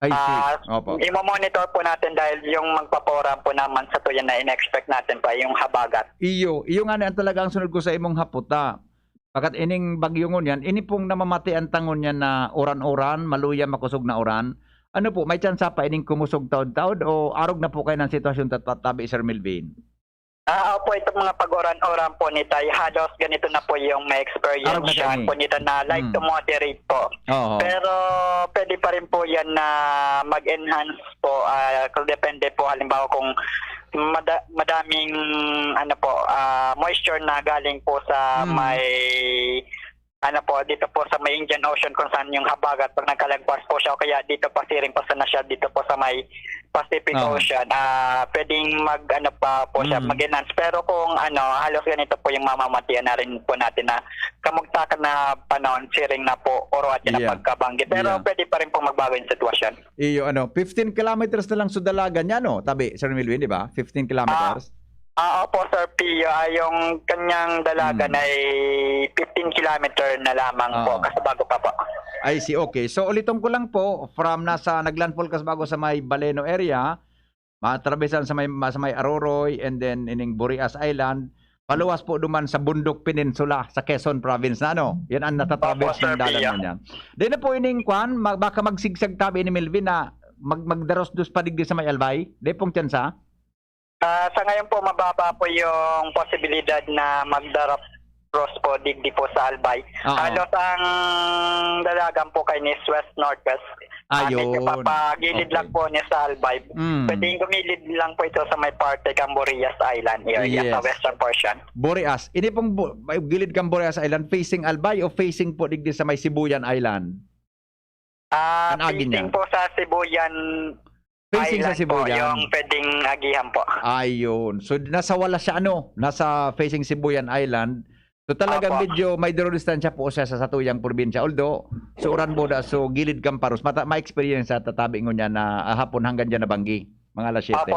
I see. Ah, Opo. imo-monitor po natin dahil yung magpapauran po naman sa tuya na in-expect natin pa yung habagat. Iyo, iyo nga ni ang talaga ang sunod ko sa imong haputa. Pagkat ining bagyo ngunyan, ini pong namamatian ta ngunyan na uran-uran, maluya, makosog na uran. Ano po, may tsansa pa ining kumosog taod-taod o arog na po kayo ng sitwasyon tat-, tabi, Sir Melvin? Ah, opo, itong mga pag-uran-uran po ni Tay, halos ganito na po yung may Arog na experience siya kami. po nito na light Hmm. to moderate po. Oo. Pero pwede pa rin po yan na mag-enhance po. Ah, kung depende po, halimbawa kung mada-, madaming ano po, ah, moisture na galing po sa Hmm. may ano po, dito po sa may Indian Ocean kung saan yung habagat, pag nagkalagpas po siya o kaya dito pasiring pa sana siya dito po sa may Pacific Oo. Ocean, ah, pwedeng mag, ano pa po siya, Mm. mag-enhance. Pero kung ano, halos ganito po yung mamamatian na rin po natin na kamugtakan na panahon, siring na po, oro at Yeah. pagkabanggi. Pero Yeah. pwede pa rin po magbago yung sitwasyon. Iyo, ano, fifteen kilometers na lang sa dalagan niya, no? Tabi, Sir Melvin, di ba? Fifteen kilometers? Ah, opo, Sir Pio. Ah, yung kanyang dalagan Hmm. ay fifteen kilometer na lamang po, Oo. kasabago pa po. I see, okay. So, uliton ko lang po, from nasa naglandfall kasabago sa may Baleno area, matrabesan sa may, sa may Aroroy, and then ining Burias Island, paluwas po duman sa Bundok Peninsula, sa Quezon Province na, ano? Yan ang natatraverse Opo, Sir ng dalan Pio. na niyan. Di na po ining kwan, mag-, baka magsigsag tabi ni Melvin na mag-, magdarosdos pa digdi sa may Albay? Di pong tsansa? Ah, sa ngayon po, mababa po yung posibilidad na magdarosdos po digdi po sa Albay. Oo. Halos ang dalagan po kayo is west-northwest. Ah, medyo Ayun. papagilid lang Okay. po niya sa Albay. Mm. Pwedeng gumilid lang po ito sa may parte kang Burias Island area, sa Yes. western portion. Burias. Ini pong bu-, may gilid kang Burias Island, facing Albay o facing po digdi sa may Sibuyan Island? Ah, An agi niya? facing po sa Sibuyan Facing sa Island po, Sibuyan. yung pwedeng agihan po. Ayun. So, nasa wala siya, ano, nasa facing Sibuyan Island. So, talagang Apo. medyo may duro distansya po siya sa satuyang probinsya. Although, sa Uran Boda, so, gilid Camparos. Mata-, ma-experience sa tatabi ngunyan na, ah, hapon hanggang dyan na banggi. Mga alas siyete. Opo,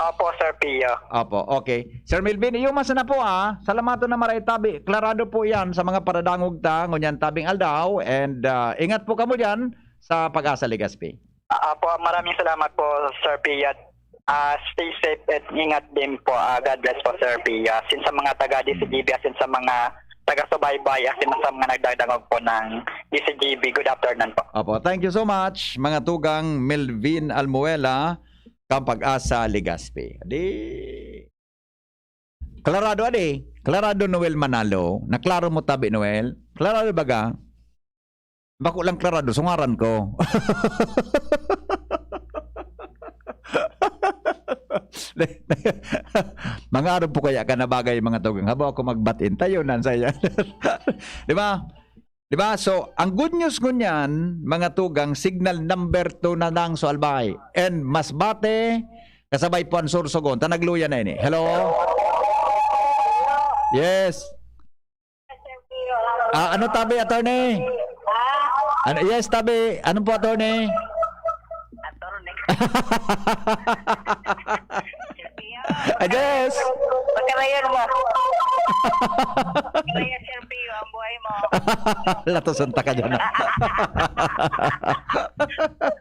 opo, Sir Pio. Opo, okay. Sir Melvin, iyo man sana po, ah. Salamaton na maray tabi. Klarado po yan sa mga paradangog ta, ngunyan tabing aldaw. And, ah, ingat po kamo dyan sa Pag-asa Legazpi. Opo, maraming salamat po, Sir Pio. Ah, stay safe at ingat din po. Ah, God bless po, Sir Pio. Asin sa mga taga D C G B, asin sa mga taga-subaybay, asin sa mga nagdadangog po ng D C G B, good afternoon po. Opo, thank you so much, mga tugang Melvin Almuela, kan Pag-asa Legazpi. Di, klarado, adi. Klarado, Noel Manalo. Naklaro mo tabi, Noel? Klarado baga? Bako lang klarado, sungaran ko. Mga araw po kaya ka na bagay, mga tugang. Habang ako magbatin, tayo na, saya. Di ba? Di ba? So, ang good news ngunyan, mga tugang, signal number two na lang sa Albay. And Masbate, kasabay po ang Sorsogon. Ta nagluya na ini. Hello? Yes. Ah, ano tabi, attorney? Ano, yes, tabi. Ano po, attorney? Attorney. Ah, yes. Pagkarayan mo. Pagkarayan, Sir Pio, ang buhay mo. Latosan ta ka dyan, ah.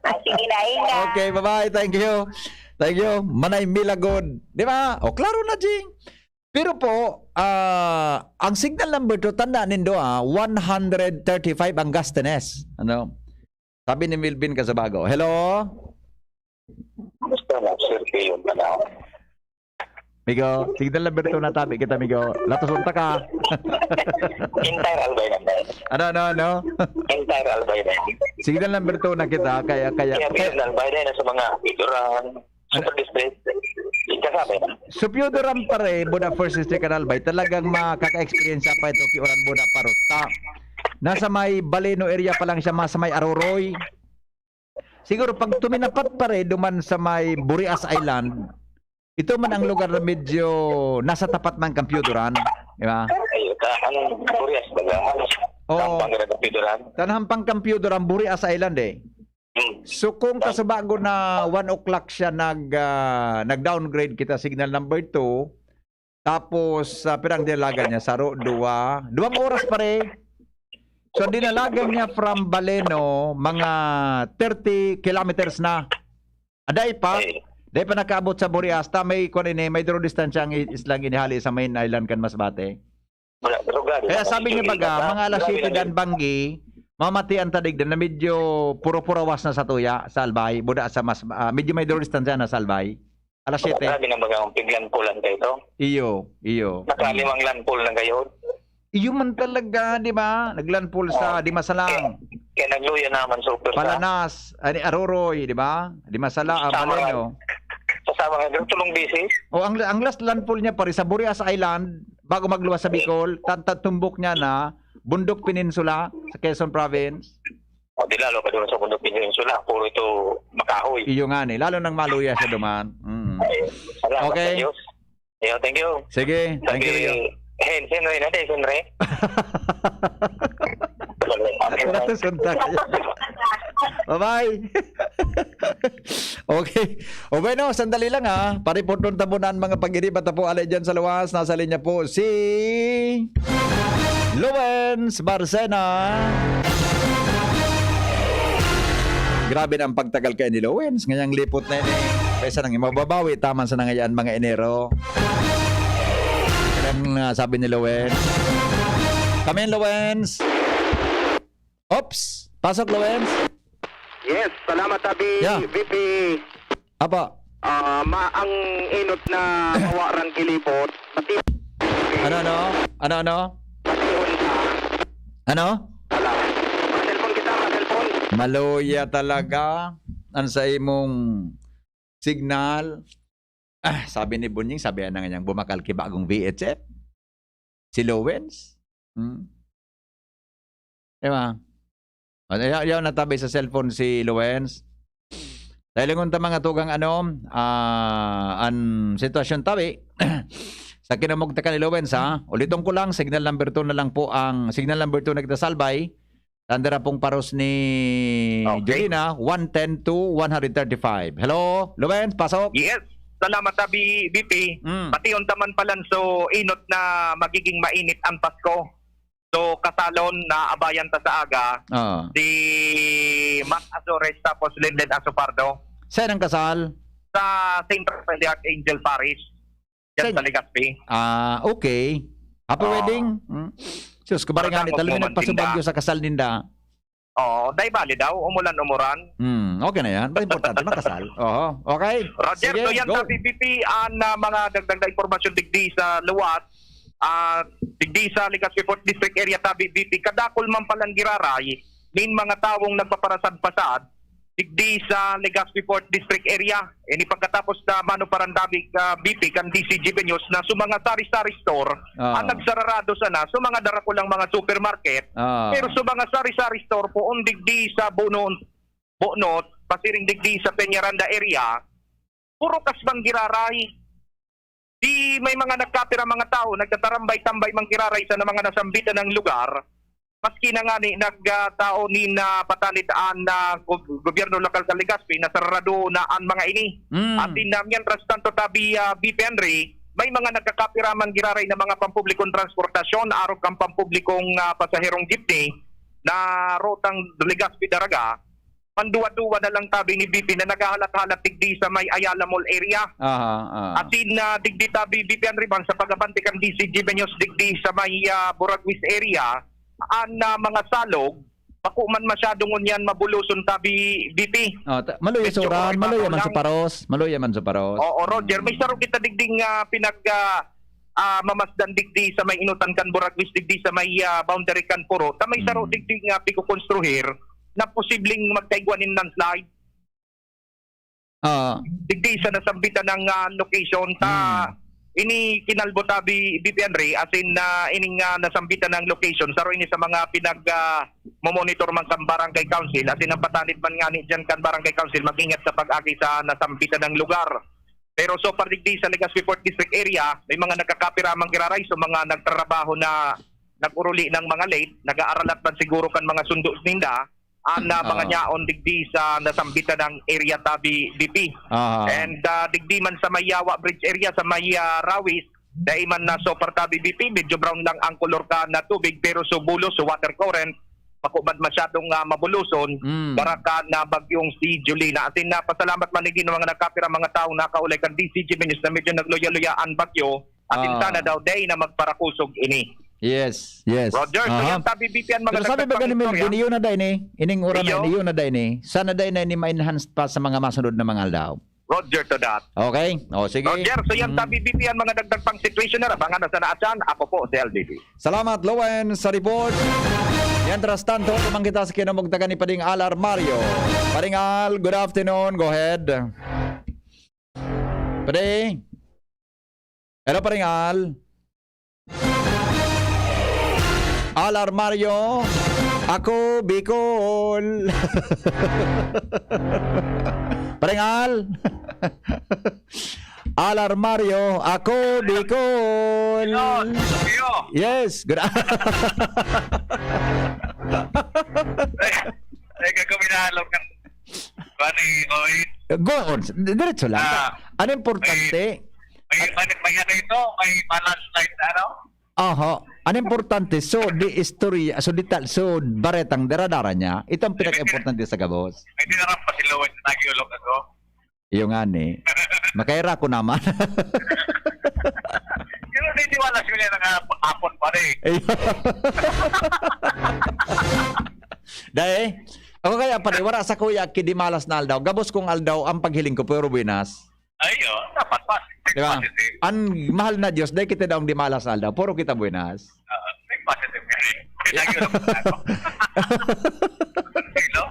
Ah, sige na, ingat. Okay, bye-bye. Thank you. Thank you. Manay Milagod. Di ba? O, klaro na, Jing. Pero po, ah, ang signal number two, tanda nindo, ah, one hundred thirty-five ang gastenes. Ano? Sabi ni Melvin Casabago. Hello? Gusto mo, Sir Pio, tanaw? Migo, signal number two na tabi kita, migo. Latos unta ka. Entire Albay na ba? Ano, ano, ano? Entire Albay na. Signal number two na kita, kaya, kaya, Kaya kaya bilang Albay na sa mga Iduran, Super District. Ikasabi na. Supyo Duran pa rin, Buda First District kan Albay, talagang makaka-experience pa ito kay Uran Buda Paros. Ta, nasa may Baleno area pa lang siya, mas may Aroroy. Siguro pag tuminapat pa rin, duman sa may Burias Island, ito man ang lugar na medyo nasa tapat ng Campioduran, di ba? Ay, ka, ang Burias baga, halos Oo. Kampang na Piduran. Tanhampang Campioduran, Burias Island eh. Hmm. So kung kasubago na one o'clock siya nag ah, nag-downgrade kita signal number two, tapos ah, pirang dinalagan niya, saro, duwa, duwang oras pa rin. So ang dinalagan niya from Baleno, mga thirty kilometers na. Aday pa, Ay, dahil pa nakaabot sa Burias, ta may kuan ini, may duro distansya ang i- islang inihali sa main island kan Masbate. wala, drogado Kaya naman sabi ito, niya baga, eh. mga alas Grabe siyete na dan banggi, mamatian ta digdan na medyo puro-purawas na sa tuya, sa Albay, buda sa mas, ah, medyo may duro distansya na sa Albay. Alas siyete. Grabe na baga ang piglandfallan kayo ito. Iyo, iyo. Nakalimang landfall na kayo. Iyo man talaga, di ba? Naglandfall sa Oh. Dimasalang, Kaya nagluya naman super sa Palanas, ani, Aroroy, di ba? Dimasala, ah, Tama. Baleno. Sa sama nga, tulong bisis. O ang, ang last landfall niya pare sa Burias Island, bago magluwas sa Bicol, tata-, tumbok niya na Bundok Peninsula sa Quezon Province. O di lalo pa doon sa Bundok Peninsula, puro ito makahoy. Iyo nga ni, lalo nang maluya siya duman. Mm. Ay, salamat Okay. sa Diyos. Yo, thank you. Sige, thank you, Rio. Hen, Henry na din, Henry. Wala to, sunta kayo. Bye-bye. Okay. O bueno, sandali lang ha. Pariporton ta muna ang mga pag-iribat na po alay dyan sa luwas. Nasa linya po si Lowens Barcena. Grabe na ang pagtagal kay ni Lowens. Ngayang lipot na yun eh. Kaysa nang mababawi, taman sa nangayaan mga Enero. Yan ang ah, sabi ni Lowens. Kami ang Lowens. Oops! Pasok, Lowens. Yes, salamat, Abi. Yeah. V P. Apa? Ah, ma ang inot na mawa rang kilipot. Pati Ano, ano? Ano, ano? patihon ka. Ano? Wala. Ma-cellphone kita, ma-cellphone. Maluya talaga ang sa imong signal. Ah, sabi ni Bunying, sabi na nga niyang bumakal ki bagong V H F. Si Lowens. Hmm. Diba? O, yaw, yaw natabi sa cellphone si Lowens. Dahil ngunta mga tugang ano, ah, ang sitwasyon tabi, sa kinamugtakan ni Lowens ha, uliton ko lang, signal number two na lang po ang, signal number two na kita salbay, tandara pong paros ni Okay. Jolina, one ten to one thirty-five. Hello, Lowens, pasok. Yes. Salamat sa B- B P. Mm. Pati yung taman palanso, inot na magiging mainit ang Pasko. So, kasalon na abayan ta sa aga, Ah. si Mac Azores tapos Linlen Asopardo Saan ang kasal? sa Saint Rafael de Archangel Parish. Diyan Saint- sa Legazpi. Ah, okay. Happy Oo. wedding. Hmm? Sus, kubaring Para nga ni, sa talo na Muslim nagpasubagyo Tinda. Sa kasal ninda. Oo, dai bali daw, umulan-umuran. Hmm, okay na yan. Basta importante, makasal. Oho. Okay. Roger, Sige, so yan go. sa B P P, ang ah, mga dagdag na impormasyon digdi sa luwas, ah, digdi sa Legazpi Fourth District area ta B P P, kadakol man palang giraray, nin mga tawong nagpaparasad-pasad, digdi sa Legazpi Fourth District area. Ini pagkatapos na mano parandabi ka B P kan D C G B News na sa mga sari-sari store, Ah. ang nagsararado sana sa mga darakulang mga supermarket, Ah. pero sa mga sari-sari store, poon digdi sa Bunot, Bunot, pasiring digdi sa Peñaranda area, puro kasbang giraray. Di may mga nagkapira mga tao, nagtatarambay-tambay mang giraray sa mga nasambitan ng lugar, maski na nga ni nagtao ni na patanid an ah, gob- gobyerno lokal sa Legazpi na sarado na ang mga ini. Mm. Atin na, mientras tanto, tabi ah, B P Henry, may mga nagkakapira man giraray na mga pampublikong transportasyon, arog kang pampublikong ah, pasaherong jeepney na rutang Legazpi Daraga, panduwa-duwa na lang tabi ni B P na naghahalat-halat digdi sa may Ayala Mall area. Aha, ah. Atin na digdi tabi B P Henry man sa pagabante kan D C G B News digdi sa may ah, Buraguis area, ang ah, mga salog bako man masyado ngunyan mabuloson tabi, B P. Oh, ta-, maluya sa Medyo uran, maluya man sa paros, maluya man sa paros. Oo, Roger, may saro kita digding, ah, pinag, ah, ah, mamasdan digdi sa may inutan kan Buragwis, digdi sa may, ah, boundary kan Puro. Ta may saro Mm. digdi nga pigkokonstruhir na posibleng magkaigwa nin landslide. Ah. Digdi sa nasambitan ng, ah, location ta Mm. ini kinalbo ta bi-, B P Henry, as in, ah, ining, ah, nasambitan ng location, saro ini sa mga pinag, ah, momonitor man kan barangay council, as in ang patanid man ngani diyan kan barangay council, mag-ingat sa pag-agi sa nasambitan ng lugar. Pero so far digdi sa Legazpi Port District area, may mga nagkakapira man giraray, so mga nagtrabaho na nag-uruli ng mga late, nag-aaralat man siguro kan mga sundo ninda, an, ah, mga Oo. nyaon digdi sa nasambitan ng area tabi, B P. Aha. And, ah, digdi man sa may Yawa Bridge area, sa may, ah, Rawis, dai man na so far tabi, B P, medyo brown lang ang kolor ka na tubig, pero so bulos, so water current, bako man masyadong, ah, mabuloson, Mm. baraka na bagyong si Julina. As in, napasalamat man digdi ng mga nagkapira, mga tao na kaulay kan D C G B News na medyo nagluya-luya ang bagyo. Asin Ah. sana daw, dai na magparakusog ini. Yes, yes. Roger, so Aha. yan, tabi, B P, ang mga Pero sabi ba dagdag gani, pang Mel, istorya. Giniyo na dai ni? Ining uran na, Iyo. Giniyo na dai ni? Sana dai na ini ma-enhance pa sa mga masunod na mga aldaw. Roger to that. Okay? O, sige. Roger, so yan, Mm. tabi, B P, ang mga dagdag pang situation na rabangan na sana atyan. Ako po, si L B B. Salamat, Lowen, sa report. Mientras tanto, tumang kita sa kinamugtakan ni Pading Al Armario. Pading Al, good afternoon. Go ahead. Padi? Hello, Paring Al. Al Armario, ako, Bicol. Paring Al. Al Armario, ako, Bicol. Yun, iyo. Yes, good. Eh, eh, gagawin na lang ng Pare, oy. Go on. Diretso lang. Ah. Ano importante? May, may, may, may ano ito? May landslide na, ano? Oho. Ano importante? So, di istorya, so, detal-, so, baretang daradara niya. Ito ang pinaka-importante sa gabos. May dinarang pa si Lowen na nag-iulog ako. Iyo nga ni. Makaira ko naman. Pero di tiwala sila na nga hapon pa rin. Iyo. Dai, ako kaya pare, wala sa kuya, ki di malas na aldaw. Gabos kong aldaw, ang paghiling ko, puro buenas. Ay, oh, dapat positive, Di ba? positive. Ang mahal na Diyos, dai kita daw di malas na aldaw. Puro kita buenas. Ah, may positive ka rin. Lagi ko lang ako. Hello?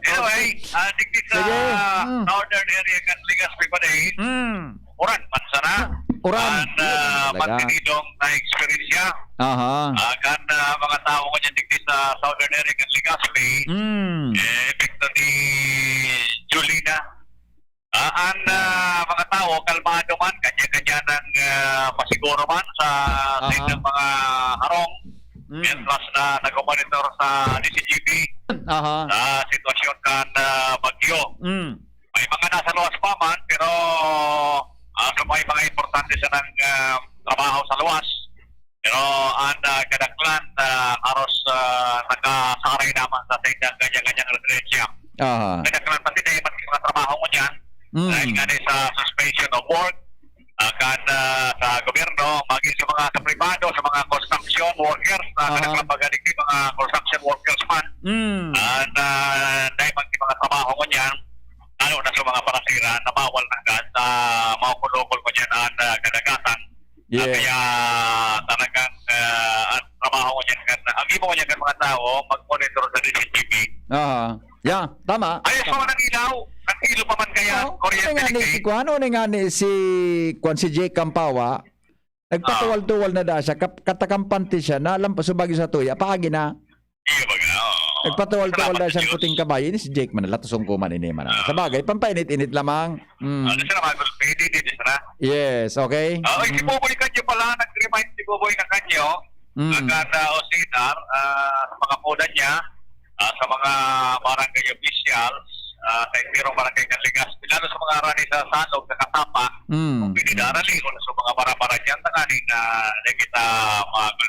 Anyway, ah, digdi sa Sige. Mm. northern area kan Legazpi pa din, Mm. uran man sana. Uran. Ang, ah, Talaga. matinidong na eksperyensya. Aha. Ah, kan, ah, mga tao ko dyan digdi sa southern area kan Legazpi, Mm. eh, epekto ni Julina. Ah, ang, ah, mga tao, kalmado man, kanya-kanya ng, ah, pasiguro man sa Aha. kanilang mga harong. Mm. Mientras na nagmamonitor sa D C G B Aha. sa sitwasyon kan, ah, bagyo. Mm. May mga nasa luwas pa man, pero, ah, so may mga importante sanang, ah, trabaho sa luwas. Pero ang, ah, kadaklan, ah, haros, ah, nakasaray naman sa saindang kanya-kanyang residensya. Aha. Kadaklan pati na yung mga trabaho mo dyan. Mm. Dahil nga na sa suspension of work, ah, kan, ah, sa gobyerno, maging sa mga sa pribado, sa mga construction workers, ah, Aha. kadaklan pag mga construction workers man. Mm. Ah, na, dahil mag-, mga trabaho mo dyan, lalo na sa mga parasira, na bawal na ka sa mga kulukol mo dyan, ah, kadagatan. Ah, Yes. kaya talagang, ah, ang trabaho ko niyan kan, ang imo ko niyan kan mga tao, mag-monitor sa D C G B. Aha. Yeah, tama. Ayos pa man ang ilaw. Ang ilaw pa man kaya, Oo, kuryente ano nga ni ni Kay. si Kuan, ano nga ni si Kuan, si Jake Kampawa? Nagpatuwal-tuwal na da siya, kap-, katakampante siya, na alam pa, subagyo sa tuya, paagi na. Iyo baga, oo. Nagpatuwal-tuwal Salamat na sa siyang Diyos. puting kabayo. Ini si Jake man, latos ang kuman ini man. Ah. Sa bagay, pampainit-init lamang. Mm. Ah, di siya naman, pero pwede din, di siya na. Yes, okay. Ah, oy, si Mm. Buboy Kanyo pala, nag-remind si Buboy na Kanyo, Mm. agad, ah, o Sinar, ah, sa mga poda niya, ah, sa mga barangay officials, ah, sa entero barangay ng Legazpi, lalo sa mga rani sa Salog, sa Katapa, Mm. kung pwede darali, o sa mga barabara dyan, tanganing na, na kita mag-,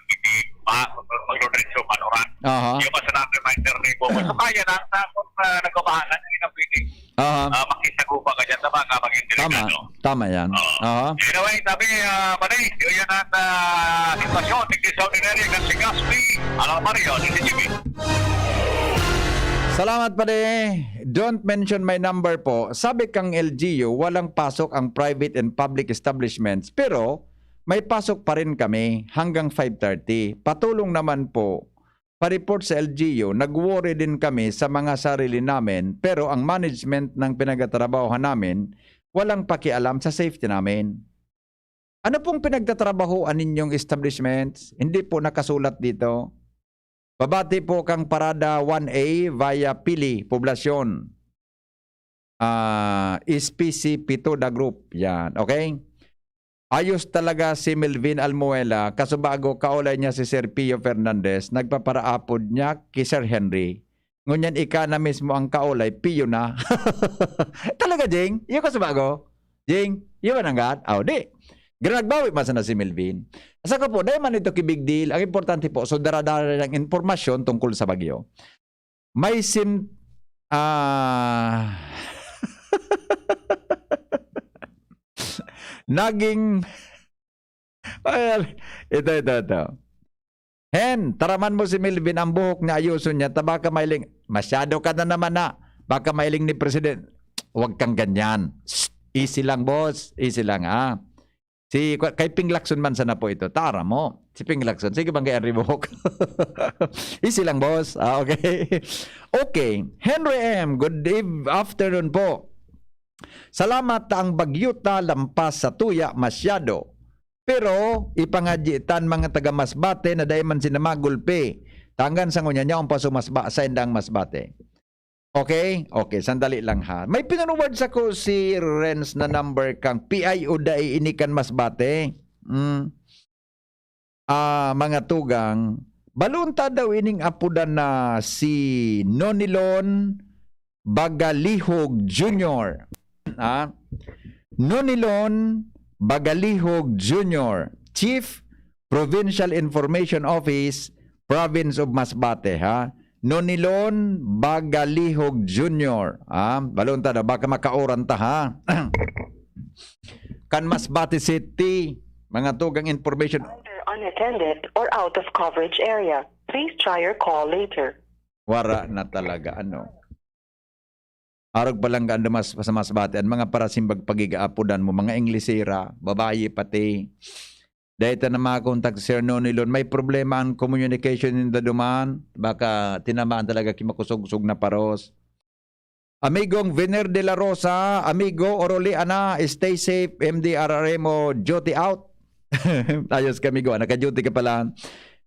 mag-, magdodretso man, oran. Aha. Yung basta na ang reminder ni Bobo. So, kaya lang, sa, kung, ah, nagbabahalan, hindi na pwede. Aha. Ah, makisagubay ka dyan sa mga maging Tama. delikado. Tama yan. Oo. Aha. Anyway, sabi, ah, Manay, yun yan ang, ah, sitwasyon. Tigil sa ordinary, kan Legazpi, Alarmario, D C G B. Salamat, pare. Don't mention my number po. Sabi kang L G U, walang pasok ang private and public establishments, pero may pasok pa rin kami hanggang five thirty. Patulong naman po. Pa-report sa L G U, nag-worry din kami sa mga sarili namin, pero ang management ng pinagtatrabahuhan namin, walang pakialam sa safety namin. Ano pong pinagtatrabahuan ninyong establishments? Hindi po nakasulat dito. Pabati po kang Parada one A via Pili, Poblacion. Ah, S P C pito da group. Yan, okay? Ayos talaga si Melvin Almuela, kasubago kaolay niya si Sir Pio Fernandez, nagpaparaapod niya ki Sir Henry. Ngunyan ika na mismo ang kaolay, Pio na. Talaga, Jing? Iyo kasubago? Jing, iyo ba nanggat? Aw, di. Ginagbawi man sana si Melvin. Sa ko po, dahil man ito ki big deal, ang importante po, so dara-dara ng impormasyon tungkol sa bagyo. May sim-, ah, naging, well, ito, ito, ito. Hen, taraman mo si Melvin, ang buhok niya, ayuson niya, ta baka mailing, masyado ka na naman na, baka mailing ni President. Huwag kang ganyan. Shh, easy lang, boss. Easy lang, ha? Si, kwa-, kay Ping Lacson man sana po ito. Tara mo. Si Ping Lacson. Sige bang kay Henry Buhok? Easy lang, boss. Ah, okay. Okay. Henry M, good eve-, afternoon po. Salamat ta ang bagyo ta lampas sa tuya masyado. Pero ipangadyi tan mga taga Masbate na dai man sinda magulpi. Tangan sa ngunya niya ang paso Masba-, sa indang Masbate. Okay? Okay, sandali lang ha. May pinunward sa ko si Renz na number kang P I O dai ini kan Masbate. Mm. Ah, mga tugang, balon ta daw ining apodan na si Nonilon Bagalihog Junior. Ha? Nonilon Bagalihog Junior, Chief, Provincial Information Office, Province of Masbate, ha? Nonilon Bagalihog Junior, ha? Balon ta daw, baka makauran ta, ha? Kan Masbate City, mga tugang information. Either unattended or out of coverage area. Please try your call later. Wara na talaga, ano. Arog pa lang ka, andumas sa Masbate, an mga parasimbag pagigaapodan mo, mga Inglesera, babayi pati. Dai ta na makontak si Sir Nonilon. May problema ang communication ninda duman. Baka tinamaan talaga ki makusugsog na paros. Amigong Vener de la Rosa, amigo, oroli ana, stay safe, M D R R M O, duty out. Ayos ka, amigo. Naka-duty ka pala.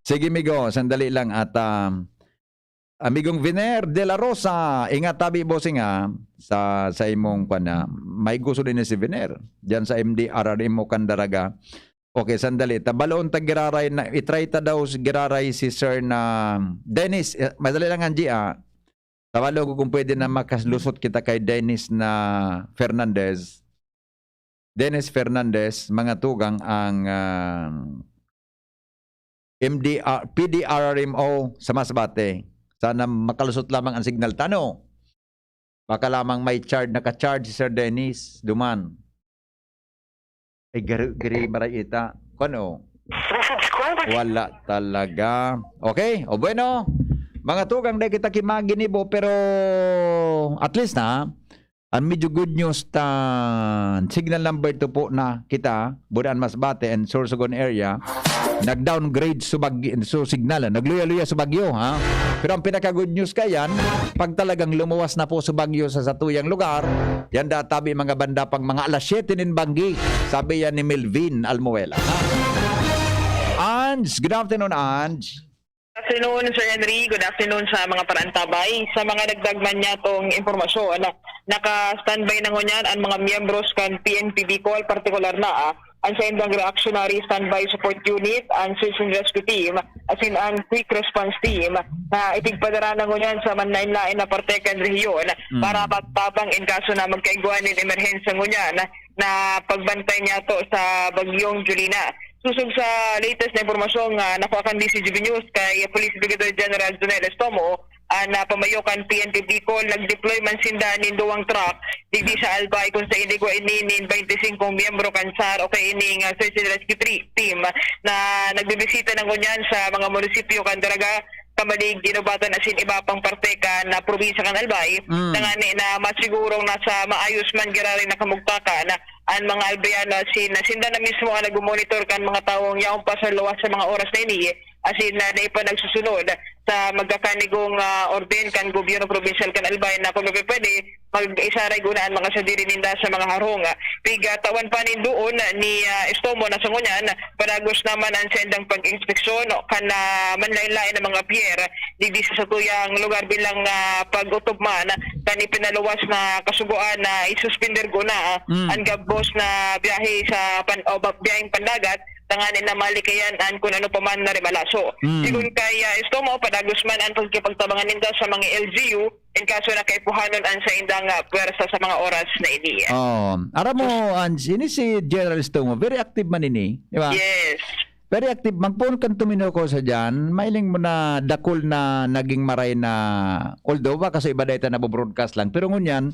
Sige, amigo, sandali lang at, ah, amigong Vener de la Rosa, ingat tabi, bossing, ha, sa, sa imong kwan na, may gusto din si Vener, diyan sa M D R R M O Candaraga. Okay, sandali. Tabaloon ta giraray na, i-try ta daw si giraray si Sir na Dennis. Eh, madali lang, Angie, ah. Tabalo ko kung pwede na makalusot kita kay Dennis na Fernandez. Dennis Fernandez, mga tugang ang, ah, M D R, P D R R M O sa Masbate. Sana makalusot lamang ang signal tano. Baka lamang may charge, naka-charge si Sir Dennis duman. Ay, gari, gari, maray ita. Kano? The subscriber. Wala talaga. Okay, o bueno. Mga tugang, dai kita kimaginibo, pero at least na, ang medyo good news ta, signal number two po na kita, Budaan Masbate and Sorsogon area, nag-downgrade sa bag-, sa signal, ah, nagluya-luya sa bagyo, ha? Pero ang pinaka-good news kayan, pag talagang lumuwas na po sa bagyo sa satuyang lugar, yan databi mga banda pang mga alas siyete nin banggi, sabi yan ni Melvin Almuela, ha? Ange, good afternoon, Ange. Afternoon, Sir Henry. Good afternoon sa mga paraantabay. Sa mga dagdag man niya tong impormasyon, naka-standby na ngunyan ang mga miyembros kan P N P Bicol, partikular na, ah, ang saindang reactionary standby support unit, ang search and rescue team, asin ang quick response team na itigpadara na ngunyan sa manlaen-laen na parte kan rehiyon Mm. para magtabang in kaso na magkaigwa nin emerhensya ngunyan na pagbantay niyato sa Bagyong Jolina. Susog sa latest na impormasyon nga nakuha kan D C G B News kay Police Brigadier General Jonel Estomo, ah, na pamayo kan P N P Bicol, nag-deploy man sinda nin duwang truck digdi sa Albay, kung sa inigwa ini nin twenty-five miyembro kan sar o kay ini nga search and rescue tri-, team na nagbibisita na ngunyan sa mga munisipyo kan Daraga, Malig, Guinobatan asin iba pang parte kan, ah, probinsya kan Albay, Mm. tangani na masigurong nasa maayos man giraray na kamugtakan an mga Albayano asin sinda na mismo ang nagmo-monitor kan mga tawong yaon pa sa luwas sa mga oras na ini, asin na naipanagsusunod sa magkakanigong, ah, orden kan gobyerno probinsyal kan Albay na kung mapipwede, mag-isaray guna an mga sadiri ninda sa mga harong. Piga tawan pa nin doon ni, ah, Estomo na sa ngunyan, padagos naman an saindang pag-inspeksyon kan, ah, manlain-lain na mga pier digdi sa satuyang lugar bilang, ah, pag-otob man kan ipinaluwas na kasugoan na isuspender guna, ah, Mm. an gabos na biyahe sa pan-, o ba-, biyaheng pandagat, tanganing na malikayan an kun ano pa man na remalaso. Mm. Sigon kay, ah, Estomo, padagos man an pagkipagtabangan ninda sa mga L G U in kaso na kaipuhanon an saindang, ah, pwersa sa mga oras na ini. Oh, aram mo, Sus- Ange, ini si General Estomo, very active man ini, di ba? Yes. Very active. Magpoon kan tuminoko sa diyan, mailing mo na dakul na naging maray na, although baka sa iba dahil na nabobroadcast lang, pero ngunyan,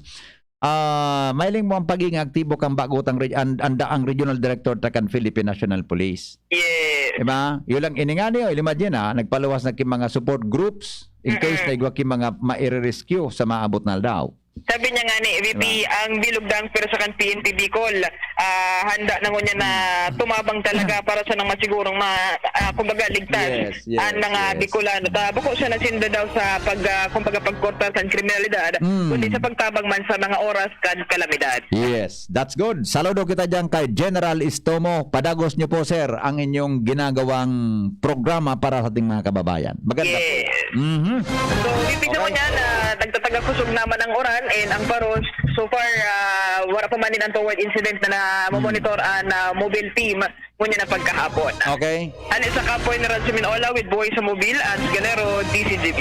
ah, mailing mo ang pagiging aktibo kang bago tang re-, an-, an-, ang regional director ta kan Philippine National Police. Yes. Di ba? Yun lang, ini nga niyo, imagine, ah, nagpaluwas na ki mga support groups in case Mm-mm. na igwa ki mga maire-rescue sa maabot na aldaw. Sabi niya nga ni V P, Diba? ang bilog daang pwersa kan P N P Bicol, ah, handa na ngunyan na Hmm. tumabang talaga para sa nang masigurong ma-, ah, kumbaga, ligtas Yes, yes, ang mga yes. Bicolano. Ta, bako siya nasinda daw sa pag, ah, kumbaga, pagkorta sa kriminalidad, Hmm. kundi sa pagtabang man sa mga oras kan kalamidad. Yes, that's good. Saludo kita diyan kay General Estomo. Padagos niyo po, sir, ang inyong ginagawang programa para sa ating mga kababayan. Maganda po. Yes. Mhm. So, bibigyan ko Okay. niya na nagtataga kusog naman ang uran and ang paros. So far, ah, wala pa man din ang toward incident na namomonitor Mm. ang, ah, mobile team ngunyan na pagkahapon. Okay. Ani sa Kapoy na Radyo Minola with Boy sa Mobil, Ans Ganero, D C G B.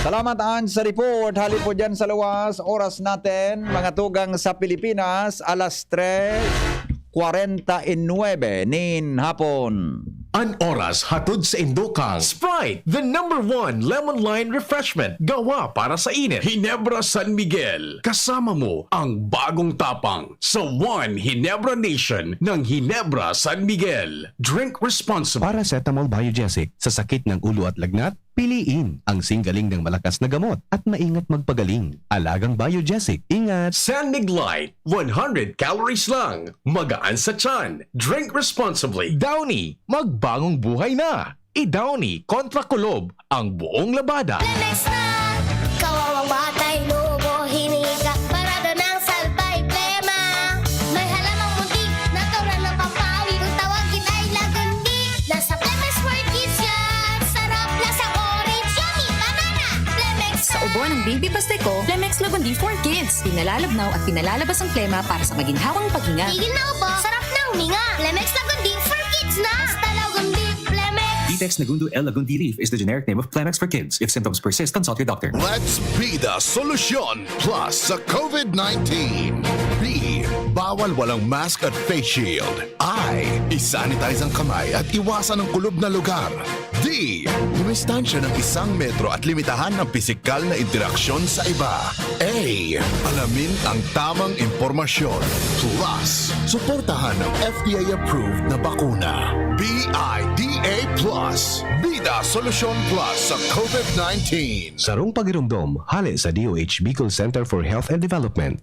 Salamat, Ans, sa report. Hali po dyan sa luwas. Oras natin, mga tugang sa Pilipinas, alas tres kwarenta y nuebe nin hapon. An oras hatod sa indokang Sprite, the number one lemon lime refreshment, gawa para sa init. Ginebra San Miguel, kasama mo ang bagong tapang sa One Ginebra Nation ng Ginebra San Miguel. Drink responsibly. Paracetamol Biogesic, sa sakit ng ulo at lagnat, piliin ang singgaling ng malakas na gamot at maingat magpagaling. Alagang Biogesic, ingat! San Mig Light, one hundred calories lang. Magaan sa tiyan. Drink responsibly. Downy, magbagong buhay na. I-Downy kontra kulob ang buong labada. Lemex na! Kawawang batay, lobo, hiningi ka. Parada ng salbay, plema. May halamang muntik, natural na pampawi. Kung tawagin ay lagundi. Nasa Plemex for Kids yan. Sarap, lasang orange, yummy, banana. Plemex Sa ubo ng baby Pasteco, Plemex Lagundi for Kids. Pinalalabnaw at pinalalabas ang plema para sa maginhawang paghinga. Tigil na ubo, sarap na huminga. Plemex Lagundi for Kids na. Basta Lagundi, Plemex. Ditex Nagundo L Lagundi Leaf is the generic name of Plemex for Kids. If symptoms persist, consult your doctor. Let's be the solution plus sa COVID nineteen. B, bawal walang mask at face shield. I, isanitize ang kamay at iwasan ang kulob na lugar. D, dumistansya ng isang metro at limitahan ang pisikal na interaksyon sa iba. A, alamin ang tamang impormasyon. Plus, suportahan ang F D A-approved na bakuna. B I D A plus. Bida Solusyon Plus sa COVID nineteen. Sarong pagiromdom, hale sa D O H Bicol Center for Health and Development.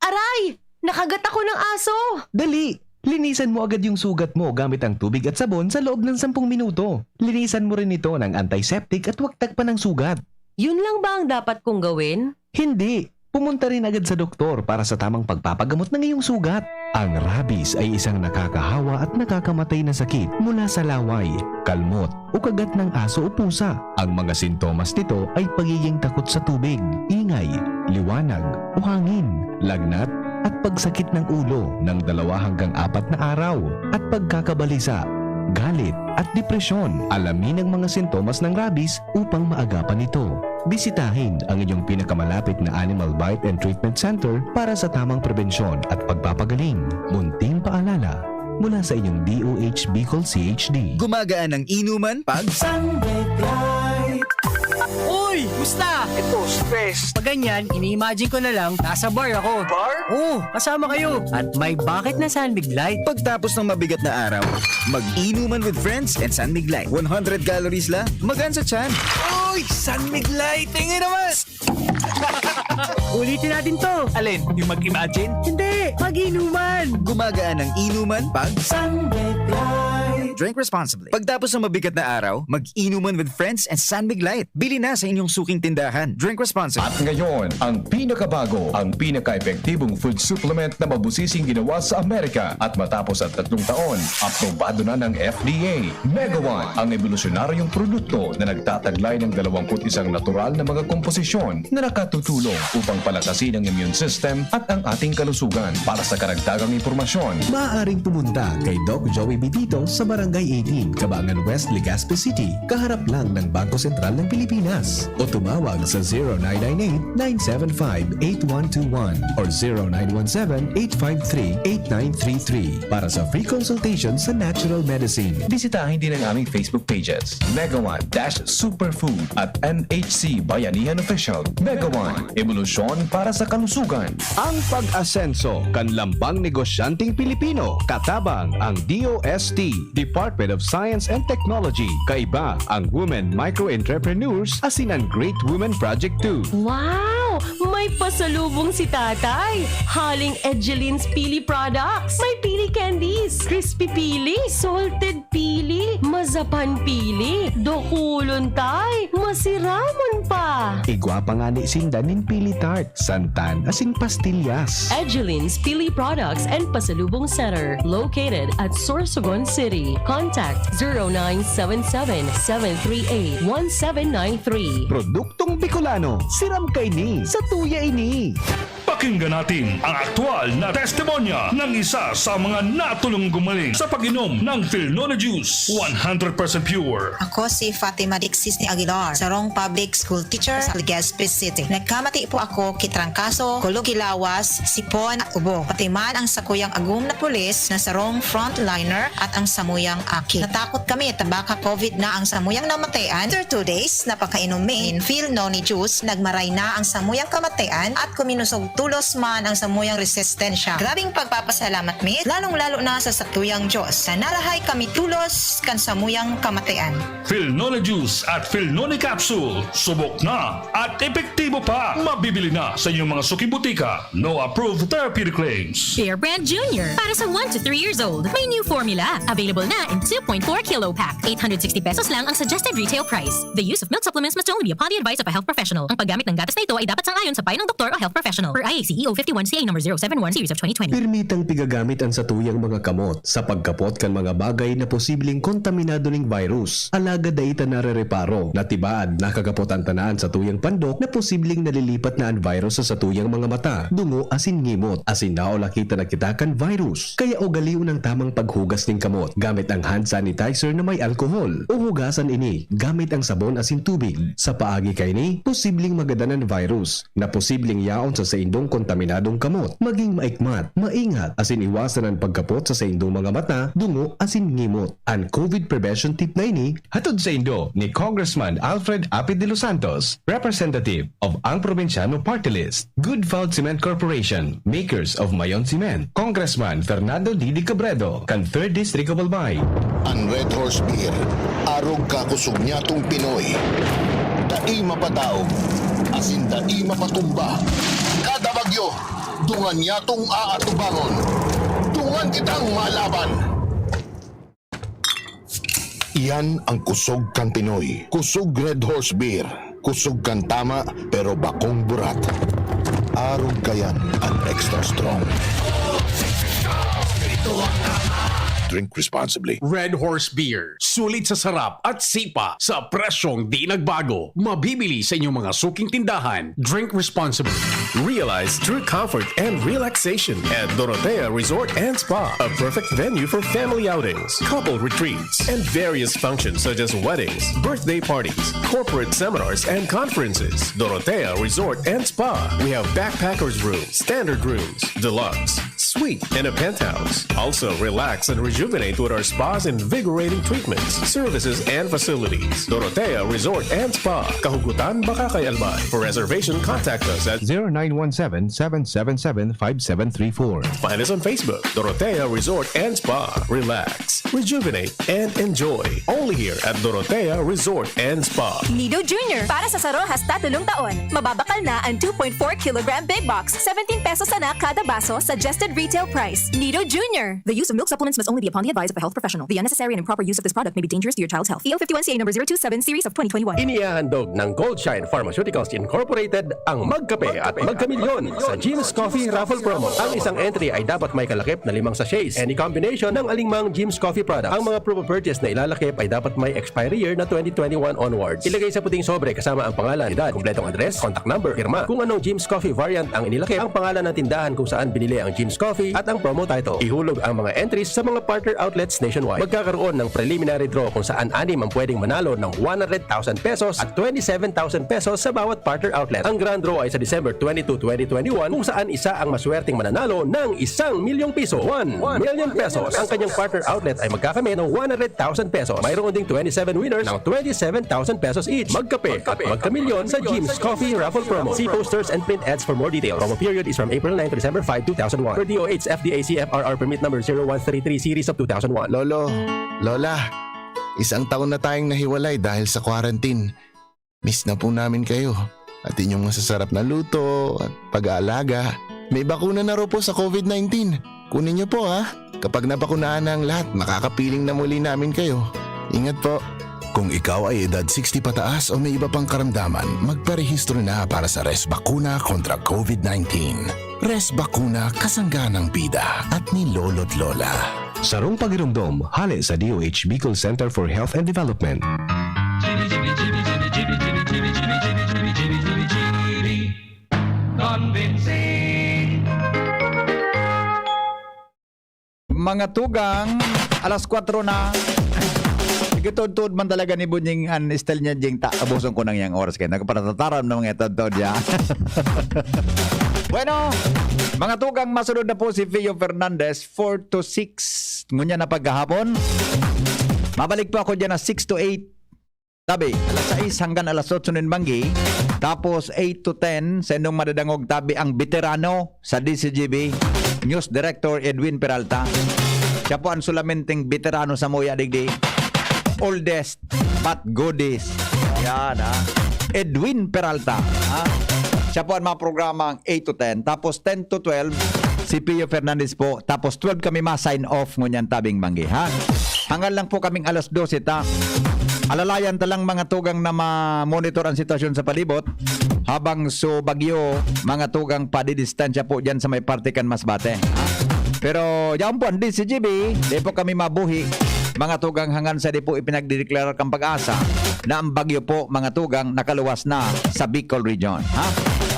Aray! Nakagat ako ng aso! Dali! Linisan mo agad yung sugat mo gamit ang tubig at sabon sa loob ng sampung minuto. Linisan mo rin ito ng antiseptic at huwag tagpan ng sugat. Yun lang ba ang dapat kong gawin? Hindi! Pumunta rin agad sa doktor para sa tamang pagpapagamot ng iyong sugat. Ang rabies ay isang nakakahawa at nakakamatay na sakit mula sa laway, kalmot, o kagat ng aso o pusa. Ang mga sintomas nito ay pagiging takot sa tubig, ingay, liwanag, o hangin, lagnat, at pagsakit ng ulo ng dalawa hanggang apat na araw, at pagkakabalisa, galit, at depresyon. Alamin ang mga sintomas ng rabies upang maagapan ito. Bisitahin ang inyong pinakamalapit na Animal Bite and Treatment Center para sa tamang prebensyon at pagpapagaling. Munting paalala mula sa inyong D O H Bicol C H D. Gumagaan ang inuman pag Sunday Bright. Uy! Musta? Ito, stress. Pag ganyan, ini-imagine ko na lang, nasa bar ako. Bar? Oo, kasama kayo. At may bakit na San Mig Light. Pagtapos ng mabigat na araw, mag-inuman with friends and San Mig Light. One hundred calories lang, magaan sa tiyan. Uy! San Mig Light! Tingin naman! Ulitin natin to. Alin? Yung mag-imagine? Hindi! Mag-inuman! Gumagaan ang inuman pag San Mig Light. Drink responsibly. Pagtapos ng mabigat na araw, mag-inuman with friends and San Mig Light. Bili na sa inyong suking tindahan. Drink responsibly. At ngayon, ang pinakabago, ang pinaka-epektibong food supplement na mabusising ginawa sa Amerika. At matapos ang tatlong taon, aprobado na ng F D A. Megawan, ang ebolusyonaryong produkto na nagtataglay ng dalawampu't isang natural na mga komposisyon na nakatutulong upang palakasin ang immune system at ang ating kalusugan. Para sa karagdagang impormasyon, Maaaring pumunta kay Doc Joey Bitito sa Barangay eighteen, Kabangan West, Legazpi City, kaharap lang ng Bangko Sentral ng Pilipinas. O tumawag sa zero nine nine eight, nine seven five, eight one two one or zero nine one seven, eight five three, eight nine three three para sa free consultation sa natural medicine. Bisitahin din ang aming Facebook pages, Megawan dash Superfood at N H C Bayanihan Official. Megawan, ebolusyon para sa kalusugan. Ang pag-asenso kan lambang negosyanteng Pilipino, katabang ang D O S T, Department of Science and Technology. Kaiba ang women micro-entrepreneurs asin ang Great Women Project two. Wow! May pasalubong si Tatay! Haling Edgeline's Pili Products! May Pili Candies, Crispy Pili, Salted Pili, Mazapan Pili, Dokulon Tay, Masiramon pa! Igwa pa ngani sinda nin Pili Tart, Santan asin Pastillas. Edgeline's Pili Products and Pasalubong Center, located at Sorsogon City. Contact zero nine seven seven, seven three eight, one seven nine three. Produktong Bicolano, siram kaini, satuya ini. Pakinggan natin ang aktual na testimonya ng isa sa mga natulong gumaling sa pag-inom ng Filnone Juice, one hundred percent pure. Ako si Fatima Dixis ni Aguilar, sarong public school teacher sa Legazpi City. Nagkamati po ako ki trangkaso, kulog ki lawas, sipon at ubo. Pati man ang sakuyang agom na pulis na sarong frontliner at ang samuyang aki. Natakot kami ta baka covid na ang samuyang namatayan. After two days, napakainom mi nin Filnone Juice, nagmaray na ang samuyang kamatayan at kuminusog tulos man ang samuyang resistensya. Grabing pagpapasalamat mi, lalong-lalo na sa sakuyang Diyos. Sa narahay kami tulos kan samuyang kamatayan. Filnone Juice at Filnone Capsule, subok na at epektibo pa. Mabibili na sa inyong mga suking butika. No approved therapeutic claims. Bear Brand Junior. Para sa one to three years old. May new formula. Available na in two point four kilo pack. Eight hundred sixty pesos lang ang suggested retail price. The use of milk supplements must only be upon the advice of a health professional. Ang paggamit ng gatas na ito ay dapat sang-ayon sa payo ng doktor o health professional. Per I A C E O fifty-one C A number zero seven one series of twenty twenty. Pirmitang pigagamit an satuyang mga kamot sa pagkapot kan mga bagay na posibleng kontaminado ning virus. Alagad dai ta narereparo na tibaad nakakapot an tanan satuyang pandok na posibleng nalilipat na an virus sa satuyang mga mata, dungo asin ngimot, asin naulaki ta na kita kan virus. Kaya ugalion ang tamang paghugas nin kamot gamit ang hand sanitizer na may alkohol, o hugasan ini gamit ang sabon asin tubig. Sa paagi kaini, posibleng magadan an virus na posibleng yaon sa saindong kontaminadong kamot. Maging maikmat, maingat, asin iwasan an pagkapot sa saindong mga mata, dungo, asin ngimot. An covid prevention tip na ini, hatod saindo ni Congressman Alfred Apid de los Santos, representative of Ang Probinsyano Party List. Good Food Cement Corporation, makers of Mayon Cement. Congressman Fernando Didi Cabredo, kan Third District of Albay. An Red Horse Beer, arog ka kusog nyatong Pinoy. Dai mapadaog, asin dai mapatumba. Kada bagyo, dungan nyatong aatubangon. Dungan kitang malaban. Iyan ang kusog kan Pinoy. Kusog Red Horse Beer. Kusog kan tama, pero bakong burat. Arog kayan an extra strong. Drink responsibly. Red Horse Beer. Sulit sa sarap at sipa sa presyong di nagbago. Mabibili sa inyong mga suking tindahan. Drink responsibly. Realize true comfort and relaxation at Dorotea Resort and Spa, a perfect venue for family outings, couple retreats, and various functions such as weddings, birthday parties, corporate seminars, and conferences. Dorotea Resort and Spa. We have backpackers room, standard rooms, deluxe, Suite and a penthouse. Also, relax and rejuvenate with our spa's invigorating treatments, services, and facilities. Dorotea Resort and Spa, Kahugutan, Bacacay, Albay. For reservation, contact us at zero nine one seven, seven seven seven, five seven three four. Find us on Facebook, Dorotea Resort and Spa. Relax, rejuvenate, and enjoy. Only here at Dorotea Resort and Spa. Nido Junior, para sa saro hasta tulong taon. Mababakal na ang two point four kilogram big box, seventeen pesos sana kada baso, suggested retail price. Nido Junior. The use of milk supplements must only be upon the advice of a health professional. The unnecessary and improper use of this product may be dangerous to your child's health. E L fifty-one C A number zero two seven series of twenty twenty-one. Inihahandog ng Gold Shine Pharmaceuticals Incorporated ang Magkape at Magkamilyon sa Jim's Coffee Raffle Promo. Ang isang entry ay dapat may kalakip na limang sachets. Any combination ng alingmang Jim's Coffee product. Ang mga promo purchase na ilalakip ay dapat may expiry year na twenty twenty-one onwards. Ilagay sa puting sobre kasama ang pangalan, edad, kompletong address, contact number, pirma. Kung anong Jim's Coffee variant ang inilakip, ang pangalan ng tindahan kung saan binili ang Jim's Coffee, at ang promo title. Ihulog ang mga entries sa mga partner outlets nationwide. Magkakaroon ng preliminary draw kung saan anim ang pwedeng manalo ng one hundred thousand pesos at twenty-seven thousand pesos sa bawat partner outlet. Ang grand draw ay sa December twenty-two, twenty twenty-one, kung saan isa ang maswerteng mananalo ng isang milyong piso, one million pesos. Ang kanyang partner outlet ay magkakamit ng one hundred thousand pesos. Mayroon ding twenty-seven winners ng twenty-seven thousand pesos each. Magkape at magkamilyon sa Jim's Coffee Raffle Promo. See posters and print ads for more details. Promo period is from April nine to December five, two thousand one. Per D O H F D A C F R R permit number zero one three three series of two thousand one. Lolo, Lola, isang taon na tayong nahiwalay dahil sa quarantine. Miss na po namin kayo. At inyong masasarap na luto at pag-aalaga. May bakuna na raw po sa COVID nineteen. Kunin niyo po, ha. Kapag nabakunahan na ang lahat, makakapiling na muli namin kayo. Ingat po. Kung ikaw ay edad sixty pataas o may iba pang karamdaman, magparehistro na para sa Res Bakuna kontra COVID nineteen. Res Bakuna, kasangga ng bida at ni Lolo't Lola. Sarong pagiromdom, hale sa D O H Bicol Center for Health and Development. Convincing. Mga tugang, alas kwatro na. Sige, tuod-tuod man talaga ni Bunying an style niya, Jing. Ta, abuson ko nang yang oras kayo. Nagparatataram na mga tuod-tuod niya. Bueno, mga tugang, masunod na po si Fio Fernandez, four to six. Ngunyan na paghahapon. Mabalik po ako dyan na six to eight. Tabi, alas sais hanggang alas otso nin banggi. Tapos eight to ten, sa inyong madadangog tabi ang veterano sa D C G B, News Director Edwin Peralta. Siya po ang sulamenteng veterano sa muya digdi. Oldest but goodest. Yan, ha? Edwin Peralta, ha? Siya po ang mga programang eight to ten. Tapos ten to twelve, si Pio Fernandez po. Tapos twelve kami ma-sign off ngunyan tabing banggi, ha? Hangal lang po kaming alas dose ta. Alalayan ta lang mga tugang na ma-monitor ang sitwasyon sa palibot. Habang so bagyo, mga tugang padidistansya po dyan sa may parte kan Masbate, ha? Pero yan po ang D C G B, di po kami mabuhi. Mga tugang hangan sa di po ipinagdideklarar kang pag-asa na ang bagyo po, mga tugang, nakaluwas na sa Bicol Region, ha?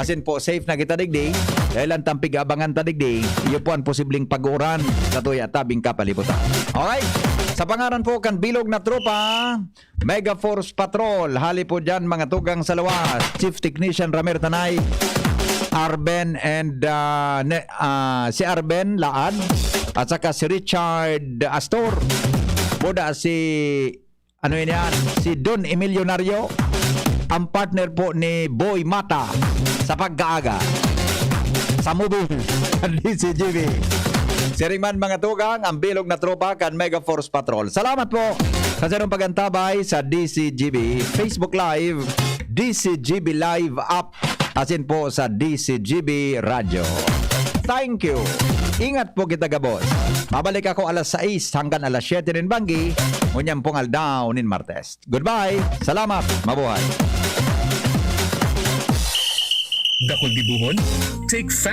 Asin po, safe na kita digdi, dahil ang tampig abangan ta digdi, iyo po ang posibleng pag-uuran sa tuya tabing kapalibutan. Alright? Sa pangaran po kan bilog na tropa, Mega Force Patrol, hali po dyan, mga tugang sa lawas, Chief Technician Ramer Tanay, Arben and, ah, ne-, ah, si Arben Laad, at saka si Richard Astor. Buda si, ano yun yan? Si Don Emilionario, ang partner po ni Boy Mata sa pagkaaga sa mobile kan D C G B. Siring man, mga tugang, ang bilog na tropa kan Mega Force Patrol. Salamat po sa sarong pagantabay sa D C G B Facebook Live, D C G B Live app, asin po sa D C G B Radyo. Thank you. Ingat po kita gabos. Mabalik ako alas sais hanggang alas siyete nin banggi, ngunyan pong aldaw nin Martes. Goodbye. Salamat. Mabuhay. Dakul Dibuhon, take Farah.